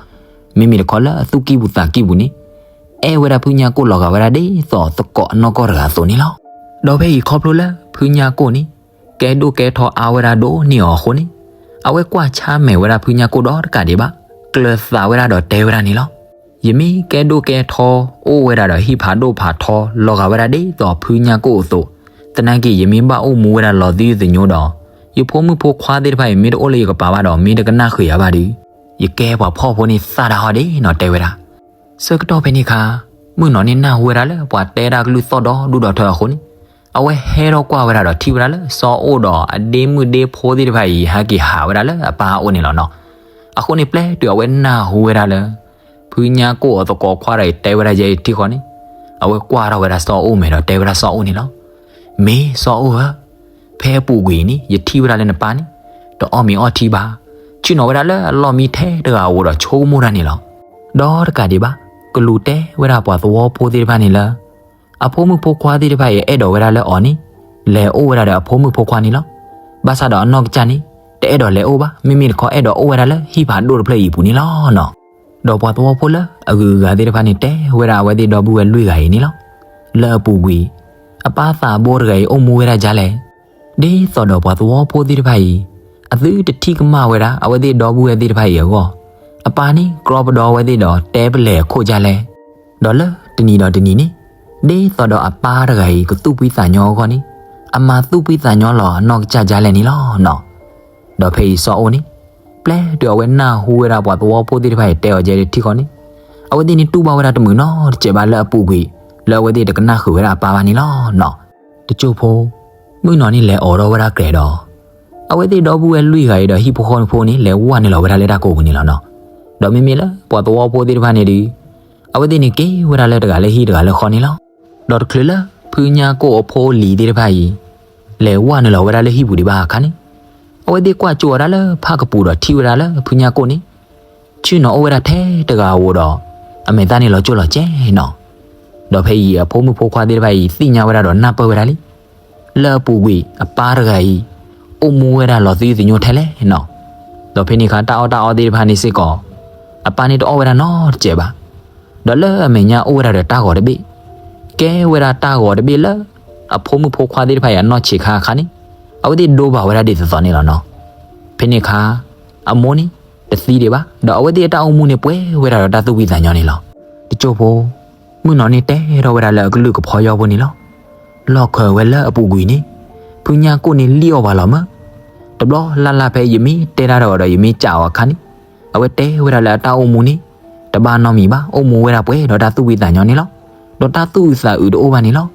မ့မ့ၢ်တခီလၢအသူၣ်ကံၢ်ပူၤသးကံၢ်ပူၤန့ၣ် အဲၣ်ဝဲဒၣ်ဖုညၣ်ကိၣ်လီၤဂာ်ဝဲဒၣ်ဒ်သိးသကိးအနီၢ်ကီၢ်တဂၤအသိးန့ၣ်လီၤ. ဒီးဖဲအံၤခီဖျိလၢဖုညၣ်ကိၣ်န့ၣ် ကဲဒိၣ်ကဲထီအါဝဲဒၣ်ဒိၣ်န့ၢ်အီၤအဃိန့ၣ်, အဝဲကွၢ်ဆါမဲာ်ဝဲဒၣ်ဖုညၣ်ကိၣ်ဒီးတကးဒံးဘၣ်, ကျၢၤသးဝဲဒၣ်ဒီးတဲဝဲဒၣ်န့ၣ်လီၤ. ယမ့ၢ်ကဲဒိၣ်ကဲထီ အိၣ်ဝဲဒၣ်ဒီးဟံၣ်ဖးဒိၣ်ဖးထီလီၤဂာ်ဝဲဒၣ်ဒ်သိးဖုညၣ်ကိၣ်အသိး, သနာ်က့ယမ့ၢ်ဘၣ်အိၣ်မူဝဲဒၣ်လီၤသယုၢ်သညိဒီး ယဖိမုၣ်ဖိခွါသ့ၣ်တဖၣ်အံၤမ့ၢ်တအိၣ်လၢယကပၤဘၣ်ဒီး မ့ၢ်တကနၣ်ဃုာ်ယၤဘၣ်ဒီး ယကဲပှၤဖှီၣ်ဖိန့ၣ်သၣ်တၢ်ဟီၣ်ဒ့နီၤ တဲဝဲဒၣ်. ဆၢကတီၢ်ဖဲန့ၣ်အခါ, မုၣ်နီၤန့ၣ်နၢ်ဟူဝဲဒၣ်လၢပှၤတဲတၢ်ကလုၢ်သီၣ်ဒီဒူၣ်ဒီထၢအဃိန့ၣ်, အဝဲဟဲထီၣ်ကွၢ်ဝဲဒၣ်ဒီးထံၣ်ဝဲဒၣ်လၢစီၤအိၣ်ဒီးအဒ့မုၣ်ဒ့ဖိသ့ၣ်တဖၣ်အံၤ ဟဲက့ၤဟးဝဲဒၣ်လၢအပၢ်အအိၣ်န့ၣ်လီၤနီၤ. အဃိန့ၣ်ပျဲတုၤအဝဲနၢ်ဟူဝဲဒၣ်လၢ ဖုညၣ်ကိၣ်အသကိးခွါဒီးအံၤတဲဝဲဒၣ်ယဲအံၤထံဃီန့ၣ်, အဝဲကွၢ်ထီၣ်ဝဲဒၣ်စီၤအိၣ်မဲာ်ဒီးတဲဝဲဒၣ်စီၤအိၣ်န့ၣ်လီၤ. မ့ၢ်စီၤအိၣ်ဧၢ, ဖဲအပူၤကွံာ်အံၤန့ၣ် ယထံၣ်ဝဲဒၣ်လၢနပၢ်န့ၣ် တအီၣ်မ့ၤအီထံဘၣ်, ဆ့ၣ်နီၤဝဲဒၣ်လၢအလီၢ်မံထဲတဂၤဧိၤဒီးဆိကမိၣ်တၢ်န့ၣ်လီၤ. ဒီးတကးဒံးဘၣ်, ကလူၤတဲဝဲဒၣ်ပှၤသဝီဖိသ့ၣ်တဖၣ်န့ၣ်လၢ အဖိမုၣ်ဖိခွါသ့ၣ်တဖၣ်အံၤအဲၣ်ဒိးဝဲဒၣ်လၢအီၤန့ၣ် လဲၤအိၣ်ဝဲဒၣ်ဒီးအဖိမုၣ်ဖိခွါန့ၣ်လီၤ. ဘၣ်ဆၣ်ဒီးအနီၢ်ကစၢ်န့ၣ် တအဲၣ်ဒိးလဲၤအိၣ်ဘၣ်, မ့မ့ၢ်တခီအဲၣ်ဒိးအိၣ်ဝဲဒၣ်လၢဟံၣ်ဖးဒိၣ်တဖျၢၣ်အံၤအပူၤန့ၣ်လီၤနီၤ. ဒီးပှၤသဝီဖိလၢအဂုၤအဂၤသ့ၣ်တဖၣ်န့ၣ် တဲဝဲဒၣ်အဝဲသ့ၣ်ဒီပုၢ်ဝဲၢ်လွံၢ်ဂၤအံၤန့ၣ်လီၤ. လၢအပူၤကွံာ် အပၢ်သးဘိတဂၤအံၤအိၣ်မူဝဲဒၣ်ဒ်လဲၣ်, ဒ်သိးဒီးပှၤသဝီဖိသ့ၣ်တဖၣ်အံၤ အသုတထံၣ်ကမၣ်ဝဲဒၣ် အဝဲသ့ၣ်ဒီပုၢ်ဝဲၢ်သ့ၣ်တဖၣ်အံၤအဂီၢ်, အပၢ်န့ၣ် ကြီပဒီဝဲသ့ၣ်ဒီးတဲပလဲၤအခိၣ်ဒ်လဲၣ်, ဒီးလၢတနံၤဒီးတနံၤန့ၣ် ဒ်သိးဒီးအပၢ်တဂၤအံၤကသူၣ်ဖှံသးညီအဂီၢ်န့ၣ် အမၤသူၣ်ဖှံသးညီလီၤအနီၢ်ကစၢ်ဒ်လဲၣ်န့ၣ်လီၤနီၤ. ဒီးဖဲအံၤစီၤအိၣ်န့ၣ် ပျဲတုၤအဝဲနၢ်ဟူဝဲဒၣ်ပှၤသဝီဖိသ့ၣ်တဖၣ်အံၤတဲအီၤဒ်လဲၣ်ထံဃီန့ၣ်, အဝဲသ့ၣ်န့ၣ်တူၢ်ဘၣ်ဝဲဒၣ်တမုာ်နီတစဲးဘၣ်လၢအပူၤကွံာ် လၢအဝဲသ့ၣ်တကနၣ်ဃုာ်ဝဲဒၣ်အပၢ်ဘၣ်န့ၣ်လီၤနီၤ. တစိၢ်ဖိ, မုၣ်နီၤန့ၣ်လဲၤအိးထီၣ်ဝဲဒၣ်ကျဲဒီး အဝဲသ့ၣ်ဒီပုၢ်ဝဲၢ်လွံၢ်ဂၤအံၤဒီးဟံၣ်ဖိဃီဖိန့ၣ် လဲၤဝဲနုာ်လီၤဝဲဒၣ်လၢတၢ်ကိးပူၤန့ၣ်လီၤနီၤ. ဒီးမ့မ့ၢ်လၢပှၤသဝီဖိသ့ၣ်တဖၣ်န့ၣ်ဒီး အဝဲသ့ၣ်န့ၣ်က့ၤဝဲဒၣ်လၢတဂၤလၢဟံၣ်တဂၤလၢဃီန့ၣ်လီၤ. ဒီးတချုးလၢဖုညါကိၣ်အဖိအလံၤသ့ၣ်တဖၣ်အံၤ လဲၤဝဲနုာ်လီၤဝဲဒၣ်လၢဟံၣ်ပူၤဒံးဘၣ်အခါန့ၣ်, အဝဲသ့ၣ်ကွၢ်ကၠိအီၤဒၣ်လၢဖၣ်ကပူၤဒီးထံၣ်ဝဲဒၣ်လၢဖုညါကိၣ်န့ၣ် ဆ့ၣ်နီၤအိၣ်ဝဲဒၣ်ထဲတဂၤဧိၤဒီး အမဲာ်သၣ်န့ၣ်လီၤကၠိလီၤကဲနီၤ. ဒီးဖဲအံၤအဖိမုၣ်ဖိခွါသ့ၣ်တဖၣ်အံၤသ့ၣ်ညါဝဲဒၣ်ဒီးနၢ်ပၢၢ်ဝဲဒၣ်လံ လၢအပူၤကွံာ်အပၢ်တဂၤအံၤ အိၣ်မူဝဲဒၣ်လီၤသယုၢ်သညိထဲလဲၣ်နီၤ. ဒီးဖဲန့ၣ်အခါတၢ်အီၣ်တၢ်အီသ့ၣ်တဖၣ်န့ၣ်စ့ၢ်ကီး အပၢ်န့ၣ်တအီၣ်ဝဲဒၣ်နီတစဲးဘၣ်. ဒီးလၢအမဲာ်ညါအိၣ်ဝဲဒၣ်ဒီးတၢ်ဂီၤတဘ့ၣ်, ကဲဝဲဒၣ်တၢ်ဂီၤတဘ့ၣ်လၢ အဖိမုၣ်ဖိခွါသ့ၣ်တဖၣ်အံၤအနီၢ်ဆံးခါအခါန့ၣ် အဝဲသ့ၣ်ဒိဘၣ်ဝဲဒၣ်ဒ်သိးသိးန့ၣ်လီၤနီၤ. ဖဲန့ၣ်အခါ အမိၢ်န့ၣ် တသံဒံးဘၣ် ဒီးအဝဲသ့ၣ်အတၢ်အိၣ်မူန့ၣ်ပှဲၤဝဲဒၣ်ဒီးတၢ်သူၣ်ဖှံသးညီန့ၣ်လီၤ. တစိၢ်ဖိ, မုၣ်နီၤန့ၣ်တဲထီၣ်ဝဲဒၣ်လၢအကလုၢ်ကဖီယီၢ်ဖိန့ၣ်လီၤ. လီၢ်ခၢးဝဲလၢအပူၤကွံာ်န့ၣ် ဖုညါကိၣ်န့ၣ်လံၣ်အီၣ်ပှၤလီၤမၢ်. တဘျီလၢ်လၢ်ဖဲယမ့ၢ်တဲတၢ်ဒီးအီၤဒီးယမ့ၢ်ကးအီၤအခါန့ၣ် အဝဲတဲဝဲဒၣ်လၢအတၢ်အိၣ်မူန့ၣ် တဘၣ်နီတမံၤဘၣ်, အိၣ်မူဝဲဒၣ်ပှဲၤဒီးတၢ်သူၣ်ဖှံသးညီန့ၣ်လီၤ. ဒီးတၢ်သူၣ်အုးသးအုးတအိၣ်ဘၣ်န့ၣ်လီၤ.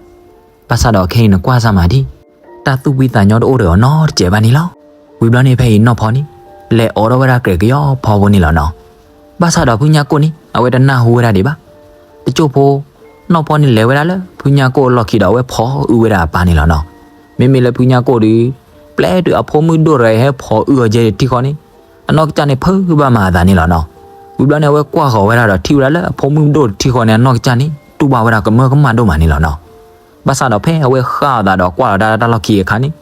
ဘၣ်ဆၣ်ဒီးခဲအံၤနကွၢ်စၢ်မၤဒံး, တၢ်သူၣ်ဖှံသးညီတအိၣ်ဒီးအီၤနီတစဲးဘၣ်န့ၣ်လီၤ. ဝံၤဘျီန့ၣ်ဖဲအံၤနီၢ်ဖီန့ၣ် လဲၤအိးထီၣ်ဝဲဒၣ်ကြဲးကယီဖီဖိန့ၣ်လီၤနီၤ. ဘၣ်ဆၣ်ဒီးဖုညၢ်ကိၣ်န့ၣ် အဝဲတနၢ်ဟူဝဲဒၣ်ဒံးဘၣ်. တစိၢ်ဖိ နီၢ်ဖီန့ၣ်လဲၤဝဲဒၣ်လၢဖုညၢ်ကိၣ်အလီၢ်ခံဒီးအဝဲဖီအုးဝဲဒၣ်အပၢ်န့ၣ်လီၤနီၤ. မ့မ့ၢ်လၢဖုညၢ်ကိၣ်ဒီး ပျဲတုၤအဖိမုၣ်ဒိၣ်တဂၤအံၤဟဲဖီအုးအီၤကဲတထံဃီန့ၣ် အနီၢ်ကစၢ်န့ၣ်ဖုးဘၣ်မၤအသးန့ၣ်လီၤနီၤ. ဝံၤဘျီန့ၣ် အဝဲကွၢ်ဃီၤဝဲဒၣ်ဒီးထံၣ်ဝဲဒၣ်လၢအဖိမုၣ်ဒိၣ်တထံဃီန့ၣ် အနီၢ်ကစၢ်န့ၣ် တူၢ်ဘၣ်ဝဲဒၣ်ကမၢကမၣ်ဒိၣ်မးန့ၣ်လီၤနီၤ. ဘၣ်ဆၣ်ဒီးဖဲအဝဲဃၣ်အသးဒီးကွၢ်လီၤတၢ်လၢတၢ်လီၢ်ခံအခါန့ၣ်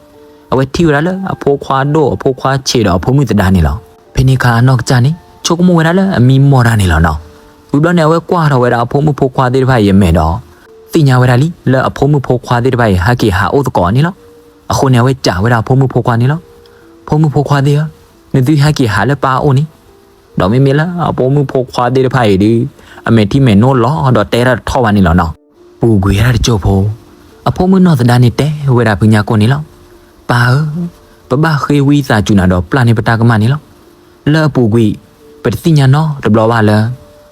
အဝဲထံၣ်ဝဲဒၣ်လၢအဖိခွါဒိၣ်အဖိခွါဆံးဒီးအဖိမုၣ်သဒါန့ၣ်လီၤ. ဖဲန့ၣ်အခါအနီၢ်ကစၢ်န့ၣ် ဆိကမိၣ်ဝဲဒၣ်လၢအမံမီၢ်တၢ်န့ၣ်လီၤနီၤ. ဝံၤဘျီန့ၣ် အဝဲကွၢ်ထီၣ်ဝဲဒၣ်အဖိမုၣ်ဖိခွါသ့ၣ်တဖၣ်အံၤအမဲာ်ဒီး သ့ၣ်ညါဝဲဒၣ်လံ လၢအဖိမုၣ်ဖိခွါသ့ၣ်တဖၣ်အံၤ ဟဲက့ၤဟးအိၣ်သကိးန့ၣ်လီၤ. အဃိန့ၣ် အဝဲစံးဝဲဒၣ်အဖိမုၣ်ဖိခွါန့ၣ်လီၤ. ဖိမုၣ်ဖိခွါသ့ၣ်ဧၢ, နသုဟဲက့ၤဟးလၢပၢ်အအိၣ်န့ၣ်, ဒီးမ့မ့ၢ်လၢအဖိမုၣ်ဖိခွါသ့ၣ်တဖၣ်အံၤဒီး အမဲာ်ထံမဲာ်နိလီၤဒီးတဲတၢ်တထီၣ်ဘၣ်န့ၣ်လီၤနီၤ. ပူၤကွံာ်ဝဲဒၣ်တစိၢ်ဖိ အဖိမုၣ်နီၢ်သဒါန့ၣ်တဲဝဲဒၣ်ဖုညၢ်ကိၣ်န့ၣ်လီၤ. ပၢ်ဧၢ, ပဘၣ်ဃ့ဝံသးစူၤနၤဒီးပျၢ်န့ၢ်ပတၢ်ကမၣ်န့ၣ်လီၤ. လၢအပူၤကွံာ် ပတသ့ၣ်ညါနီတဘျီဘၣ်လၢ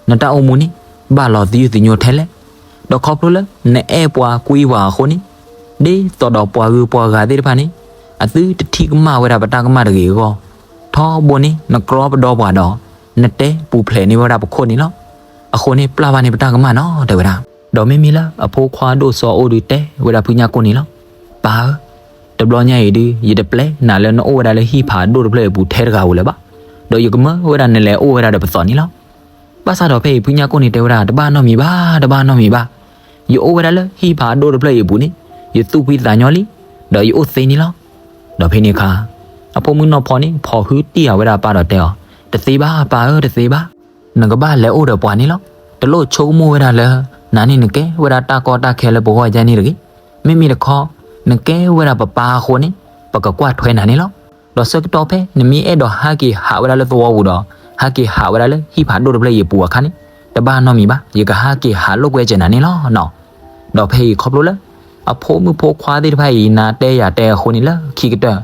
နတၢ်အိၣ်မူန့ၣ် ဘၣ်လီၤသယုၢ်သညိထဲလဲၣ်, ဒီးခီဖျိလၢနအဲၣ်ပှၤကွံပှၤအဃိန့ၣ် ဒ်သိးဒီးပှၤဂုၤပှၤဂၤသ့ၣ်တဖၣ်န့ၣ် အသုတထံၣ်ကမၣ်ဝဲဒၣ်ပတၢ်ကမၣ်တဂ့ၤအဂီၢ်, ထီဘိန့ၣ် နကြီပဒီပှၤဒီး နတဲပူၤဖျဲးန့ၢ်ဝဲဒၣ်ပခိၣ်န့ၣ်လီၤ. အဃိန့ၣ် ပျၢ်ဘၣ်န့ၢ်ပတၢ်ကမၣ်နီၤ တဲဝဲဒၣ်. ဒီးမ့မ့ၢ်လၢအဖိခွါဒိၣ်စီၤအိၣ်ဒုးတဲဝဲဒၣ်ဖုညၣ်ကိၣ်န့ၣ်လီၤ. ပၢ်ဧၢ, တဘျီညါအံၤဒုး ယတပျဲနၤလၢနအိၣ်ဝဲဒၣ်လၢဟံၣ်ဖးဒိၣ်တဖျၢၣ်အံၤအပူၤထဲတဂၤဧိၤလၢၤဘၣ်, ဒီးယကမၢဝဲဒၣ်နလဲၤအိၣ်ဝဲဒၣ်ဒီးပသီၣ်န့ၣ်လီၤ. ဘၣ်ဆၣ်ဒီးဖဲအံၤဖုညၣ်ကိၣ်န့ၣ်တဲဝဲဒၣ် တဘၣ်နီတမံၤဘၣ်, တဘၣ်နီတမံၤဘၣ်. ယအိၣ်ဝဲဒၣ်လၢဟံၣ်ဖးဒိၣ်တဖျၢၣ်အံၤအပူၤန့ၣ် ယသူၣ်ဖှံသးညီလံ, ဒီးယအိၣ်သ့န့ၣ်လီၤ. ဒီးဖဲန့ၣ်အခါ အဖိမုၣ်နီၢ်ဖီန့ၣ် ဖီၣ်ဟုတံၢ်အဝဲဒၣ်အပၢ်ဒီးတဲအီၤ, တသ့ဘၣ်ပၢ်ဧၢ, တသ့ဘၣ်. နကဘၣ်လဲၤအိၣ်ဒီးပှၤန့ၣ်လီၤ. တလိၣ်ဆိကမိၣ်ဝဲဒၣ်လၢ နၤန့ၣ်နကဲဝဲဒၣ်တၢ်ကီတၢ်ခဲလၢပဂီၢ်ဒ်န့ၣ်တဂ့ၤ. မ့မ့ၢ်တခီ နကဲဝဲဒၣ်ပပၢ်အဃိန့ၣ် ပကကွၢ်ထွဲနၤန့ၣ်လီၤ. ဒီးဆၢကတီၢ်ဖဲနမ့ၢ်အဲၣ်ဒိးဟးက့ၤဟးဝဲဒၣ်လၢသဝီပူၤဒီး ဟးက့ၤဟးဝဲဒၣ်လၢဟံၣ်ဖးဒိၣ်တဖျၢၣ်အံၤအပူၤအခါန့ၣ် တဘၣ်နီတမံၤဘၣ်, ယကဟးက့ၤဟးလိာ်ကွဲစၢၤနၤန့ၣ်လီၤနီၤ. ဒီးဖဲအံၤခီဖျိလၢ အဖိမုၣ်ဖိခွါသ့ၣ်တဖၣ်အံၤ နၤတဲယၤတဲအဃိန့ၣ်လၢခံကတၢၢ်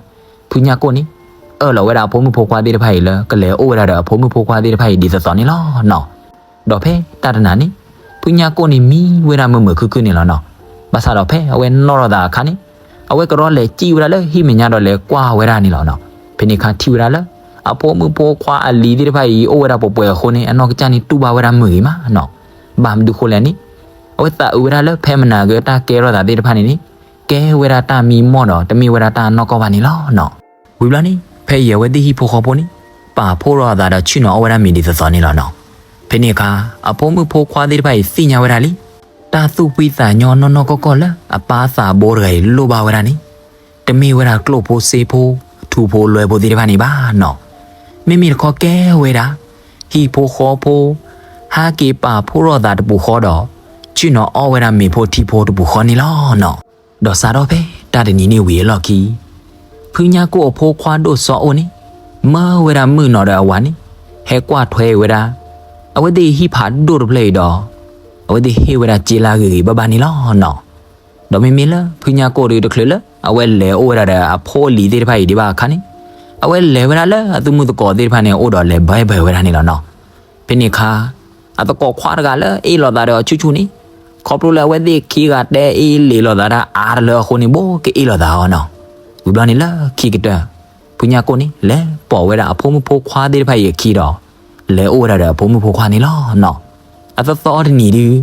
ဖုညၣ်ကိၣ်န့ၣ် အၢၣ်လီၤဝဲဒၣ်အဖိမုၣ်ဖိခွါသ့ၣ်တဖၣ်အံၤလၢ ကလဲၤအိၣ်ဝဲဒၣ်ဒီးအဖိမုၣ်ဖိခွါသ့ၣ်တဖၣ်အံၤဒ်သိးသိးန့ၣ်လီၤနီၤ. ဒီးဖဲတၢ်တနၤန့ၣ် ဖုညၣ်ကိၣ်န့ၣ်မံဝဲဒၣ်မုာ်မုာ်ခုၣ်ခုၣ်န့ၣ်လီၤနီၤ. ဘၣ်ဆၣ်ဒီးဖဲအဝဲနီၣ်ထီၣ်သးအခါန့ၣ် အဝဲကရီလဲၤစံၣ်ဝဲဒၣ်လၢဟံၣ်မဲာ်ညါဒီးလဲၤကွၢ်ဝဲဒၣ်န့ၣ်လီၤနီၤ. ဖဲန့ၣ်အခါထံၣ်ဝဲဒၣ်လၢ အဖိမုၣ်ဖိခွါအလံၤသ့ၣ်တဖၣ်အံၤ အိၣ်ဝဲဒၣ်ပှဲၤပှဲၤအဃိန့ၣ် အနီၢ်ကစၢ်န့ၣ်တူၢ်ဘၣ်ဝဲဒၣ်မုာ်ဂ့ၤမးနီၤ. ဘၣ်မနုၤဃိလဲၣ်န့ၣ် အဝဲသးအုးဝဲဒၣ်လၢဖဲမနၤက့ၤတၢ်ကဲထီၣ်သးသ့ၣ်တဖၣ်န့ၣ်န့ၣ် ကဲဝဲဒၣ်တၢ်မံမီၢ်ဒီးတမ့ၢ်ဝဲဒၣ်တၢ်နီၢ်ကီၢ်ဘၣ်န့ၣ်လီၤနီၤ. ဝံၤဘျီန့ၣ် ဖဲအံၤအဝဲသ့ၣ်ဟံၣ်ဖိဃီဖိန့ၣ် ပာ်ဖှိၣ်ထီၣ်အသးဒီးဆ့ၣ်နီၤအီၣ်ဝဲဒၣ်မ့ၤဒ်သိးသိးန့ၣ်လီၤနီၤ. ဖဲန့ၣ်အခါ အဖိမုၣ်ဖိခွါသ့ၣ်တဖၣ်အံၤသ့ၣ်ညါဝဲဒၣ်လံ တၢ်သူၣ်ဖှံသးညီနီၢ်နီၢ်ကီၢ်ကီၢ်လၢအပၢ်သးဘိတဂၤအံၤလိၣ်ဘၣ်ဝဲဒၣ်န့ၣ် တမ့ၢ်ဝဲဒၣ်ကျိၣ်ဖိစ့ဖိ ထူဖိလွဲဖိသ့ၣ်တဖၣ်န့ၣ်ဘၣ်နီၤ. မ့မ့ၢ်တခီကဲဝဲဒၣ် ဟံၣ်ဖိဃီဖိ ဟးက့ၤပာ်ဖှိၣ်ထီၣ်သးတပူၤဃီဒီး ဆ့ၣ်နီၤအီၣ်ဝဲဒၣ်မ့ၤဖိထံဖိတပူၤဃီန့ၣ်လီၤနီၤ. ဒီးစးထီၣ်ဖဲတၢ်တနံၤန့ၣ်ဝံၤအလီၢ်ခံ ဖုညၣ်ကိၣ်အဖိခွါဒိၣ်စီၤအိၣ်န့ၣ် မၢဝဲဒၣ်မုၣ်နီၤဒီးအဝၤန့ၣ် ဟဲကွၢ်ထွဲဝဲဒၣ် အဝဲသ့ၣ်ဟံၣ်ဖးဒိၣ်တဖျၢၣ်အံၤဒီး အဝဲသ့ၣ်ဟ့ၣ်ဝဲဒၣ်စ့လၢအဂ့ၤဂ့ၤဘၣ်ဘၣ်န့ၣ်လီၤနီၤ. ဒီးမ့မ့ၢ်လၢဖုညၣ်ကိၣ်ဒီးတချုးလၢ အဝဲလဲၤအိၣ်ဝဲဒၣ်ဒီးအဖိအလံၤသ့ၣ်တဖၣ်အံၤဒံးဘၣ်အခါန့ၣ် အဝဲလဲၤဝဲဒၣ်လၢအသုးမုၢ်သကိးသ့ၣ်တဖၣ်န့ၣ်အအိၣ်ဒီးလဲၤဘဲဘဲဝဲဒၣ်န့ၣ်လီၤနီၤ. ဖဲန့ၣ်အခါ အသကိးခွါတဂၤလၢအ့ၣ်လိာ်သးဒီးအဆူၣ်ဆူၣ်န့ၣ် ခီဖျိလၢအဝဲသ့ၣ်ခံဂၤတဲအ့ၣ်လ့လိာ်သးတၢ်အါတလၢအဃိန့ၣ် ဘိးကအ့ၣ်လိာ်သးအီၤနီၤ. ဝံၤဘျီန့ၣ်လၢခံကတၢၢ် ဖုညၣ်ကိၣ်န့ၣ် လဲၤပိာ်ဝဲဒၣ်အဖိမုၣ်ဖိခွါသ့ၣ်တဖၣ်အံၤအခံဒီး လဲၤအိၣ်ဝဲဒၣ်ဒီးအဖိမုၣ်ဖိခွါန့ၣ်လီၤနီၤ. အသီသီတနံၤဒုး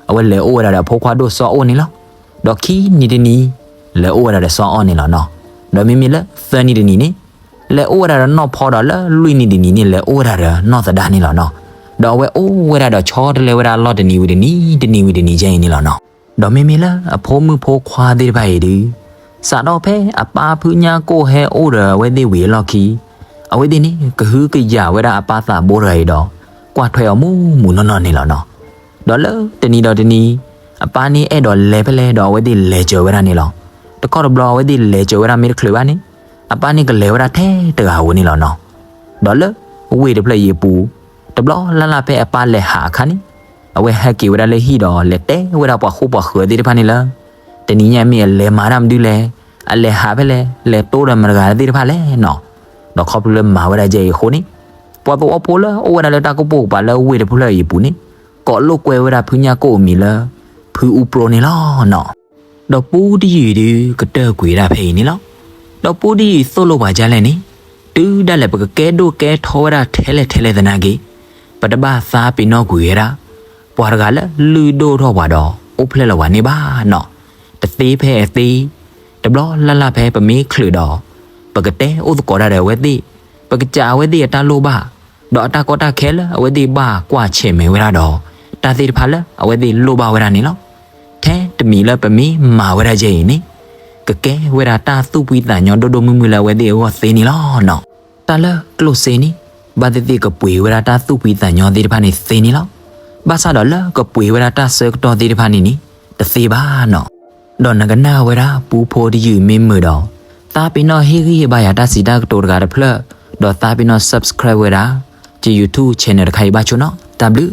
အဝဲလဲၤအိၣ်ဝဲဒၣ်ဒီးအဖိခွါဒိၣ်စီၤအိၣ်န့ၣ်လီၤ. ဒီးခံနံၤတနံၤ လဲၤအိၣ်ဝဲဒၣ်ဒီးစီၤအီၣ်န့ၣ်လီၤနီၤ. ဒီးမ့မ့ၢ်လၢသၢနံၤတနံၤန့ၣ် လဲၤအိၣ်ဝဲဒၣ်ဒီးနီၢ်ဖီဒီးလၢလွံၢ်နံၤတနံၤန့ၣ် လဲၤအိၣ်ဝဲဒၣ်ဒီးနီၢ်သဒါန့ၣ်လီၤနီၤ. ဒီးအဝဲအိၣ်ဝဲဒၣ်ဒီးဆီတလဲဝဲဒၣ်အလီၢ်တနံၤဝံၤတနံၤ တနံၤဝံၤတနံၤယဲအံၤန့ၣ်လီၤနီၤ. ဒီးမ့မ့ၢ်လၢအဖိမုၣ်ဖိခွါသ့ၣ်တဖၣ်အံၤဒုး စးထီၣ်ဖဲအပၢ်ဖုညၣ်ကိၣ်ဟဲအိၣ်ဒီးအဝဲသ့ၣ်ဝံၤအလီၢ်ခံ အဝဲသ့ၣ်န့ၣ် ကဟုကယာ်ဝဲဒၣ်အပၢ်သးဘိတဂၤအံၤဒီး ကွၢ်ထွဲအီၤမူးမူးနီၢ်နီၢ်န့ၣ်လီၤနီၤ. ဒီးလၢတနံၤဒီးတနံၤ အပၢ်န့ၣ်အဲၣ်ဒိးလဲၤဖဲလဲၣ်ဒီးအဝဲသ့ၣ်လဲၤစၢၤဝဲဒၣ်န့ၣ်လီၤ. တခီတဘျီအဝဲသ့ၣ်လဲၤစၢၤဝဲဒၣ်မ့ၢ်တချုးဘၣ်န့ၣ် အပၢ်န့ၣ်ကလဲၤဝဲဒၣ်ထဲတဂၤဧိၤန့ၣ်လီၤနီၤ. ဒီးလၢဝ့ၢ်တဖျၢၣ်အံၤအပူၤ တဘျီလၢ်လၢ်ဖဲအပၢ်လဲၤဟးအခါန့ၣ် အဝဲဟဲက့ၤဝဲဒၣ်လၢဟံၣ်ဒီးလဲၤတဲဝဲဒၣ်ပှၤဃူပှၤဃၢၤသ့ၣ်တဖၣ်န့ၣ်လၢ တနံၤညါမ့ၢ်အလဲၤမၤတၢ်မနုၤလဲၣ်, အလဲၤဟးဖဲလဲၣ်, လဲၤတိဒီးမတၤတဂၤသ့ၣ်တဖၣ်လဲၣ်နီၤ. ဒီးခီဖျိလၢမၤဝဲဒၣ်ယဲအံၤအဃိန့ၣ် ပှၤသဝီဖိလၢအိၣ်ဝဲဒၣ်လၢတၢ်ကိၢ်ပိၢ်ကပၤလၢဝ့ၢ်တဖျၢၣ်အံၤအပူၤန့ၣ် ကိးလိာ်ကွဲဝဲဒၣ်ဖုညၣ်ကိၣ်အမံၤလၢ ဖုအူပြိန့ၣ်လီၤနီၤ. ဒီးပူတယုၢ်အံၤဒုး ကတၢၢ်ကွံာ်ဝဲဒၣ်ဖဲအံၤန့ၣ်လီၤ. ဒီးပူတယုၢ်အံၤသိၣ်လိပှၤဒ်လဲၣ်န့ၣ်, တုၤဒၣ်လဲာ်ပကကဲဒိၣ်ကဲထီဝဲဒၣ်ထဲလဲၣ်ထဲလဲၣ်သနာ်က့ ပတဘၣ်သးပ့ၤနီၣ်ကွံာ်ဝဲဒၣ် ပှၤတဂၤလၢလုၢ်ဒိၣ်ထီၣ်ပှၤဒီး အိၣ်ဖျဲၣ်လီၤပှၤန့ၣ်ဘၣ်နီၤ. တသ့ဖဲအသ့, တဘျီလၢ်လၢ်ဖဲပမ့ၢ်ချုးဒီး ပကတဲအိၣ်သကိးတၢ်ဒီးအဝဲသ့ၣ်, ပကစးအဝဲသ့ၣ်အတၢ်လိၣ်ဘၣ်, ဒီးအတၢ်ကီတၢ်ခဲလၢအဝဲသ့ၣ်ဘၣ်ကွၢ်ဆၢၣ်မဲာ်ဝဲဒၣ်ဒီး တၢ်သ့ၣ်တဖၣ်လၢအဝဲသ့ၣ်လိၣ်ဘၣ်ဝဲဒၣ်န့ၣ်လီၤ. ထဲတမံၤလၢပမ့ၢ်မၤဝဲဒၣ်ယဲအံၤန့ၣ် ကကဲဝဲဒၣ်တၢ်သူၣ်ဖှံသးညီဒိၣ်ဒိၣ်မုၢ်မုၢ်လၢအဝဲသ့ၣ်အဂီၢ်သ့န့ၣ်လီၤနီၤ. တၢ်လၢကျိၣ်စ့န့ၣ် ဘၣ်သ့ၣ်သ့ၣ်ကပှ့ၤဝဲဒၣ်တၢ်သူၣ်ဖှံသးညီသ့ၣ်တဖၣ်န့ၣ်သ့န့ၣ်လီၤ. ဘၣ်ဆၣ်ဒီးလၢကပှ့ၤဝဲဒၣ်တၢ်ဆၢကတီၢ်သ့ၣ်တဖၣ်န့ၣ်န့ၣ် တသ့ဘၣ်နီၤ. ဒီးနကနၣ်ဝဲဒၣ်ပူဖိတယုၢ်မ့ၢ်မုာ်ဒီး သးပ့ၤနီၣ်ဟ့ၣ်ဂံၢ်ဟ့ၣ်ဘါယၤတၢ်စံးတၢ်ကတိၤတဂၤတဖျၢၣ်, ဒီးသးပ့ၤနီၣ် subscribe ဝဲဒၣ် ယ YouTube channel တခါအံၤဘၣ်ဆိနီၤ. တၢ်ဘျုး